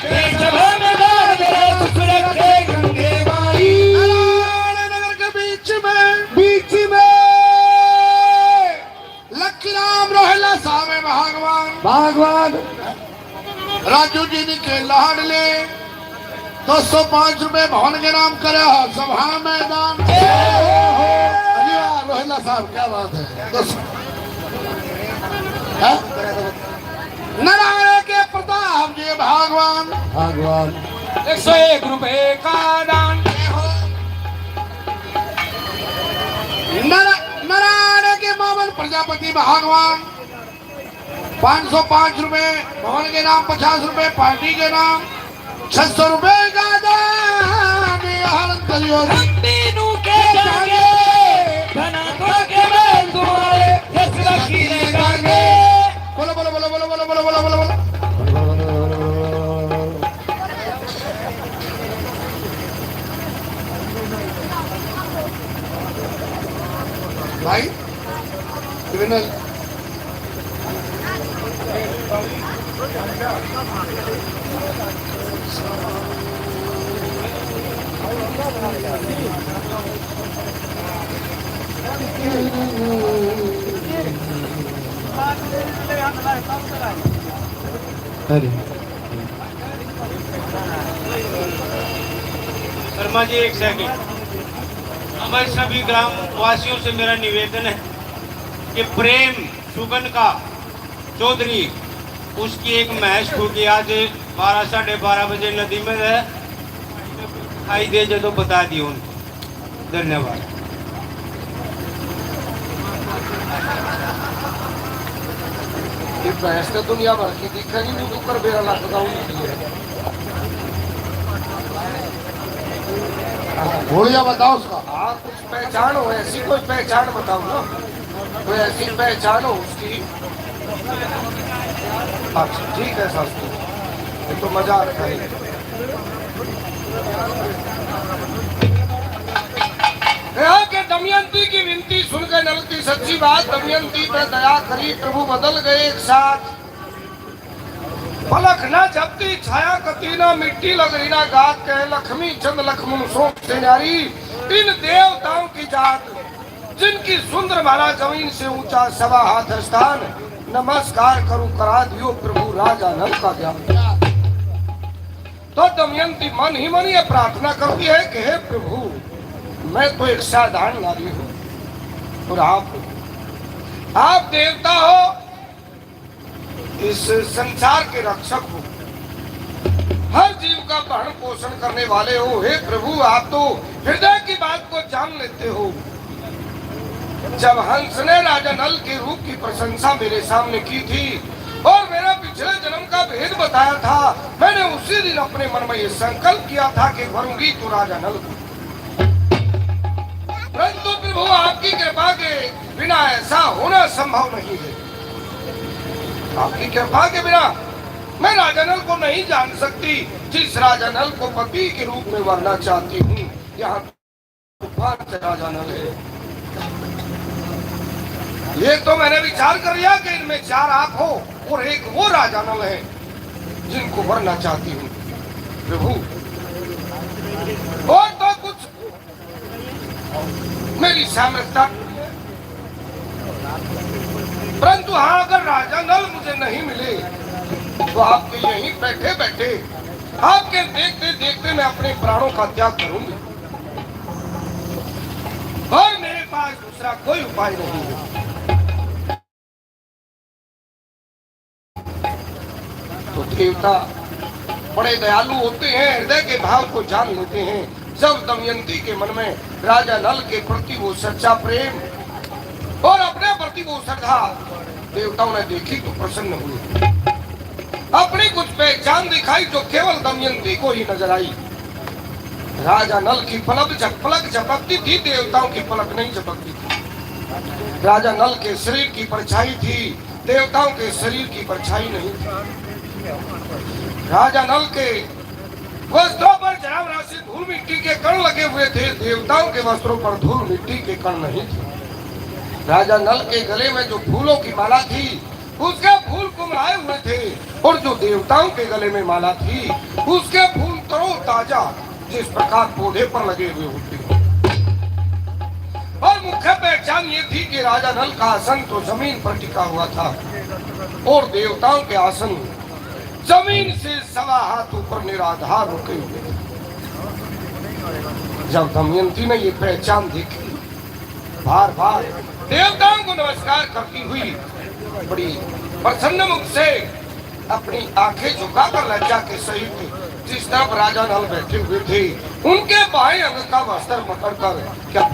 तेरे सभा में दान करो, सुख रखे गंगे माई। नारायण नगर के बीच में, बीच में भागवान राजू जी ने के लाडले दो सौ पाँच रुपए भवन के नाम करे हो सभा मैदान। अरे वाह, रोहिला साहब, क्या बात है। दो सौ। हैं? नारायण के प्रताप जी भागवान। भागवान। एक सौ एक रुपए का दान। नारा-, नारायण के मामन प्रजापति भागवान। पाँच सौ पाँच रुपए भवन के नाम, पचास रुपए पार्टी के नाम, छह सौ रुपए का दान। ये हरण करियो। धरती नू के जागे, धना तो के बैल तुम्हारे, यस लकी ने गांगे। बोलो, बोलो, बोलो। भाई, क्रिमिनल। अरे। शर्मा जी, एक सेकंड। हमारे सभी ग्राम वासियों से मेरा निवेदन है कि प्रेम सुगन का चौधरी, उसकी एक भैंस छूटी, आज बारह, साढ़े बारह बजे नदी में है, खाई दे जो तो बता दियो उनको। धन्यवाद। ये भैंस तो दुनिया भर की दिखेगी, नहीं तो कर बेरा लग का उल्टी है। घोड़िया बताओ उसका। हाँ, कुछ पहचान हो, ऐसी कोई पहचान बताओ ना, कोई ऐसी पहचान हो उसकी। अच्छा, ठीक है सासू, ये तो मजाक है। कहा कि दमयंती की विनती सुनकर नल की सच्ची बात, दमयंती पे दया करी, प्रभु बदल गए एक साथ। पलक ना झपकी छाया कती ना मिट्टी लग रही ना गात, कहे लक्ष्मी चंद लखमुन सोच से न्यारी, इन देवताओं की जात, जिनकी सुंदर माला जमीन से ऊंचा सवा हाथ स्थान, नमस्कार करूं करा दियो प्रभु राजा नल का ज्ञान। तो दमयंती मन ही मन ये प्रार्थना करती है कि हे प्रभु, मैं तो एक साधारण नारी हूँ और आप, आप देवता हो, इस संसार के रक्षक हो, हर जीव का भरण पोषण करने वाले हो। हे प्रभु, आप तो हृदय की बात को जान लेते हो। जब हंस ने राजा नल के रूप की प्रशंसा मेरे सामने की थी और मेरा पिछले जन्म का भेद बताया था, मैंने उसी दिन अपने मन में ये संकल्प किया था कि वरूंगी तो राजा नल को। परंतु प्रभु, आपकी कृपा के बिना ऐसा होना संभव नहीं है। आपकी कृपा के बिना मैं राजा नल को नहीं जान सकती, जिस राजा नल को पति के रूप में वरना चाहती हूँ। यहाँ तूफान से राजा नल है। ये तो मैंने विचार कर लिया कि इनमें चार आप हो और एक वो राजा नल है जिनको वरना चाहती हूँ प्रभु। और तो कुछ मेरी सामर्थ्यता, परंतु हाँ, अगर राजा नल मुझे नहीं मिले तो आपके यहीं बैठे बैठे, आपके देखते देखते मैं अपने प्राणों का त्याग करूंगी और मेरे पास दूसरा कोई उपाय नहीं है। तो देवता बड़े दयालु होते हैं, हृदय के भाव को जान लेते हैं। जब दमयंती के मन में राजा नल के प्रति वो सच्चा प्रेम और अपने प्रति वो श्रद्धा देवताओं ने देखी तो प्रसन्न हुए। अपनी कुछ पहचान दिखाई जो केवल दमयंती को ही नजर आई। राजा नल की पलक झप-, पलक झपकती थी, देवताओं की पलक नहीं झपकती थी। राजा नल के शरीर की परछाई थी, देवताओं के शरीर की परछाई नहीं थी। राजा नल के वस्त्रों पर जरा जरा से धूल मिट्टी के कण लगे हुए थे, देवताओं के वस्त्रों पर धूल मिट्टी के कण नहीं थे। राजा नल के गले में जो फूलों की माला थी, उसके फूल कुमलाए हुए थे, और जो देवताओं के गले में माला थी, उसके फूल तरोताजा, जिस प्रकार पौधे पर लगे हुए होते हैं। और मुख्य पहचान ये थी कि राजा नल का आसन तो जमीन पर टिका हुआ था, और देवताओं के आसन जमीन से सवा हाथ ऊपर निराधार रुके हुए थे। जब दमयंती ने ये पहचान देखी, बार बार देवताओं को नमस्कार करती हुई बड़ी प्रसन्न मुख से अपनी आंखें झुकाकर लज्जा के सहित जिस तरफ राजा नल बैठे हुए थे, उनके बाएं अंग का वस्त्र पकड़कर क्या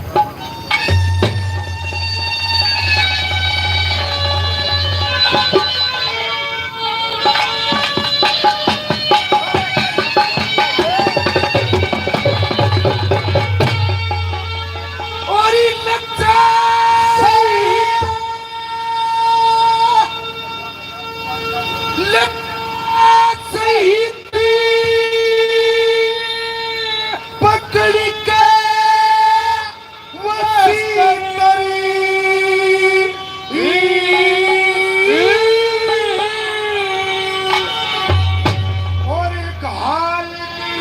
और ये लज्जा सहित, लज्जा सहित पकड़ के वसीयत करी। और घाल दी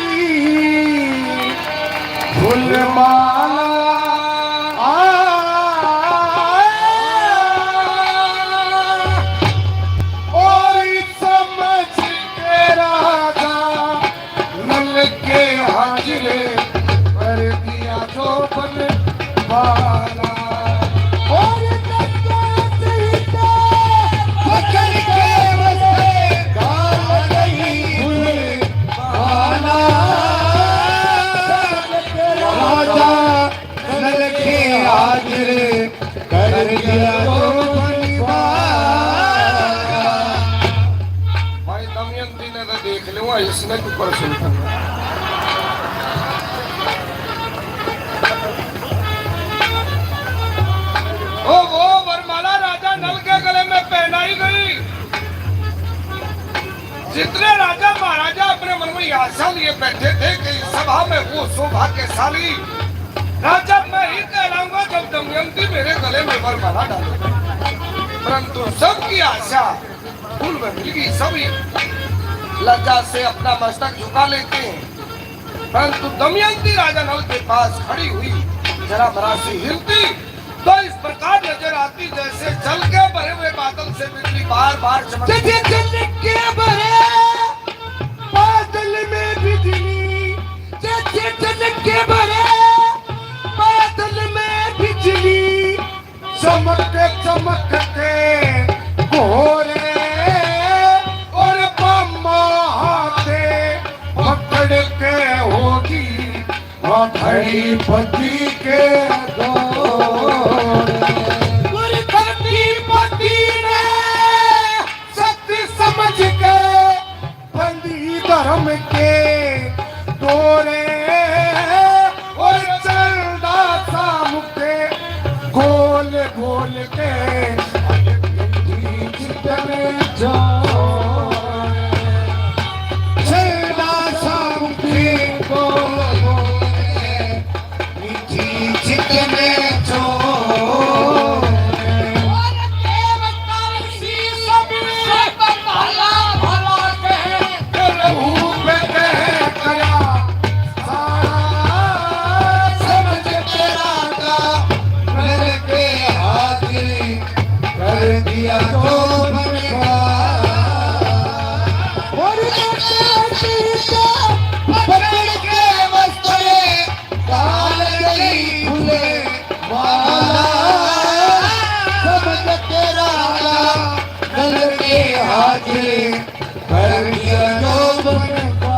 फूल माला। और समझ के राजा नल के हाजिर कर दिया जो बनवाला। और गंगा सहित पकड़ के बसे गाल गई फूल माला। राजा नल के हाजिर कर दिया जो बनवाला। भाई दमयंती ने तो देख लो, इसने क्यों परेशान करना? ओ, वो वरमाला राजा नल के गले में पहनाई गई। जितने राजा महाराजा अपने मन में आशा लिए बैठे थे कि इस सभा में वो सौभाग्यशाली राजा मैं ही कहलाऊंगा जब दमयंती मेरे गले में वरमाला डाले। परंतु सबकी आशा फूल में मिल गई। सभी लज्जा से अपना मस्तक झुका लेते हैं, परंतु दमयंती राजा नल के पास खड़ी हुई, जरा मरा सी हिलती तो इस प्रकार नजर आती जैसे जल के भरे हुए बादल से बिजली बार बार चमक। जैसे जल के भरे बादल में बिजली, जैसे जल के भरे बादल में बिजली, चमक चमक के गोरे और बामा हाथे पकड़ के होगी। हाँ, खड़ी पति के दो। गुरु खड़ी पति ने सत्य समझ के बंदी धर्म के डोरे। और चलदा सा मुके गोल गोल के अरे पिंडी जितने जो। चलदा सा मुके गोल गोल के मीठी चित में जो। और देवता ऋषि सब सब भला भला कहे। रूप कह कया सारा समझ तेरा का मिल के हाजिरी कर दिया जो बनवा। और पकड़ के मस्तरे काल गई फूले माला, समझ तेरा नल के हाजिर कर दिया जो बनवा।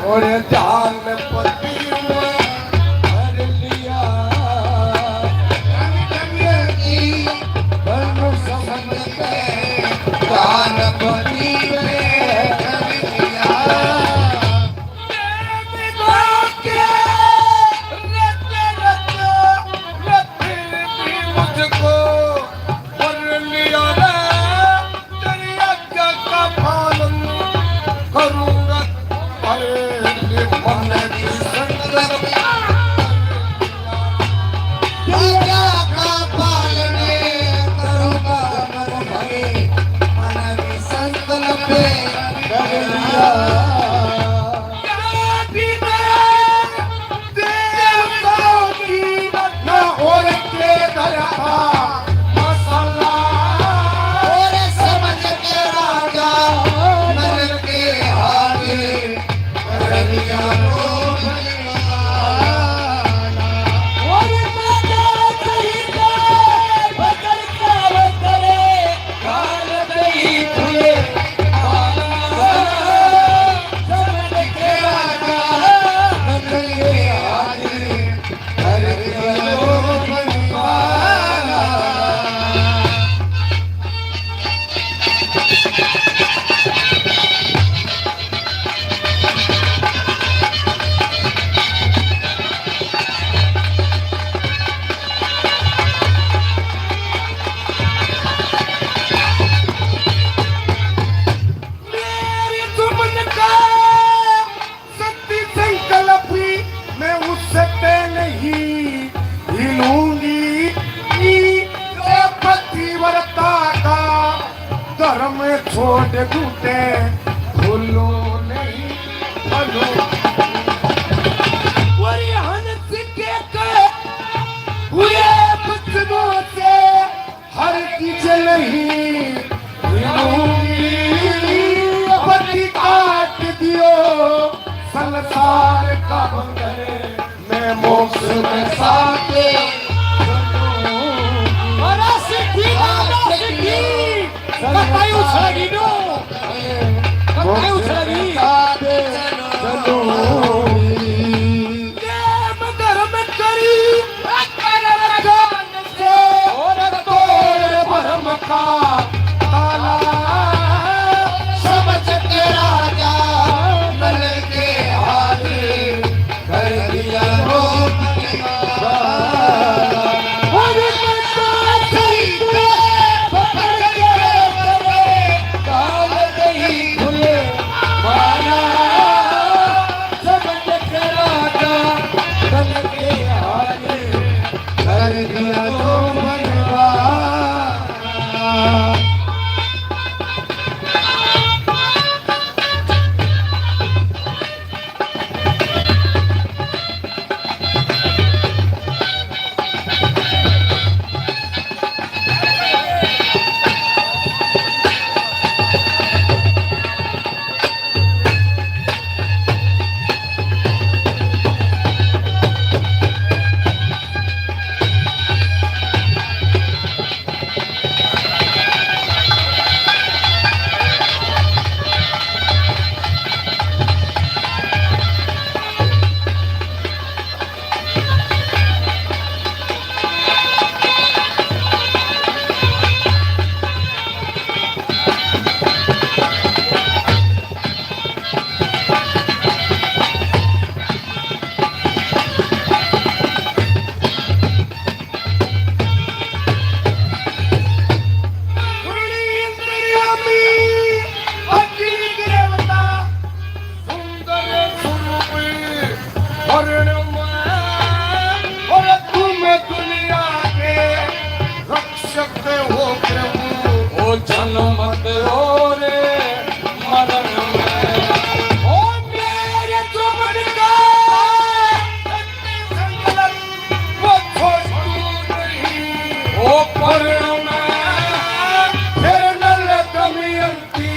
और जान पति में भर लिया, रंग रंग की धन समझ के जान पति में भर लिया। मेरी तुमने का सत्य संकल्प, मैं उससे नहीं हिलूंगी। ये पतिव्रता का धर्म छोड़ दूं ते भूलूं नहीं, भूलूं। वही हंस के कहे हुए बचनों से हर चीज नहीं मिलूंगी। पति काट दियो संसार का बंधन, मैं मोक्ष में साथ चलूंगी। अरे सिद्धि, अरे सिद्धि, कटाई उछाली नो, कटाई उछाली। प्रेम धर्म करी, और तोड़ भरम का ताला। समझ के राजा नल के हाथ कर दिया रो। सुंदर स्वरूप हरण में, और तुम दुनिया के रक्षक हो प्रभु। ओ जन्म मत हो रे मरण में, ओ मेरे जुम्मन का वो छोड़ू नहीं। ओ परण में फिर नल दमयंती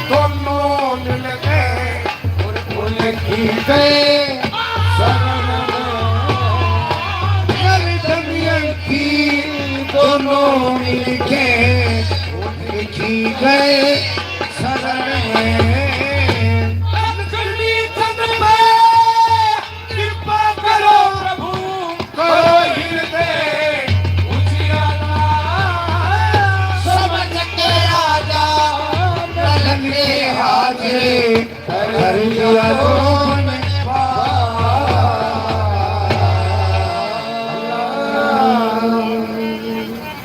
दोनों मिलके और उनकी गए शरण में। नल दमयंती दोनों मिलके उनकी गए शरण में। हाजिरी कर दिया तूने।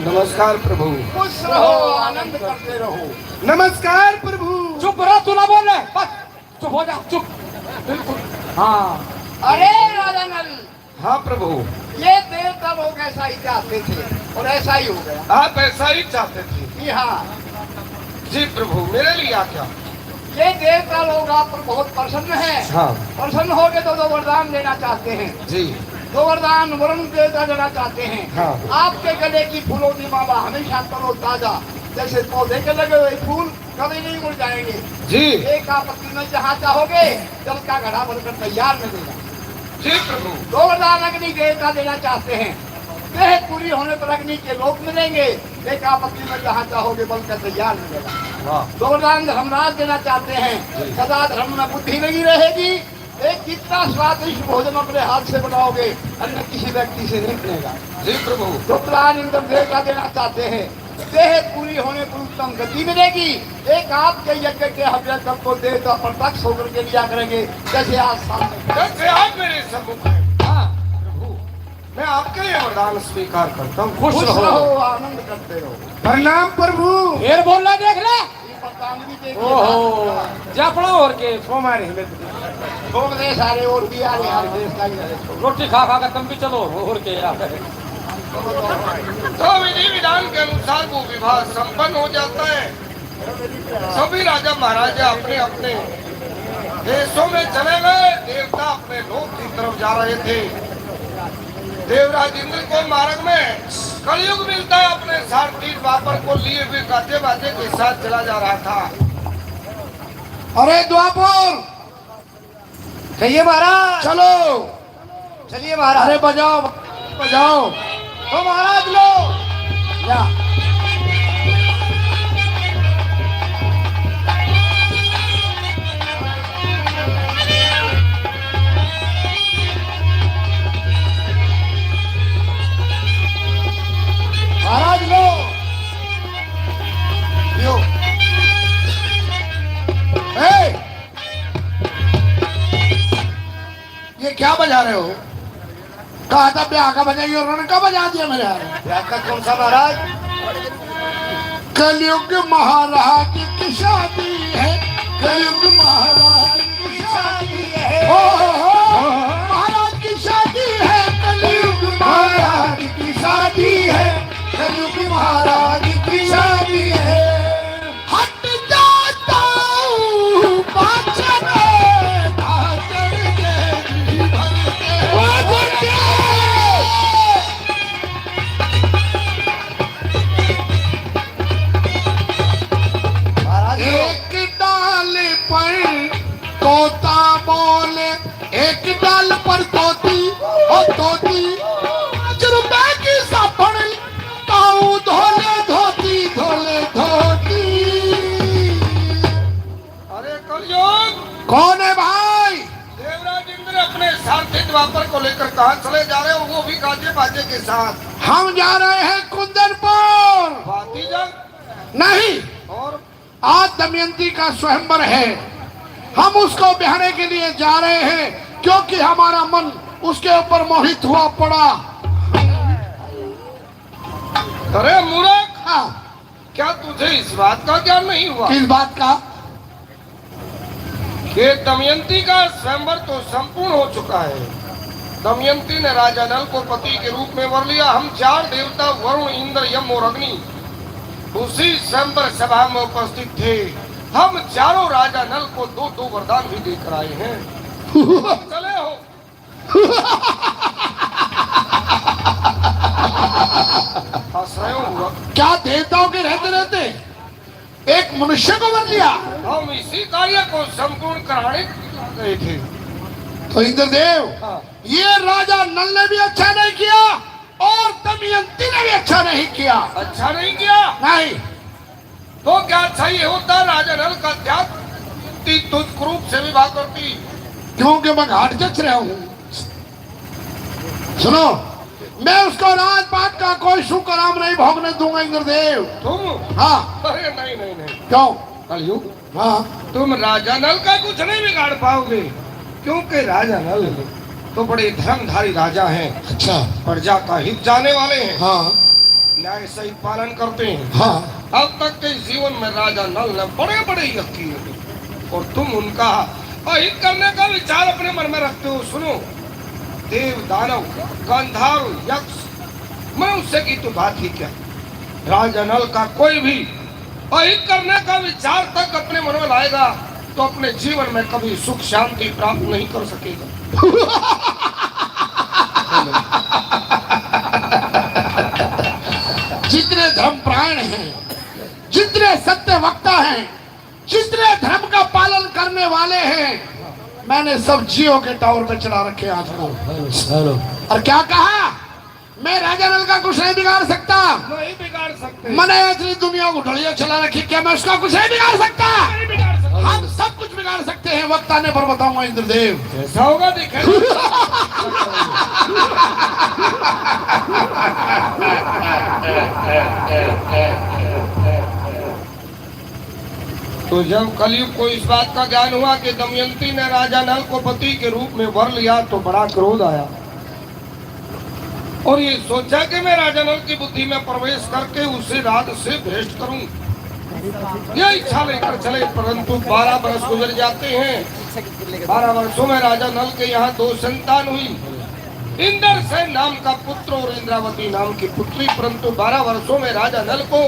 नमस्कार प्रभु। खुश रहो, आनंद करते रहो। नमस्कार प्रभु। चुप रहो, तू ना बोले, बस चुप हो जा, चुप। बिल्कुल। हाँ। अरे राजा नल, हाँ प्रभु। ये देवता लोग ऐसा ही चाहते थे और ऐसा ही हो गया। आप ऐसा ही चाहते थे। जी हाँ। जी प्रभु, मेरे लिए आज्ञा। ये देवता लोग आप पर बहुत प्रसन्न हैं। हाँ। प्रसन्न होके तो दो वरदान देना चाहते हैं। जी। दो वरदान वरुण देवता देना चाहते हैं। हाँ। आपके गले की फूलों की माला हमेशा तरोताजा, जैसे पौधे के लगे हुए फूल कभी नहीं मुरझाएंगे। जी। एक आपत्ति में जहाँ चाहोगे, जल का घड़ा भरकर तैयार मिलेगा। जी प्रभु। दो वरदान अग्नि देवता देना चाहते हैं। बेहद पूरी होने पर अग्नि के लोक मिलेंगे। एक आपत्ति में जहाँ चाहोगे, बल का तैयार मिलेगा। वाह। दो वरदान धर्मराज देना चाहते हैं। जी। सदा धर्म में बुद्धि लगी रहेगी। एक जितना स्वादिष्ट भोजन अपने हाथ से बनाओगे, अन्य किसी व्यक्ति से नहीं बनेगा। जी प्रभु। दो वरदान इंद्र देवता देना चाहते हैं। बेहद पूरी होने पर उत्तम गति मिलेगी। एक आपके यज्ञ के हव्य जल को देवता प्रत्यक्ष होकर के लिया करेंगे, जैसे आज सामने। जैसे आज मेरे सम्मुख है। हाँ। प्रभु, मैं आपका ये वरदान स्वीकार करता हूँ। खुश खुश रहो। रहो, आनंद करते रहो। प्रणाम प्रभु। फिर बोलना देख ले। ये वरदान भी देख ले। ओहो, जा पड़ा और के। सो मारे हिम्मत। छोड़ दे सारे, और भी आ रहे हैं, देश का ही है। रोटी खा खा के तुम भी चलो, और के यार। तो विधि विधान के अनुसार वो विवाह संपन्न हो जाता है। सभी राजा महाराजा अपने अपने देशों में चले गए। देवता अपने लोक की तरफ जा रहे थे। देवराज इंद्र को मार्ग में कलयुग मिलता है, अपने सारथी द्वापर को लिए हुए गाजे बाजे के साथ चला जा रहा था। अरे द्वापर, चलिए महाराज। चलो। चलिए महाराज। अरे बजाओ, बजाओ। तो महाराज लो। या। महाराज लो। यो। ए! ये क्या बजा रहे हो? कहा था ब्याह का बजाइए, रण का बजा दिया मेरे यार। ब्याह का कौन सा महाराज? कलयुग महाराज की शादी है, कलयुग महाराज की शादी है। ओ, ओ, महाराज की शादी है, कलयुग महाराज की शादी है, कलयुग महाराज की शादी है। हट जाता हूँ पाछे, भाषण के जी भरते। महाराज, एक डाल पर तोता बोले, एक डाल पर तोती, ओ तोती, पाँच रुपए की साबुन, ताऊ धोले धोती, धोले धोती। अरे कलयुग। कौन है भाई? देवराज इंद्र अपने सारथी द्वापर को लेकर कहाँ चले जा रहे हो, वो भी गाजे बाजे के साथ? हम जा रहे हैं कुंदनपुर। भातीजा? नहीं। और? आज दमयंती का स्वयंवर है, हम उसको ब्याहने के लिए जा रहे हैं, क्योंकि हमारा मन उसके ऊपर मोहित हुआ पड़ा। अरे मूर्ख, हाँ। क्या तुझे इस बात का ज्ञान नहीं हुआ? किस बात का? कि दमयंती का स्वयंवर तो संपूर्ण हो चुका है। दमयंती ने राजा नल को पति के रूप में वर लिया। हम चार देवता वरुण, इंद्र, यम और अग्नि उसी स्वयंवर सभा में उपस्थित थे। हम चारों राजा नल को दो दो वरदान भी देकर आए हैं। चले हो। हंस रहे हो मूर्ख। क्या देवताओं के रहते रहते एक मनुष्य को वर लिया? हम इसी कार्य को संपूर्ण कराने के लिए गए थे। तो इंद्रदेव, हाँ। ये राजा नल ने भी अच्छा नहीं किया और दमयंती ने भी अच्छा नहीं किया। अच्छा नहीं किया? नहीं। तो क्या अच्छा ये होता, राजा नल का त्याग, ती तुझ क्रूप से विवाह करती? क्योंकि मैं घाट जच रहा हूँ। सुनो, मैं उसको राजपाट का कोई सुख आराम नहीं भोगने दूंगा इंद्रदेव। तुम? हाँ। अरे नहीं, नहीं, नहीं। क्यों? कलयुग। हाँ। तुम राजा नल का कुछ नहीं बिगाड़ पाओगे, क्योंकि राजा नल तो बड़े धर्मधारी राजा हैं, अच्छा। प्रजा का हित जानने वाले हैं। हाँ। न्याय सहित पालन करते हैं। हाँ। अब तक के जीवन में राजा नल ने बड़े बड़े यज्ञ किए हैं और तुम उनका अहित करने का विचार अपने मन में रखते हो। सुनो, देव, दानव, गंधर्व, यक्ष, मनुष्य की तो बात ही क्या। राजा नल का कोई भी अहित करने का विचार तक अपने मन में लाएगा तो अपने जीवन में कभी सुख शांति प्राप्त नहीं कर सकेगा। जितने धर्मपरायण हैं, जितने सत्य वक्ता हैं, जितने धर्म का पालन करने वाले हैं, मैंने सब जियो के टावर पे चढ़ा रखे हैं आजकल। Hello, hello. और क्या कहा, मैं राजा नल का कुछ नहीं बिगाड़ सकता। नहीं बिगाड़ सकते। मैंने इतनी दुनिया को ढलिया चला रखी, क्या मैं उसका कुछ नहीं बिगाड़ सकता? नहीं बिगाड़ सकते। हम सब कुछ बिगाड़ सकते हैं, वक्त आने पर बताऊंगा इंद्रदेव। जैसा होगा देखेंगे। तो जब कलयुग को इस बात का ज्ञान हुआ कि दमयंती ने राजा नल को पति के रूप में वर लिया, तो बड़ा क्रोध आया और ये सोचा कि मैं राजा नल की बुद्धि में प्रवेश करके उसे राज से भ्रष्ट करूं। यह इच्छा लेकर चले, परंतु बारह वर्ष गुजर जाते हैं। बारह वर्षों में राजा नल के यहाँ दो संतान हुई, इंद्रसेन नाम का पुत्र और इंद्रावती नाम की पुत्री। परंतु बारह वर्षों में राजा नल को,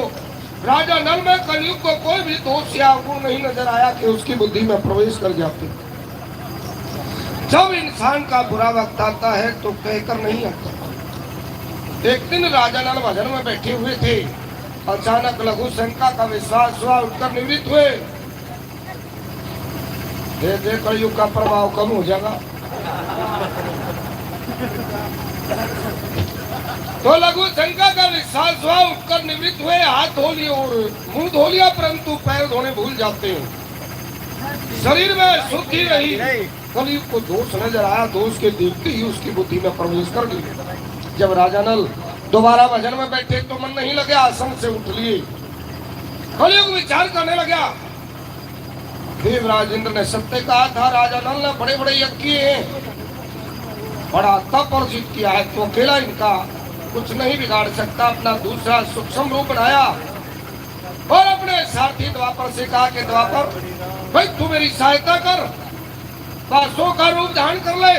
राजा नल में कलयुग को कोई भी दोष या अवगुण नहीं नजर आया कि उसकी बुद्धि में प्रवेश कर जाते। जब इंसान का बुरा वक्त आता है तो कहकर नहीं आता। एक दिन राजा नल भजन में बैठे हुए थे, अचानक लघु शंका का विश्वास हुआ, उठकर निवृत्त हुए। दे दे, कलयुग का प्रभाव कम हो जाएगा। तो लघु शंका का विश्वास हुआ, उठकर निवृत्त हुए, हाथ धो लिए और मुंह धो लिया, परंतु पैर धोने भूल जाते हैं। शरीर में अशुद्धि रही, कलयुग को दोष नजर आया, दोष के देखते ही उसकी बुद्धि में प्रवेश कर गई। जब राजा नल दोबारा भजन में बैठे तो मन नहीं लगे, आसन से उठ लिए। कलयुग विचार करने लगा, देवराज इंद्र ने सत्य कहा था, राजा नल ने बड़े बड़े यज्ञ किए हैं, बड़ा तप अर्जित किया है, तो अकेला इनका कुछ नहीं बिगाड़ सकता। अपना दूसरा सूक्ष्म रूप बनाया और अपने सारथी द्वापर से कहा कि द्वापर भाई, तू मेरी सहायता कर, पासों का रूप धारण कर ले,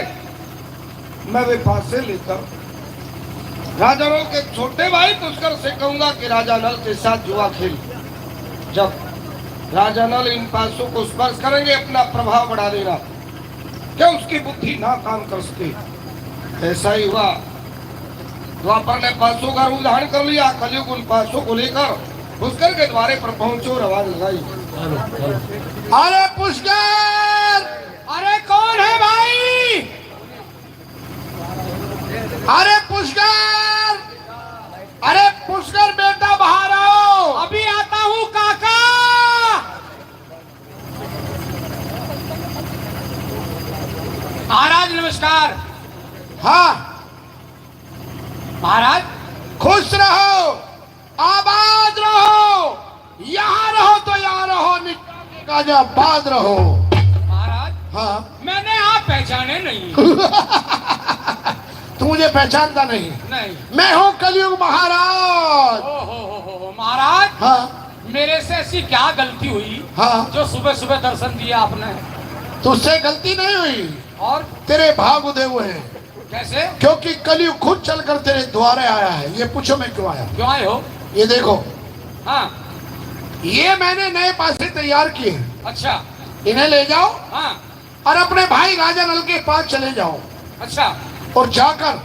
मैं वे पासे लेकर राजा नल के छोटे भाई पुष्कर से कहूंगा कि राजा नल के साथ जुआ खेल। जब राजा नल इन पासों को स्पर्श करेंगे, अपना प्रभाव बढ़ा देना, क्या उसकी बुद्धि ना काम कर सके। ऐसा ही हुआ, द्वापर ने पासों का रूप धारण कर लिया। कलयुग उन पासों को लेकर पुष्कर के द्वारे पर पहुंचे और आवाज लगाई, अरे पुष्कर, अरे कौन है भाई? अरे पुष्कर, अरे पुष्कर बेटा, बाहर आओ। अभी आता हूँ काका। महाराज नमस्कार। हाँ महाराज। खुश रहो, आबाद रहो, यहाँ रहो तो यहाँ रहो, निकाले गाजा बाद रहो। महाराज, हाँ। मैंने आप पहचाने नहीं। तू मुझे पहचानता नहीं? नहीं। मैं हूँ कलयुग महाराज। ओ हो हो हो हो, महाराज। हाँ। मेरे से ऐसी क्या गलती हुई, हाँ। जो सुबह सुबह दर्शन दिया आपने? तुझसे गलती नहीं हुई। और? तेरे भाग उदय हुए हैं। कैसे? क्योंकि कलयुग खुद चलकर तेरे द्वारे आया है। ये पूछो, मैं क्यों आया? क्यों आए हो? ये देखो। हाँ। ये मैंने नए पासे तैयार किए हैं। अच्छा। इन्हें ले जाओ। हाँ। और अपने भाई राजा नल के पास चले जाओ। अच्छा। और जाकर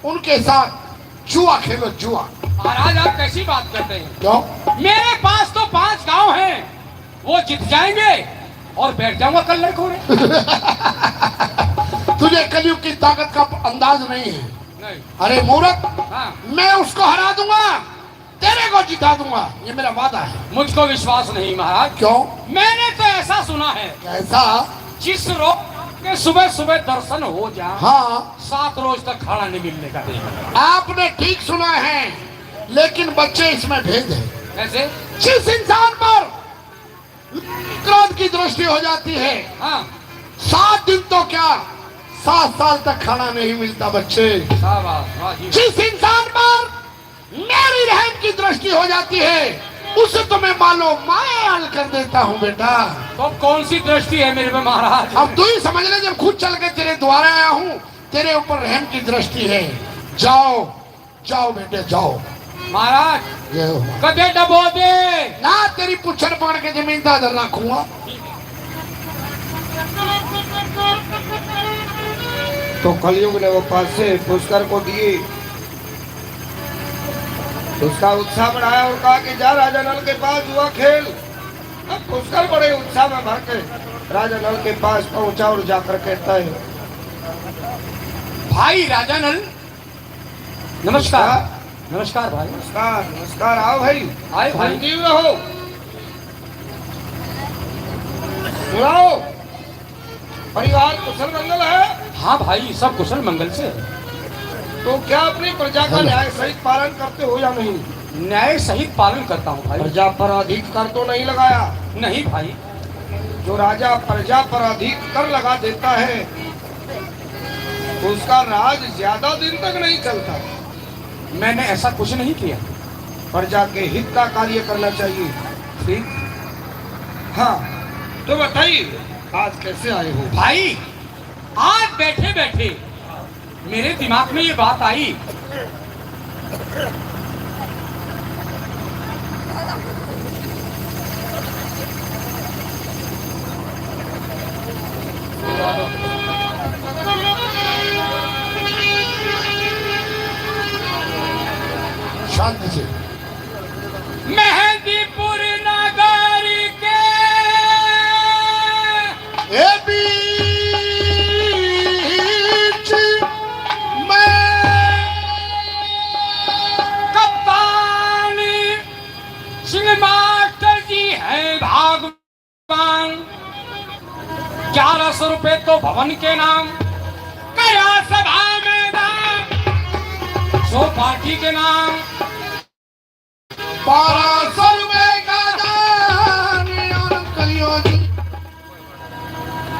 उनके साथ जुआ खेलो, जुआ। महाराज, आप कैसी बात करते हैं? क्यों? मेरे पास तो पांच गांव हैं, वो जीत जाएंगे और बैठ जाऊंगा कल्ले कोरे। तुझे कलयुग की ताकत का अंदाज नहीं है। नहीं। अरे मूर्ख, हाँ। मैं उसको हरा दूंगा, तेरे को जिता दूंगा, ये मेरा वादा है। मुझको विश्वास नहीं महाराज। क्यों? मैंने तो ऐसा सुना है। कैसा? जिस रोज आपके सुबह सुबह दर्शन हो जाए, हाँ। सात रोज तक खाना नहीं मिलने का दिन। आपने ठीक सुना है, लेकिन बच्चे, इसमें भेद है। कैसे? जिस इंसान पर क्रोध की दृष्टि हो जाती है। हाँ। सात दिन तो क्या, सात साल तक खाना नहीं मिलता बच्चे। शाबाश, वाह जी। जिस इंसान पर मेरी रहम की दृष्टि हो जाती है, उसे तो मैं मालो माल कर देता हूँ बेटा। तो कौन सी दृष्टि है मेरे पे महाराज? अब तू ही समझ ले, जब खुद चल के तेरे द्वारा आया हूँ, तेरे ऊपर रहम की दृष्टि है। जाओ, जाओ बेटे, जाओ। महाराज, ये हो। कदे डबो दे। ना, तेरी पुच्छर पकड़ के जमीन दादर रखूंगा। तो कलयुग ने वो पासे पुष्कर को दिए, उसका उत्साह बढ़ाया और कहा कि जा राजा नल के पास जुआ खेल। अब पुष्कर बड़े उत्साह में भर के राजा नल के पास पहुंचा और जाकर कहता है, भाई राजा नल, नमस्कार। नमस्कार। नमस्कार भाई। नमस्कार, नमस्कार। आओ भाई। आए भाई। संजीव रहो। सुनाओ, परिवार कुशल मंगल है? हाँ भाई, सब कुशल मंगल से है। तो क्या अपनी प्रजा का न्याय सहित पालन करते हो या नहीं? न्याय सहित पालन करता हूँ भाई। प्रजा पर अधिक कर तो नहीं लगाया? नहीं भाई। जो राजा प्रजा पर अधिक कर लगा देता है, तो उसका राज ज्यादा दिन तक नहीं चलता। मैंने ऐसा कुछ नहीं किया। प्रजा के हित का कार्य करना चाहिए। ठीक। हाँ, तो बताइए, आज कैसे आए हो? भाई, आज बैठे बैठे मेरे दिमाग में ये बात आई। शांति से। मेहंदीपुर नगर के ए बीच में कप्तान सिंह मास्टर जी हैं भागवान। ग्यारह सौ रुपए तो भवन के नाम, करा सभा में दान, सो पार्टी के नाम। बारह सौ रुपए का दान और कलियो जी।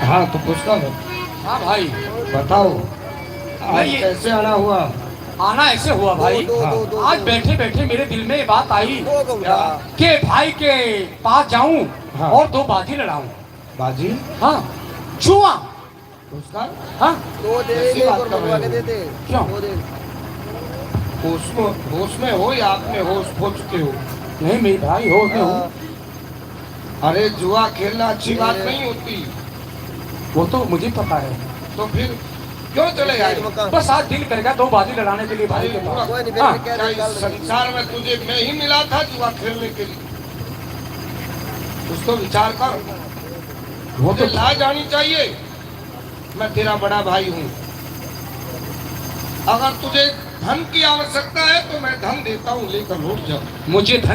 हाँ, तो पूछता हूँ। हाँ भाई। बताओ, आज ये कैसे आना हुआ? आना ऐसे हुआ भाई। दो, दो, हाँ। दो, दो, आज दो। बैठे बैठे मेरे दिल में ये बात आई दो, दो, क्या? दो। कि भाई के पास जाऊं हाँ। और दो बाजी लड़ाऊं। बाजी? हाँ, जुआ। उसका? हाँ। दो दे, कैसी एक बात और कर रहे मंगवा के हो? दे दे। क्यों? दो दे। होश में, होश में हो या आप में होश खो चुके हो? नहीं, मेरे भाई, होश में हूँ। हाँ। अरे, जुआ खेलना अच्छी बात नहीं होती। वो तो मुझे पता है। तो फिर क्यों चले आए? बस आज दिल कर गया दो बाजी लड़ाने के लिए भाई के पास। कोई नहीं, फिर हाँ। क्या इस संसार में तुझे मैं ही मिला था जुआ खेलने के लिए? कुछ तो विचार कर। वो तो लाज आनी चाहिए। मैं तेरा बड़ा भाई हूँ। अगर तुझे धन की आवश्यकता है तो मैं धन देता हूँ, लेकर लौट जा। मुझे धन